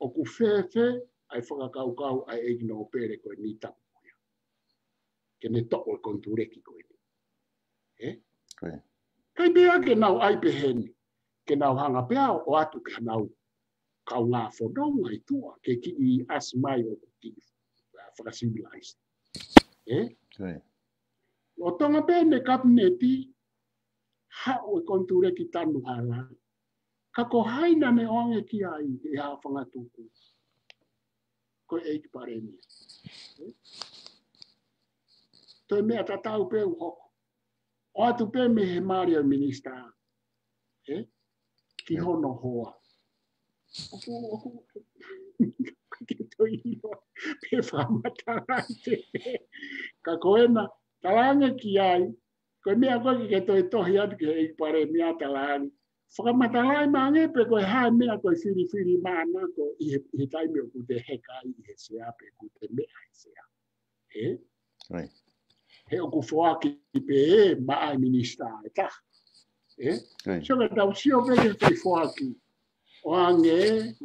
ʻOku fēfē ʻa e fakakaukau ʻa e ʻEiki Nōpele ko eni tapu ia. Ke ne toʻo e konituleki ko eni. Ē? Ko ia. Kai pē ā ke nau ʻai pehē ni. Ke nau hanga pē ʻo ʻoatu ke nau kaungā fononga ʻi tuʻa, ke kiʻi ʻasi mai ʻoku kiʻi fakasivilaise. Ē? Ko ia. Lolotonga pē ʻene kapineti, haʻu e konituleki tanu hala. Ka ko hai naʻa ne ʻoange ki ai ʻi ha fanga tuku. Ko e ʻEiki Palēmia. Ē? Toe meʻa tatau pē ʻoku hoko. ʻOatu pē mei he mali ʻo e minisitā. Ē? Ki hono hoa. ʻOku, ʻoku, ke toe ʻilo pē fakamatala ʻi he. Ka ko ena, talaange ki ai, ko e meʻa ko ē ke toe tohi atu ki he ʻEiki Palēmia talaange. Fakamatalaʻi mai ange pē ko e hā e meʻa ko e filifilimānako ʻi he, ʻi he taimi ʻoku te heka ai ʻi he sea pe ʻoku te meʻa he sea. Ē? Ko ia. He ʻoku foaki pē ē maʻa e minisitā ʻe taha. Ē? Ko ia. So ka tau sio pē ki he foaki. ʻOange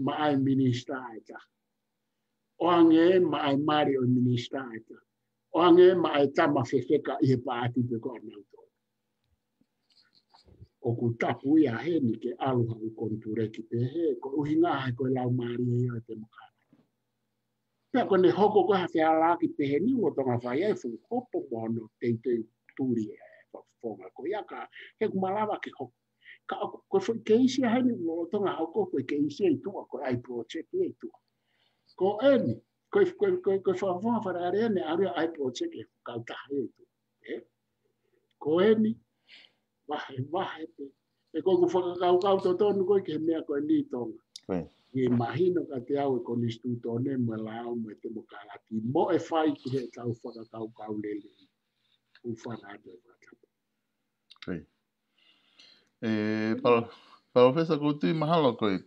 maʻa e minisitā ʻe taha. ʻOange maʻa e mali ʻo e minisitā ʻe taha. ʻOange maʻa e tama fefeka ʻi he paati pe ko ʻenau tō. ʻOku tapu ia heni ke ʻalu ha ʻū konituleki pehē, ko e ʻuhinga he ko e laumālie ia ʻo e temokalati. Pea ko ʻene hoko ko e ha fealaaki pehē ni ʻoku lolotonga fai ai e fuʻu hopo mo hono teuteu tuli e fakafofonga ko ia ka he ʻoku malava ke hoko. Ka ʻoku, ko e foʻi keisi ʻa heni ʻoku lolotonga hoko ko e keisi ʻi tuʻa, ko e ʻai project ʻi tuʻa. Ko eni, ko e, ko e, ko e, ko e fakafofonga Fale Alea ʻene ʻalu ʻo ʻai project ʻi he kautaha ʻi tuʻa. Ē? Ko eni, vahevahe pē. Ē ko ʻeku fakakaukau totonu ko ē ki he meʻa ko eni Tonga. Ko ia. ʻE mahino kiate au e konisitūtone mo e lao mo e temokalati. Mo e fai ki heʻetau fakakaukau lelei. ʻOku ou fakaʻatā atu e fakatapu. Ko ia. Ē, Palo-, Palōfesa, ʻoku ou tui mahalo ko e,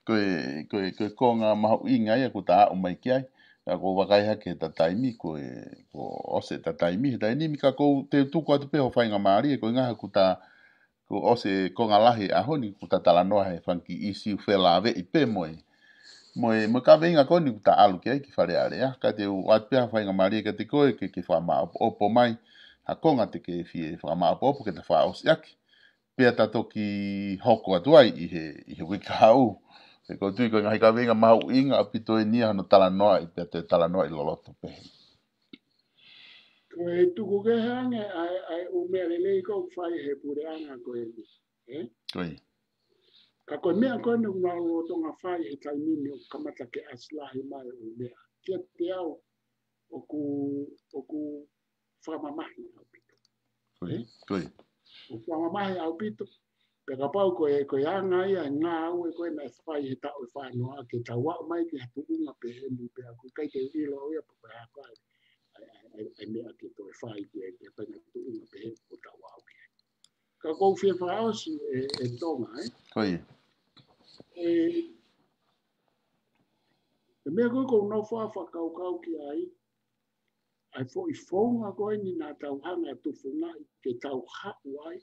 ko e, ko e, ko e konga mahuʻinga ia ʻoku ta aʻu mai ki ai. Ka ʻoku ou vakai hake he ta taimi, ko e, kuo ʻosi e ta taimi, he taimi ni ka ʻoku ou teu tuku atu pē hoʻo faingamālie, ko e ʻuhinga he ʻoku ta, kuo ʻosi e konga lahi ʻaho ni, ʻoku ta talanoa he fanga kiʻi ʻīsiu felāveʻi pē mo e, mo e, mo e kaveinga ko eni ʻoku ta ʻalu ki ai ki Fale Alea, ka te u ʻoatu pē ha faingamālie kiate koe ke, ke fakamaʻopoʻopo mai, ha konga te ke fie fakamaʻopoʻopo ke ta fakaʻosi ʻaki. Pea ta toki hoko atu ai ʻi he, ʻi he uike kahaʻu. He ʻoku ou tui ko e ngaahi kaveinga mahuʻinga ʻaupito eni ia hono talanoaʻi, pea toe talanoaʻi loloto pē. Ko e tuku kehe ange ʻa e, ʻa e ʻū meʻa lelei ʻoku fai he puleʻanga ko eni. Ē? Ko ia. Ka ko e meʻa ko eni ʻoku nau lolotonga fai he taimi ni ʻoku kamata ke ʻasi lahi mai e ʻū meʻa. Kiate au, ʻoku, ʻoku fakamamahi ʻaupito. Ko ia, ko ia. ʻOku fakamamahi ʻaupito. Pea kapau ko e, ko e anga ia e ngāue ko ē naʻe fai he taʻu ʻe fā noa ke tau aʻu mai ki ha tuʻunga pehē ni pea ʻoku ʻikai te u ʻilo ia pe ko e hā ko ā e, e, e, e meʻa ke toe fai ki he, ki he paʻanga tuʻunga pehē ʻoku tau aʻu ki ai. Ka ʻoku ou fie fakaʻosi ē, ē Tonga, ē? Ko ia. E, e meʻa ko ē ʻoku ou nofo ʻo fakakaukau ki ai, ʻa e foʻi founga ko eni naʻa tau hanga ʻo tufungaʻi ke tau haʻu ai,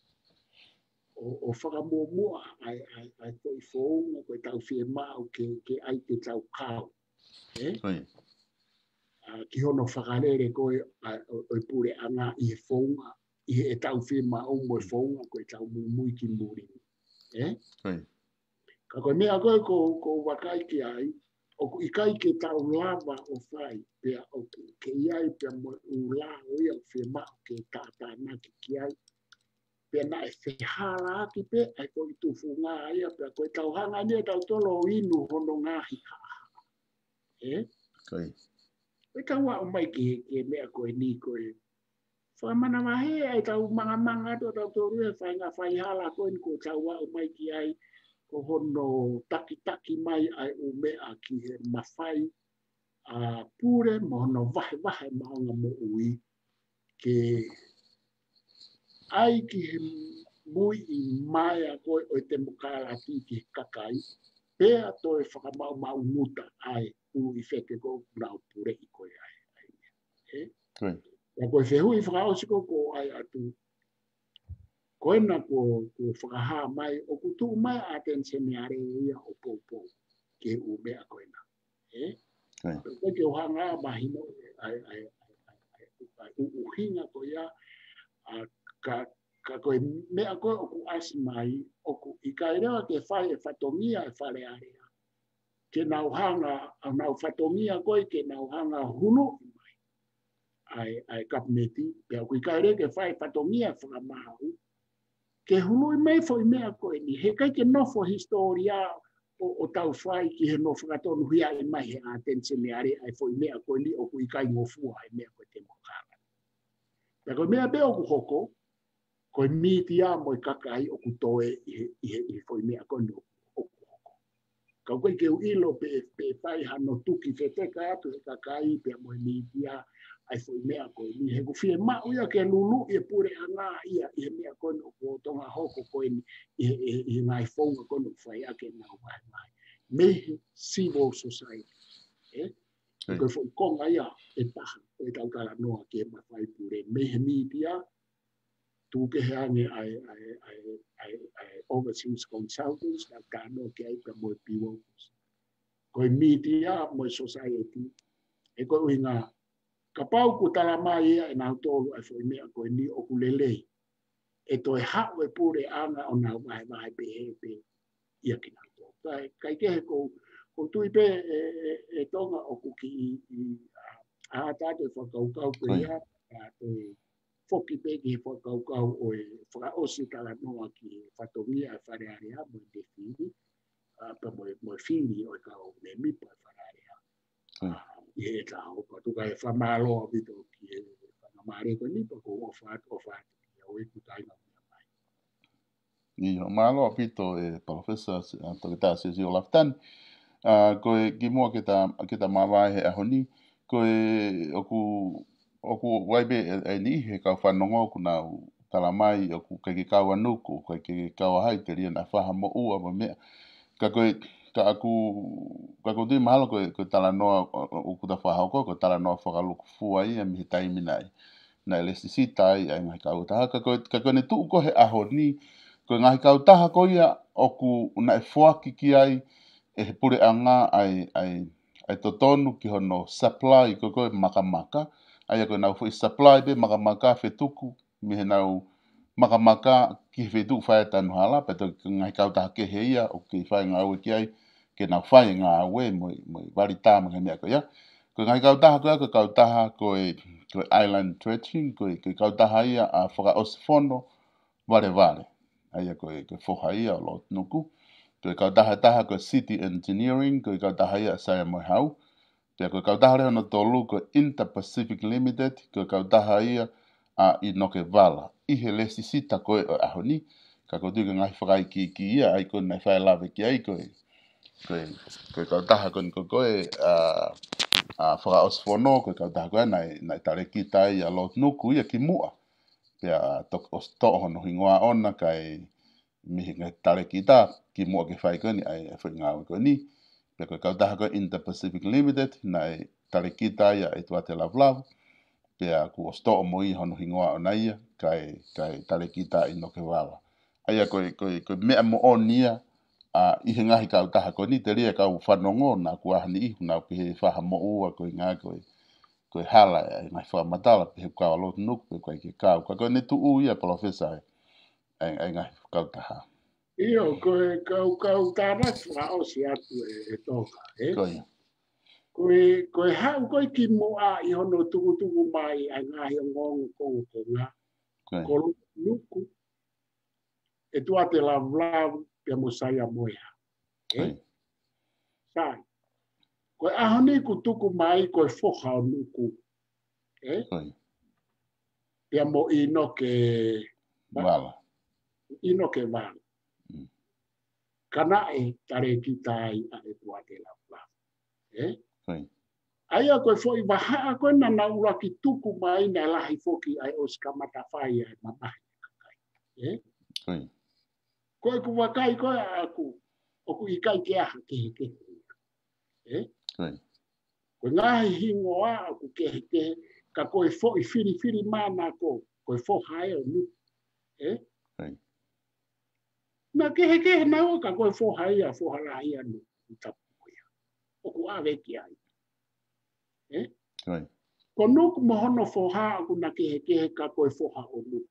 ʻo, ʻo fakamuʻomuʻa ʻa e, ʻa e, ʻa e foʻi founga ko ē ʻoku tau fiemaʻu ke, ke ʻai ke tau kau. Ē? Ko ia. ʻA, ki hono fakalele ko ē ʻa, ʻo, ʻo e puleʻanga ʻi he founga, ʻi heʻetau fiemaʻu mo e founga ko ē ʻoku tau muimui ki muli. Ē? Ko ia. Ka ko e meʻa ko ē ʻoku, ʻoku ou vakai ki ai, ʻoku ʻikai ke tau lava ʻo fai, pea ʻoku kei ʻi ai pea mo e ʻū lao ia ʻoku fiemaʻu ke tātānaki ki ai. Pea naʻe fehālaaki pē ʻa e foʻi tufunga ia, pea ko ʻetau hanga eni ʻe tautolu ʻo inu hono ngaahi haʻahaʻa. Ē? Ko ia. Ko ʻetau aʻu mai ki he, ki he meʻa ko eni ko e fakamanavahē ʻa ʻetau mangamanga atu ʻa tautolu he faʻahinga faihala ko eni ʻoku tau aʻu mai ki ai, ko hono takitaki mai ʻa e ʻū meʻa ki he mafai ʻa e pule mo hono vahevahe maʻuʻanga moʻui ke ʻai ki he muiʻi mai ʻa ko ē ʻo e temokalati ki he kakai, pea toe fakamaʻumaʻunguta ʻa e ʻulu ʻi feke ko ē ʻoku nau puleʻi ko ē ai. Ē? Ko ia. Pea ko e fehuʻi fakaʻosi ko ē ʻoku ou ʻai atu, ko ena kuo, kuo fakahā mai, ʻoku tuʻu mai ʻa e ʻAteni Seniale ia ʻo poupou ki he ʻū meʻa ko ena. Ē? Ko ia. Pea ko e ke u hanga ʻo mahino ʻa e, ʻa e, ʻa e, ʻa e, ʻa e ʻuhinga ko ia, ʻa, ka, ka ko e meʻa ko ē ʻoku ʻasi mai, ʻoku ʻikai leva ke fai ʻe fatongia ʻa e Fale Alea ke nau hanga, ʻa nau fatongia ko ē ke nau hanga ʻo huluʻi mai ʻa e, ʻa e kapineti, pea ʻoku ʻikai leva ke fai ʻe fatongia fakamaau ke huluʻi mai foʻi meʻa ko eni. He ʻikai ke nofo hisitōlia ʻo, ʻo tau fai ki he nofo fakatonuhiaʻi mai he ʻAteni Seniale ʻa e foʻi meʻa ko eni ʻoku ʻikai ngofua ʻa e meʻa ko e temokalati. Pea ko e meʻa pē ʻoku hoko, ko e mītia mo e kakai ʻoku toe ʻi he, ʻi he, ʻi he foʻi meʻa ko eni ʻoku hoko. Ka ʻoku ʻikai ke u ʻilo pe, pe fai hano tuki feteka atu he kakai pea mo e mītia ʻa e foʻi meʻa ko eni. He ʻoku fiemaʻu ia ke luluʻi e puleʻanga ia ʻi he meʻa ko eni ʻoku lolotonga hoko ko eni ʻi he, ʻi he, ʻi he ngaahi founga ko eni ʻoku fai ʻaki ʻenau vahevahe. Mei he civil society. Ē? Ko e foʻi konga ia ʻe taha, ʻo ʻetau talanoa ki he mafai pule. Mei he mītia, tuku kehe ange ʻa e, ʻa e, ʻa e, ʻa e, ʻa e overseas consultants, naʻa tau talanoa ki ai pea mo e bureaucracy. Ko e mītia mo e society, ʻe ko e ʻuhinga, kapau ʻoku tala mai ia ʻe nautolu ʻa e foʻi meʻa ko eni ʻoku lelei, ʻe toe haʻu e puleʻanga ʻo nau vahevahe pehē pē ia kinautolu. Ka, ka ʻi he ʻoku ou, ʻoku ou tui pē ʻe, ʻe, ʻe Tonga ʻoku kiʻi, ʻi, ʻa, ʻata atu e fakakaukau ko ia, ʻa, toe foki pē ki he fakakaukau ʻo e fakaʻosi talanoa ki he fatongia ʻa e Fale Alea mo e fili, ʻa, pea mo e, mo e fili ʻo e kau mēmipa ʻo e Fale Alea. ʻA, ʻi he taha, ʻoku ou tuku ai e fakamālō ʻaupito ki he faingamālie ko eni, pea ʻoku ou ʻofa atu, ʻofa atu ki he ʻoku taʻengata mai. ʻIo, mālō ʻaupito e Palōfesa, ʻa, Toketā Siosiua Lafitani. ʻA, ko e kimuʻa ke ta, ke ta māvae he ʻaho ni, ko e ʻoku, ʻoku ʻi ai pē ʻe, ʻe niʻihi he kau fanongo ʻoku nau tala mai ʻoku ʻikai ke kau ʻa Nuku, ʻikai ke kau ʻa hai, telia naʻa faha moʻua mo e meʻa. Ka ko e, ka ʻoku, ka ʻoku ou tui mahalo ko e, ko e talanoa ʻo, ʻo, ʻoku ta fakahoko, ko e talanoa fakalūkufua ia mei he taimi naʻe, naʻe lēsisita ai ʻa e ngaahi kautaha. Ka ko e, ka ko ʻene tuʻu ko ē he ʻaho ni, ko e ngaahi kautaha ko ia ʻoku naʻe foaki ki ai ʻe he puleʻanga ʻa e, ʻa e, ʻa e totonu ki hono supply ko ē ko e makamaka, ʻa ia ko ʻenau foʻi supply pē makamaka fetuku mei heʻenau makamaka ki he feituʻu fai ʻa e tanu hala, pea toki ngaahi kautaha kehe ia ʻoku kei fai ngāue ki ai, ke nau fai e ngāue mo e, mo e vali tā mo e meʻa ko ia. Ko e ngaahi kautaha ko ia, ko e kautaha ko e, ko e island dredging, ko e, ko e kautaha ia ʻa Fakaʻosifono Valevale. ʻA ia ko e, ko e foha ia ʻo Lord Nuku. Ko e kautaha ʻe taha ko e City Engineering, ko e kautaha ia ʻa Saia Moehau. Pea ko e kautaha leva hono tolu ko e Inter-Pacific Limited, ko e kautaha ia ʻa ʻInoke Vala. ʻI he lēsisita ko ē ʻo e ʻaho ni, ka ʻoku ou tui ko e ngaahi fakaikiiki ia, ʻa ia ko ē naʻe fai lave ki ai ko e, ko e, ko e kautaha ko eni ko ē ko e, ʻa, ʻa Fakaʻosifono, ko e kautaha ko ē naʻe, naʻe talēkita ai ʻa Lord Nuku ia kimuʻa. Pea tok-, ʻosi toʻo hono hingoa ʻoʻona kae, mei he ngaahi talēkita kimuʻa ke fai ko eni ʻa e, ʻa e foʻi ngāue ko eni. Pea ko e kautaha ko e Inter-Pacific Limited, naʻe talēkita ia ʻe Tuate Lavulavu, pea kuo ʻosi toʻo mo ia hono hingoa ʻona ia, kae, kae talēkita ʻInoke Vala. ʻA ia ko e, ko e, ko e meʻa moʻoni ia, ʻa, ʻi he ngaahi kautaha ko eni, telia kau fanongo, naʻa ku ʻaho ni ihu, naʻa ku pehē faha moʻua ko e ngaahi ko e, ko e hala e ngaahi fakamatala, pehē kau ʻa Lotu Nuku, pe ʻikai ke kau. Ka ko ʻene tuʻu ia, Palōfesa, ʻa e, ʻa e ngaahi kautaha. ʻIo, ko e kau, kau tānaki fakaʻosi atu ē, ē Toka, ē? Ko ia. Ko e, ko e haʻu ko ē kimuʻa ʻi hono tukutuku mai ʻa e ngaahi ongoongo kongokonga. Ko ia. Ko Lotu Nuku, ʻe Tuate Lavulavu, pea mo Saia Moeha. Ē? Ko ia. Sai. Ko e ʻaho ni kuo tuku mai ko e foha ʻo Nuku. Ē? Ko ia. Pea mo ʻInoke Va-, Vala. ʻInoke Vala. Mm. Ka naʻe talēkita ai ʻa e Tuate Lavulavu. Ē? Ko ia. ʻA ia ko e foʻi vahaʻa ko ē naʻa nau ʻuluaki tuku mai naʻe lahi foki ʻa e ʻosi kamata fai ʻa e mamahi ʻa e kakai. Ē? Ko ia. Ko ʻeku vakai ko ē ʻaʻaku, ʻoku ʻikai ke ʻi ai ha kehekehe. Ē? Ko ia. Ko e ngaahi hingoa ʻoku kehekehe, ka ko e foʻi filifilimānako, ko e foha ē ʻo Nuku. Ē? Ko ia. Naʻe kehekehe naua ka ko e foha ia, foha lahi ʻa Nuku, Tapu ia. ʻOku ʻave ki ai. Ē? Ko ia. Ko Nuku mo hono foha ʻoku na kehekehe ka ko e foha ʻo Nuku.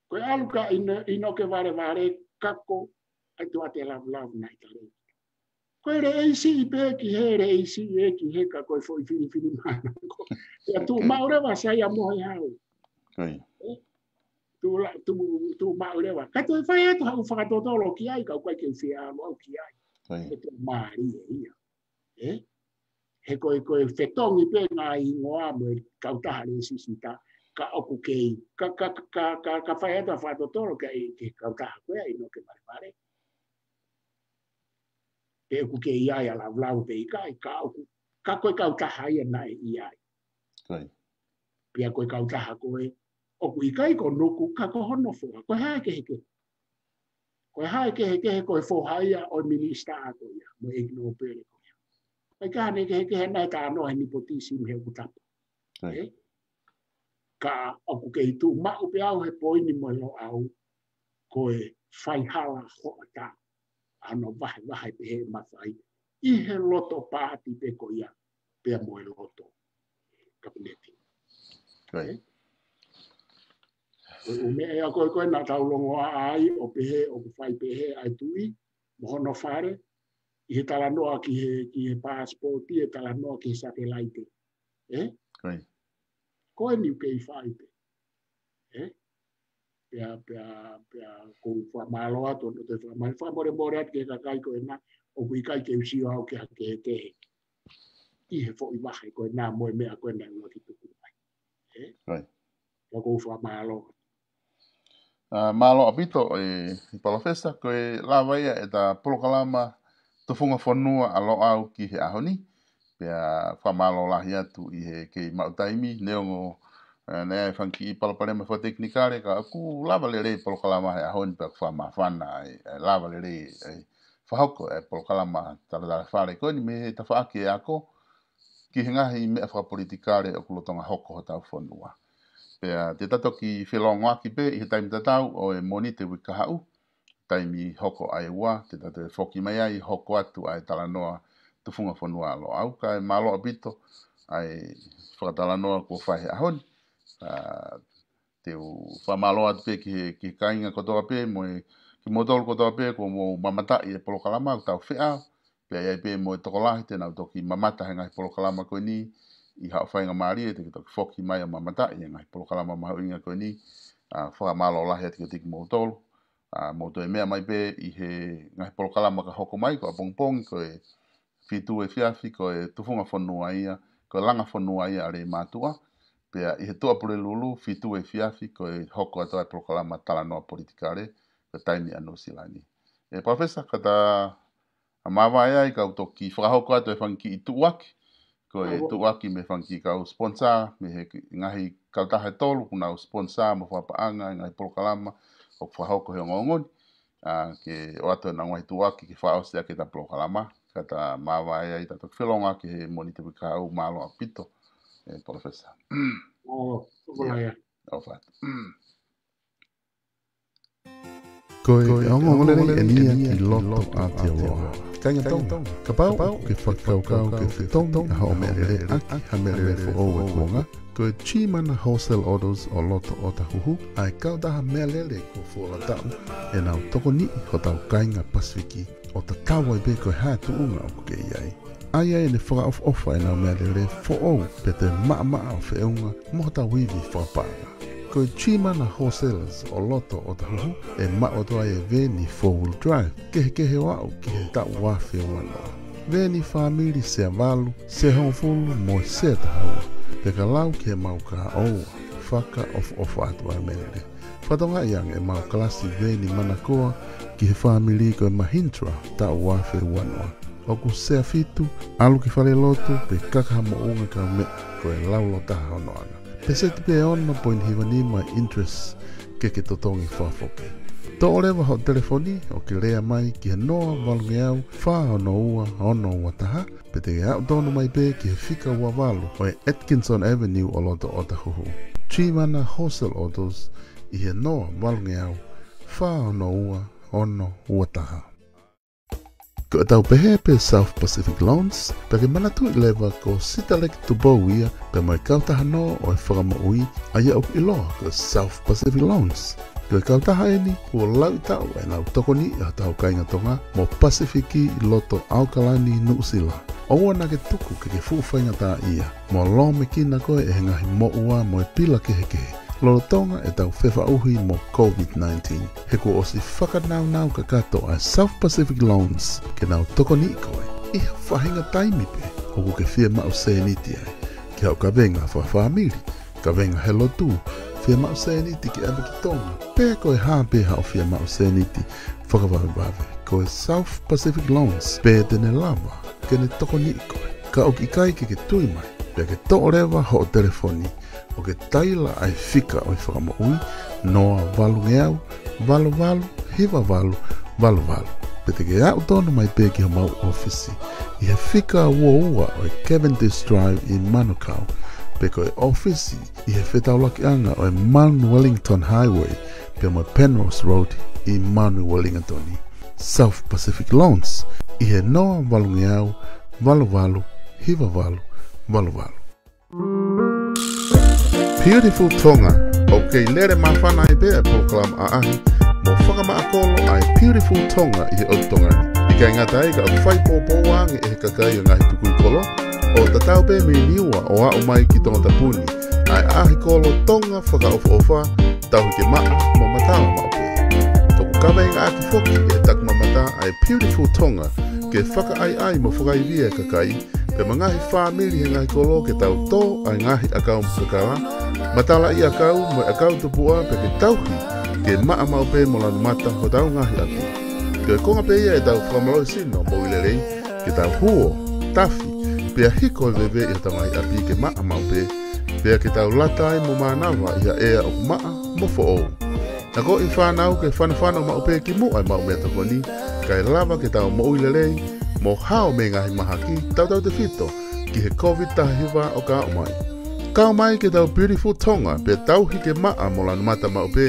Ko e ʻalu kia ʻIno-, ʻInoke Valevale ka ko ʻa e Tuate Lavulavu naʻe talēkita. Ko e leʻeisi pē ki hē, leʻeisi ē ki hē ka ko e foʻi filifilimānako. Ia tuʻu maʻu leva Saia Moeha. Ko ia. Ē? Tuʻu la-, tuʻu, tuʻu maʻu leva. Ka toe fai atu haʻu fakatotolo ki ai, ka ʻoku ʻikai ke u fie ʻalu au ki ai. Ko ia. Ko e tuʻu mālie ia. Ē? He ko e, ko e fetongi pē ngaahi hingoa mo e kautaha leisisita, ka ʻoku kei, ka, ka, ka, ka, ka fai atu ʻa e fakatotolo ki he, ki he kautaha ko ē ʻa ʻInoke Valevale. Pe ʻoku kei ʻi ai ʻa Lavulavu pe ʻikai, ka ʻoku, ka ko e kautaha ia naʻe ʻi ai. Ko ia. Pea ko e kautaha ko ē, ʻoku ʻikai ko Nuku, ka ko hono foha, ko e hā e kehekehe. Ko e hā e kehekehe ko e foha ia ʻo e minisitā ko ia, mo e ʻeiki nōpele ko ia. ʻIkai ke ʻi ai haʻane kehekehe naʻe talanoa he nepotism he ʻoku tapa. Ko ia. Ē? Ka ʻoku kei tuʻu maʻu pē au he poini mo e Loʻau, ko e faihala hoʻatā. ʻA hono vahevahe pehē ʻe he mafai, ʻi he loto paati pē ko ia, pea mo e loto kapineti. Ko ia. Ē? Ko e ʻū meʻa ia ko ē, ko ē naʻa tau longoaʻa ai, ʻo pehē, ʻoku fai pehē ʻa e tuʻi, mo hono fale, ʻi he talanoa ki he, ki he paasipooti, ʻe talanoa ki he satelaite. Ē? Ko ia. Ko eni ʻoku kei fai pē. Ē? Pea, pea, pea, ʻoku ou fakamālō atu, ʻo te fakamālō, fakamolemole atu ki he kakai ko ena, ʻoku ʻikai ke u sio au ki ha kehekehe. ʻI he foʻi vahe ko ena mo e meʻa ko ena ʻoku tuku mai. Ē? Ko ia. Pea ʻoku ou fakamālō. ʻA, mālō ʻaupito ē, ʻe Palōfesa, ko e lava ia ʻeta polokalama Tufunga Fonua ʻa Loʻau ki he ʻaho ni. Pea fakamālō lahi atu ʻi he kei maʻu taimi, neongo, ē, naʻe ʻi ai e fanga kiʻi palopalema fakatekinikale, ka ʻoku lava lelei e polokalama he ʻaho ni pea ʻoku fakamāfana ai, ʻe lava lelei ʻa e fakahoko e polokalama Talatala Fale ko eni mei he tafaʻaki e ako, ki he ngaahi meʻa fakapolitikale ʻoku lolotonga hoko hotau fonua. Pea te ta toki felōngoaki pē ʻi he taimi tatau ʻo e Mōnite uike kahaʻu, taimi hoko ʻa e ua, te ta toe foki mai ai hoko atu ʻa e talanoa Tufunga Fonua ʻa Loʻau, kae mālō ʻaupito ʻa e fakatalanoa kuo fai he ʻaho ni. ʻA, te u fakamālō atu pē ki he, ki he kāinga kotoa pē, mo e, kimoutolu kotoa pē, kuo mou mamataʻi e polokalama, ʻoku tau feʻao, pea ʻi ai pē mo e tokolahi, te nau toki mamata he ngaahi polokalama ko eni, ʻi haʻo faingamālie, te ke toki foki mai ʻo mamataʻi e ngaahi polokalama mahuʻinga ko eni, ʻa, fakamālō lahi atu kiate kimoutolu, ʻa, mou toe meʻa mai pē ʻi he ngaahi polokalama ka hoko mai, ko ʻapongipongi, ko e fitu efiafi, ko e Tufunga Fonua ia, ko e Langa Fonua ia ʻa Leimātuʻa, pea ʻi he Tuʻapulelulu, fitu efiafi, ko e hoko atu ʻa e polokalama Talanoa Politikale, ko e Taimi ʻa Nuʻusila ni. ʻE Palōfesa, ka ta ʻa māvae ai kau toki fakahoko atu e fanga kiʻi tuʻuaki, ko e tuʻuaki mei he fanga kiʻi kau sponsor, mei he ki-, ngaahi kautaha ʻe tolu, ʻoku nau sponsor mo fakapaʻanga e ngaahi polokalama, ʻoku fakahoko he ongoongo ni, ʻa, ke ʻoatu ʻenau ngaahi tuʻuaki ke fakaʻosi ʻaki ʻeta polokalama, kae ʻatā māvae ai ʻeta toki felōngoaki he Mōnite uike kahaʻu. Mālō ʻaupito, ʻe Professor. ʻO, ʻo, ʻIo. Ia. ʻOfa atu. Ko e ongoongo lelei eni ia ki loto Aotearoa. Kāinga Tonga, kapau ʻoku ke fakakaukau ke fetongi ʻa hoʻo meʻalele ʻaki ha meʻalele foʻou ʻo e kuonga, ko e Chimana Wholesale Autos ʻo loto ʻOtahuhu ʻa e kautaha meʻalele kuo fuoloa taʻu ʻenau tokoniʻi hotau kāinga Pasifiki, ʻo tatau ai pē ko e hā e tuʻunga ʻoku ke ʻi ai. ʻAi ai ʻene fakaʻofoʻofa ʻenau meʻalele foʻou pea toe maʻamaʻa ʻo feʻunga mo hotau ivi fakapaʻanga. Ko e Chimana Wholesalers ʻo loto ʻOtahuhu ʻe maʻu atu ai e veeni four wheel drive kehekehe ʻo aʻu ki he taʻu ua afe ua noa. Veeni fāmili sea valu, sea hongofulu mo e sea taha ua, pea ka lau ki heʻemau kahaʻu ʻoua, fakaʻofoʻofa atu ʻa e meʻalele. Fakatokangaʻi ange ʻemau kalasi veeni manakoa ki he fāmili ko e Mahindra taʻu ua afe ua noa. ʻOku sea fitu, ʻalu ki falelotu, pe kaka ha moʻunga kaumeʻa, ko e laulo taha hono anga. Peseti pē ono poini hiva nima interest ke ke totongi fakafoki. Toʻo leva hoʻo telefoni ʻo ke lea mai ki he noa valungeau fā ono ua ono ua taha, pe te ke aʻu tonu mai pē ki he fika ua valu ʻo e Atkinson Avenue ʻo loto ʻOtahuhu. Chimana Wholesale Autos ʻi he noa valungeau fā ono ua ono ua taha. Ko ʻetau pehē pē South Pacific Loans, pea ke manatuʻi leva ko Sitaleki Tupou ia, pea mo e kautaha nō ʻo e fakamoʻui, ʻa ia ʻoku ʻiloa ko South Pacific Loans. Ko e kautaha eni kuo lauʻi taʻu ʻenau tokoniʻi ʻa hotau kāinga Tonga mo Pasifiki ʻi loto ʻAokalani, Nuʻusila. ʻOua naʻa ke tuku ke ke fuʻu faingataʻaʻia mo lōmekina koe ʻe he ngaahi moʻua mo e pila kehekehe lolotonga ʻetau fefaʻuhi mo COVID nineteen. He kuo ʻosi fakanaunau kakato ʻa e South Pacific Loans ke nau tokoniʻi koe ʻi ha faʻahinga taimi pē ʻoku ke fiemaʻu sēniti ai, ke haʻu kavenga fakafāmili, kavenga he lotu, fiemaʻu sēniti ke ʻave ki Tonga, pe ko e hā pē haʻo fiemaʻu sēniti fakavavevave. Ko e South Pacific Loans pē te ne lava ke ne tokoniʻi koe. Ka ʻoku ʻikai ke ke tui mai, pea ke toʻo leva hoʻo telefoni ʻo ke taila ʻa e fika ʻo e fakamoʻui, noa valungeau valu valu hiva valu valu valu. Pe te ke aʻu tonu mai pē ki homau ʻōfisi ʻi he fika ua ua ʻo e Cavendish Drive ʻi Manukau, pe ko e ʻōfisi ʻi he fetaulakiʻanga ʻo e Mount Wellington Highway pea mo e Penrose Road ʻi Mount Wellington. South Pacific Loans ʻi he noa valungeau valu valu hiva valu valu valu. Beautiful Tonga, ʻoku kei lele māfana ai pē ʻa e polokalama ʻaʻahi mo fakamaʻa kolo ʻa e Beautiful Tonga ʻi he ʻotu Tonga ni. ʻIkai ngata ai ka ʻoku fai pōpōua ange ʻe he kakai ʻo e ngaahi tukui kolo, ʻo tatau pē mei Niua ʻo aʻu mai ki Tongatapu ni, ʻa e ʻaʻahi kolo Tonga fakaʻofoʻofa, tauhi ke maʻa mo matala maʻu pē. ʻOku kaveingaʻaki foki ʻe he takimamata ʻa e Beautiful Tonga ke fakaʻaiʻai mo fakaivia e kakai, pea mo e ngaahi fāmili he ngaahi kolo ke tau tō ʻa e ngaahi ʻakau kakala, matalaʻiʻakau mo e ʻakau tupuʻa pea ke tauhi ke maʻa maʻu pē mo lanu mata hotau ngaahi ʻapi. Ko e konga pē ia ʻetau fakamālohisino moʻui lelei, ke tau huo, tafi, pea hiko e veve ʻi hotau ngaahi ʻapi ke maʻa maʻu pē, pea ke tau lata ai mo mānava ʻi ha ʻea ʻoku maʻa mo foʻou. Naʻa ko e fānau ke fanofano maʻu pē ki muʻa ʻemau meʻatokoni, kae lava ke tau moʻui lelei mo hao mei he ngaahi mahaki, tautautefito ki he COVID taha hiva ʻoku aʻu mai. Kau mai ki heʻetau Beautiful Tonga, pea tauhi ke maʻa mo lanu mata maʻu pē,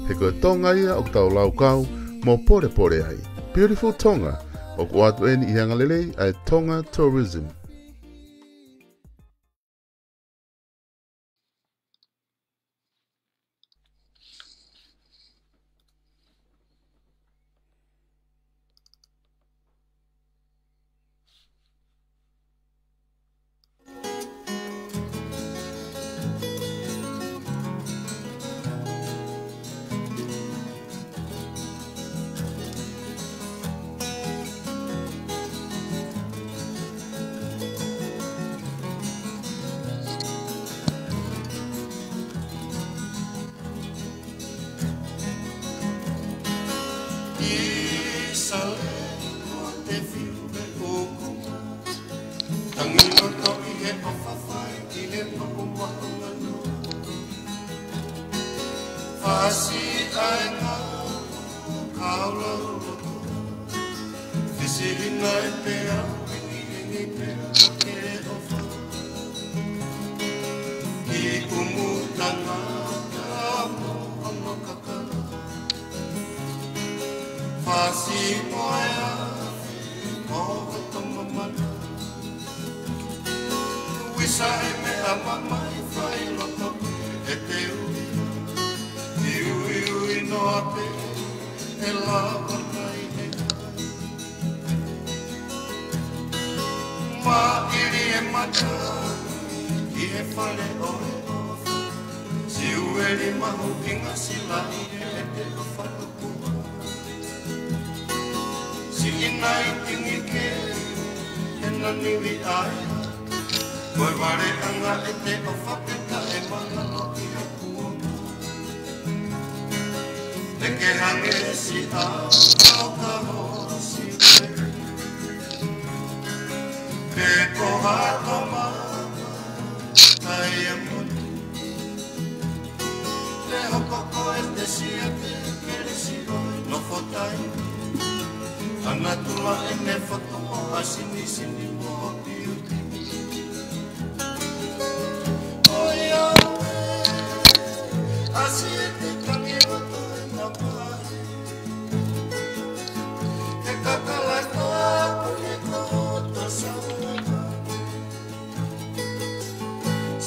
he ko e Tonga ia ʻoku tau laukau mo polepole ai. Beautiful Tonga, ʻoku ʻoatu eni ʻi he angalelei ʻa e Tonga Tourism. Tangi loto ʻi he ʻofa fai ki he maʻumaʻu ngano. Fasi ai ka Fisili nai pea, ʻiʻini pea, ke ʻofa. Ki ʻumu tangata mo hono kakala. Fasi mo e afi, mo hoto mamana. Uisa e meʻa mamahi fai loto ʻete ui. Ki uiui noa pē ʻe lava mai e ai. Maʻili e mata ʻi he fale ʻo e ʻofa. Siueli mahuʻinga silaʻi ʻete ʻofa. Siʻi nai tingi ke ena nivi ai. Ko e valeʻanga ʻete ʻofa pē taʻe mana loki ha kuonga. Te ke hangē siʻa ʻo ka hosi. Pe ko ha toma kai e moni. Te hoko ko e te siate kelesi ʻo e nofo tai. Ana tula ʻene foto ʻo ha sinisini mo piuti. ʻOiauē, ʻasi ʻete tangi loto e mamahi. Ke kakala ka puni ko ta saua.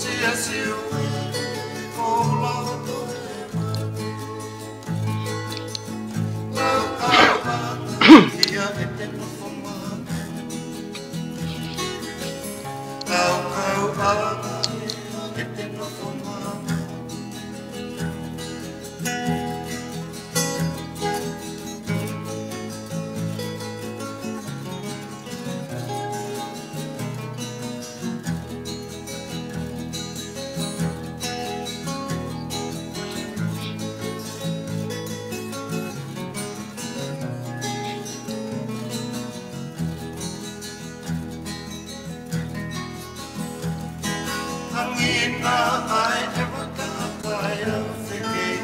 Siasi ue ko lau toe. Kau kau ʻa ia ʻete nofo mamahi. Kau kau ʻa ia ʻete nofo mamahi. Hangina ai e vaka kai a fekei.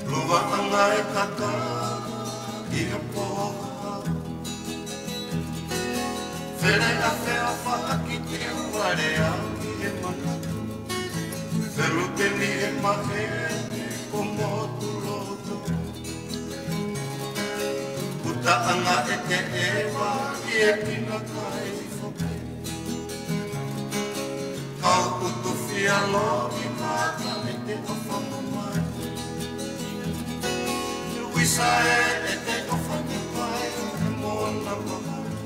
Luaʻanga e kaka ʻi he poha. Fele a fea faʻa ki te uare a ki he mana. Felu te ni e mahe ko motu loto. Utaʻanga ʻete ʻeva ʻi he kina kai foke. Kau utu fia loki mata ʻete ʻofa mamahi. Uisa e ʻete ʻofa mamahi mo na mamahi.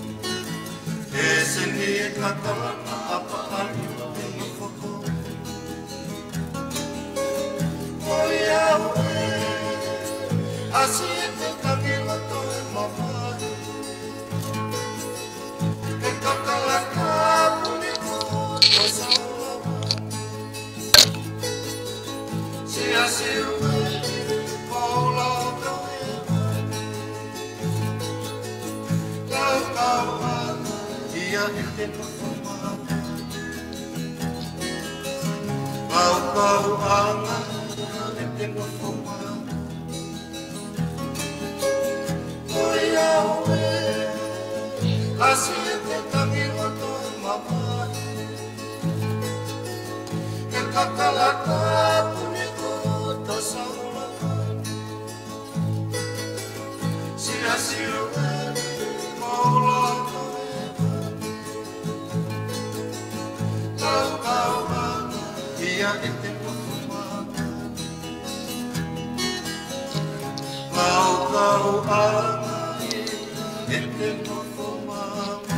E seni e kakala na apa ali te na foko. ʻOiauē, ʻasi ʻete tangi loto e mamahi. Ke kakala ka puni ko ta saua. Siasi ue ko lau toe. Kau kau ʻa ia ʻete nofo mamahi. Kau kau ʻa ia ʻete nofo mamahi. ʻOiauē, ʻasi ʻete tangi loto e mamahi. Ke kakala ka puni ko ta saua. Siasi ue ko lau toe. Kau kau ʻa ia ʻete nofo mamahi. Kau kau ʻa ia ʻete nofo mamahi.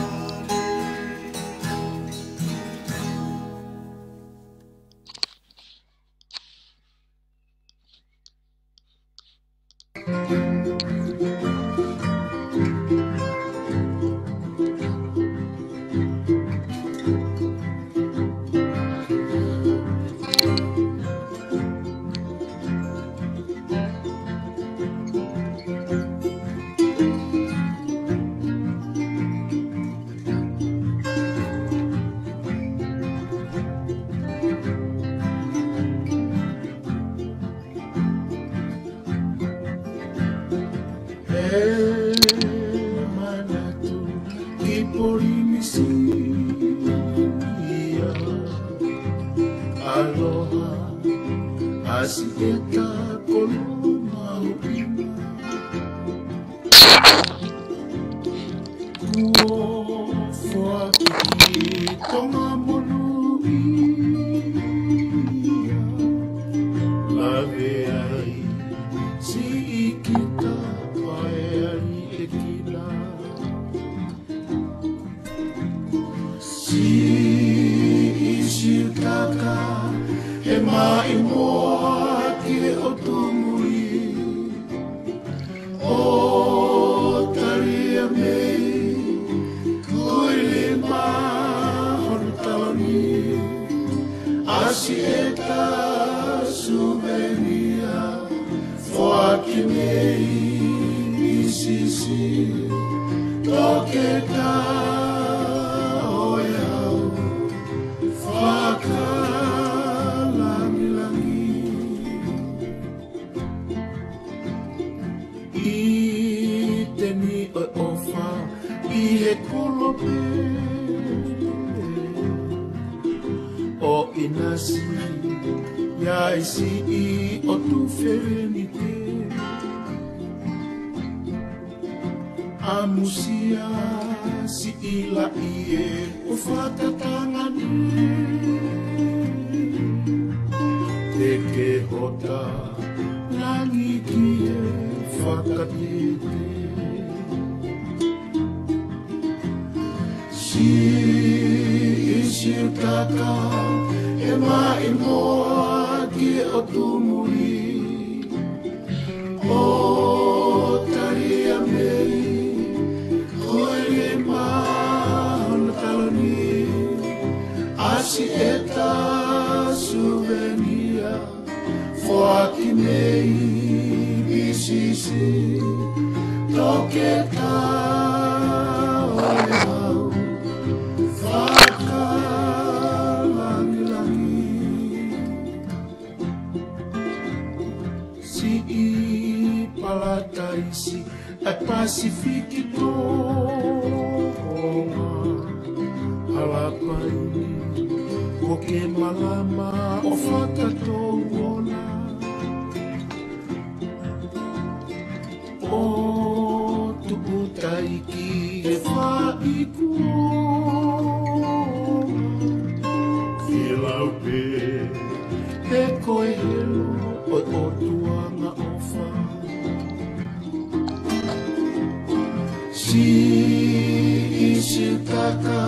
ʻE manatu ki Polinisia, aloha ʻa Siʻeta ko Lomahuʻina. Kuo foaki ki Tonga monūʻia, lave ai siʻi kita pae aliʻekina. Siʻi Siutaka, he maʻimoa ki he ʻotu muli. ʻOtalia mei Kuilima hono taloni, ʻa Siʻeta suvenia, foaki mei Misisi, toketā ʻo e hau fakalangilangi. ʻIteni ʻo e ʻofa ʻi he kolope ʻo ʻinasi, ʻi ai siʻi ʻotu felenite. ʻAmusia siʻi laʻi ē ʻo fakatangani, teke hota langi ki he fakatete. Siʻi Siutaka, he maʻimoa ki he ʻotu muli. ʻOtalia mei Kuilima hono taloni, ʻa Siʻeta suvenia, foaki mei Misisi, toketā ʻo e hau fakalangilangi. Siʻi Palataisi ʻa e Pasifiki Tonga, ʻa Lapaini, ʻoku ke malama ʻo fakatou ona. ʻO tuʻu taiki he faʻi kuo ke lau pē, he ko e helo ʻo e ʻOtua angaʻofa. Siʻi Siutaka,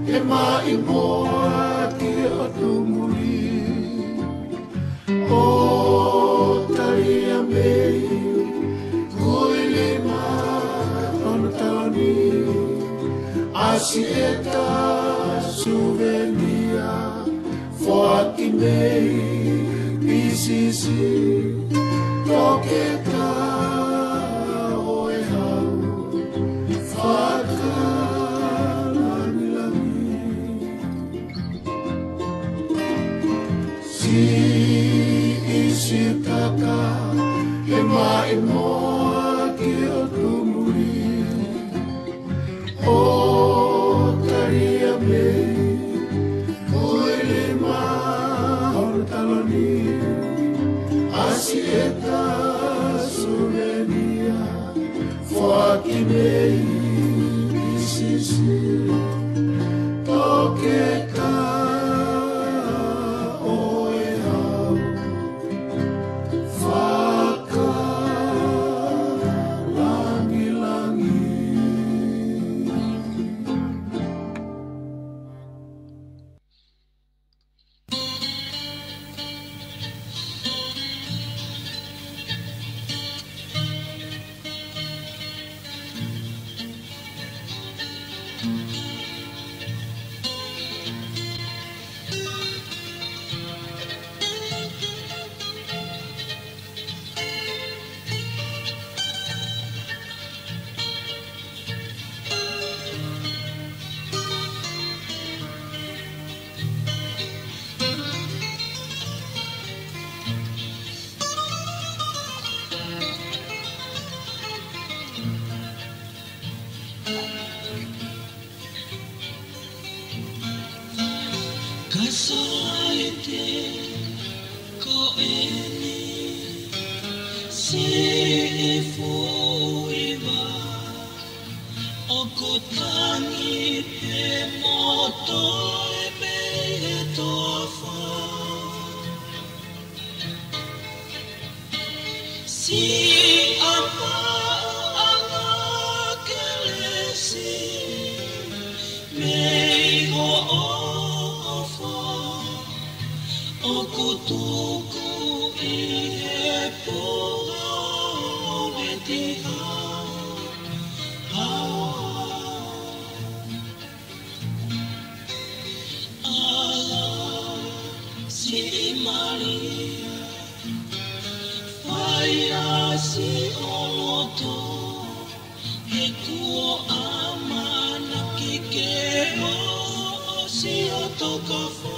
he maʻimoa ki he ʻotu muli. ʻOtalia mei Kuilima hono taloni, ʻa Siʻeta suvenia, foaki mei Misisi, toketā ʻo e hau fakalangilangi. Siʻi Siutaka, he maʻimoa ki he ʻotu muli. ʻOtalia mei Kuilima hono taloni, ʻa Siʻeta suvenia, foaki mei Misisi, toketā ʻo e hau fakalangilangi. Saite ko eni, siʻi fuʻu iva, ʻoku tangi pē mo toe mei he toafa. Siʻa maʻuʻanga kelesi mei hoʻo ʻofa, ʻoku tuku ʻi he puha ʻo e tiha. ʻAla, siʻi Malia, fai ʻa siʻo loto, he kuo ʻamanaki ke ʻosi hoto kafo.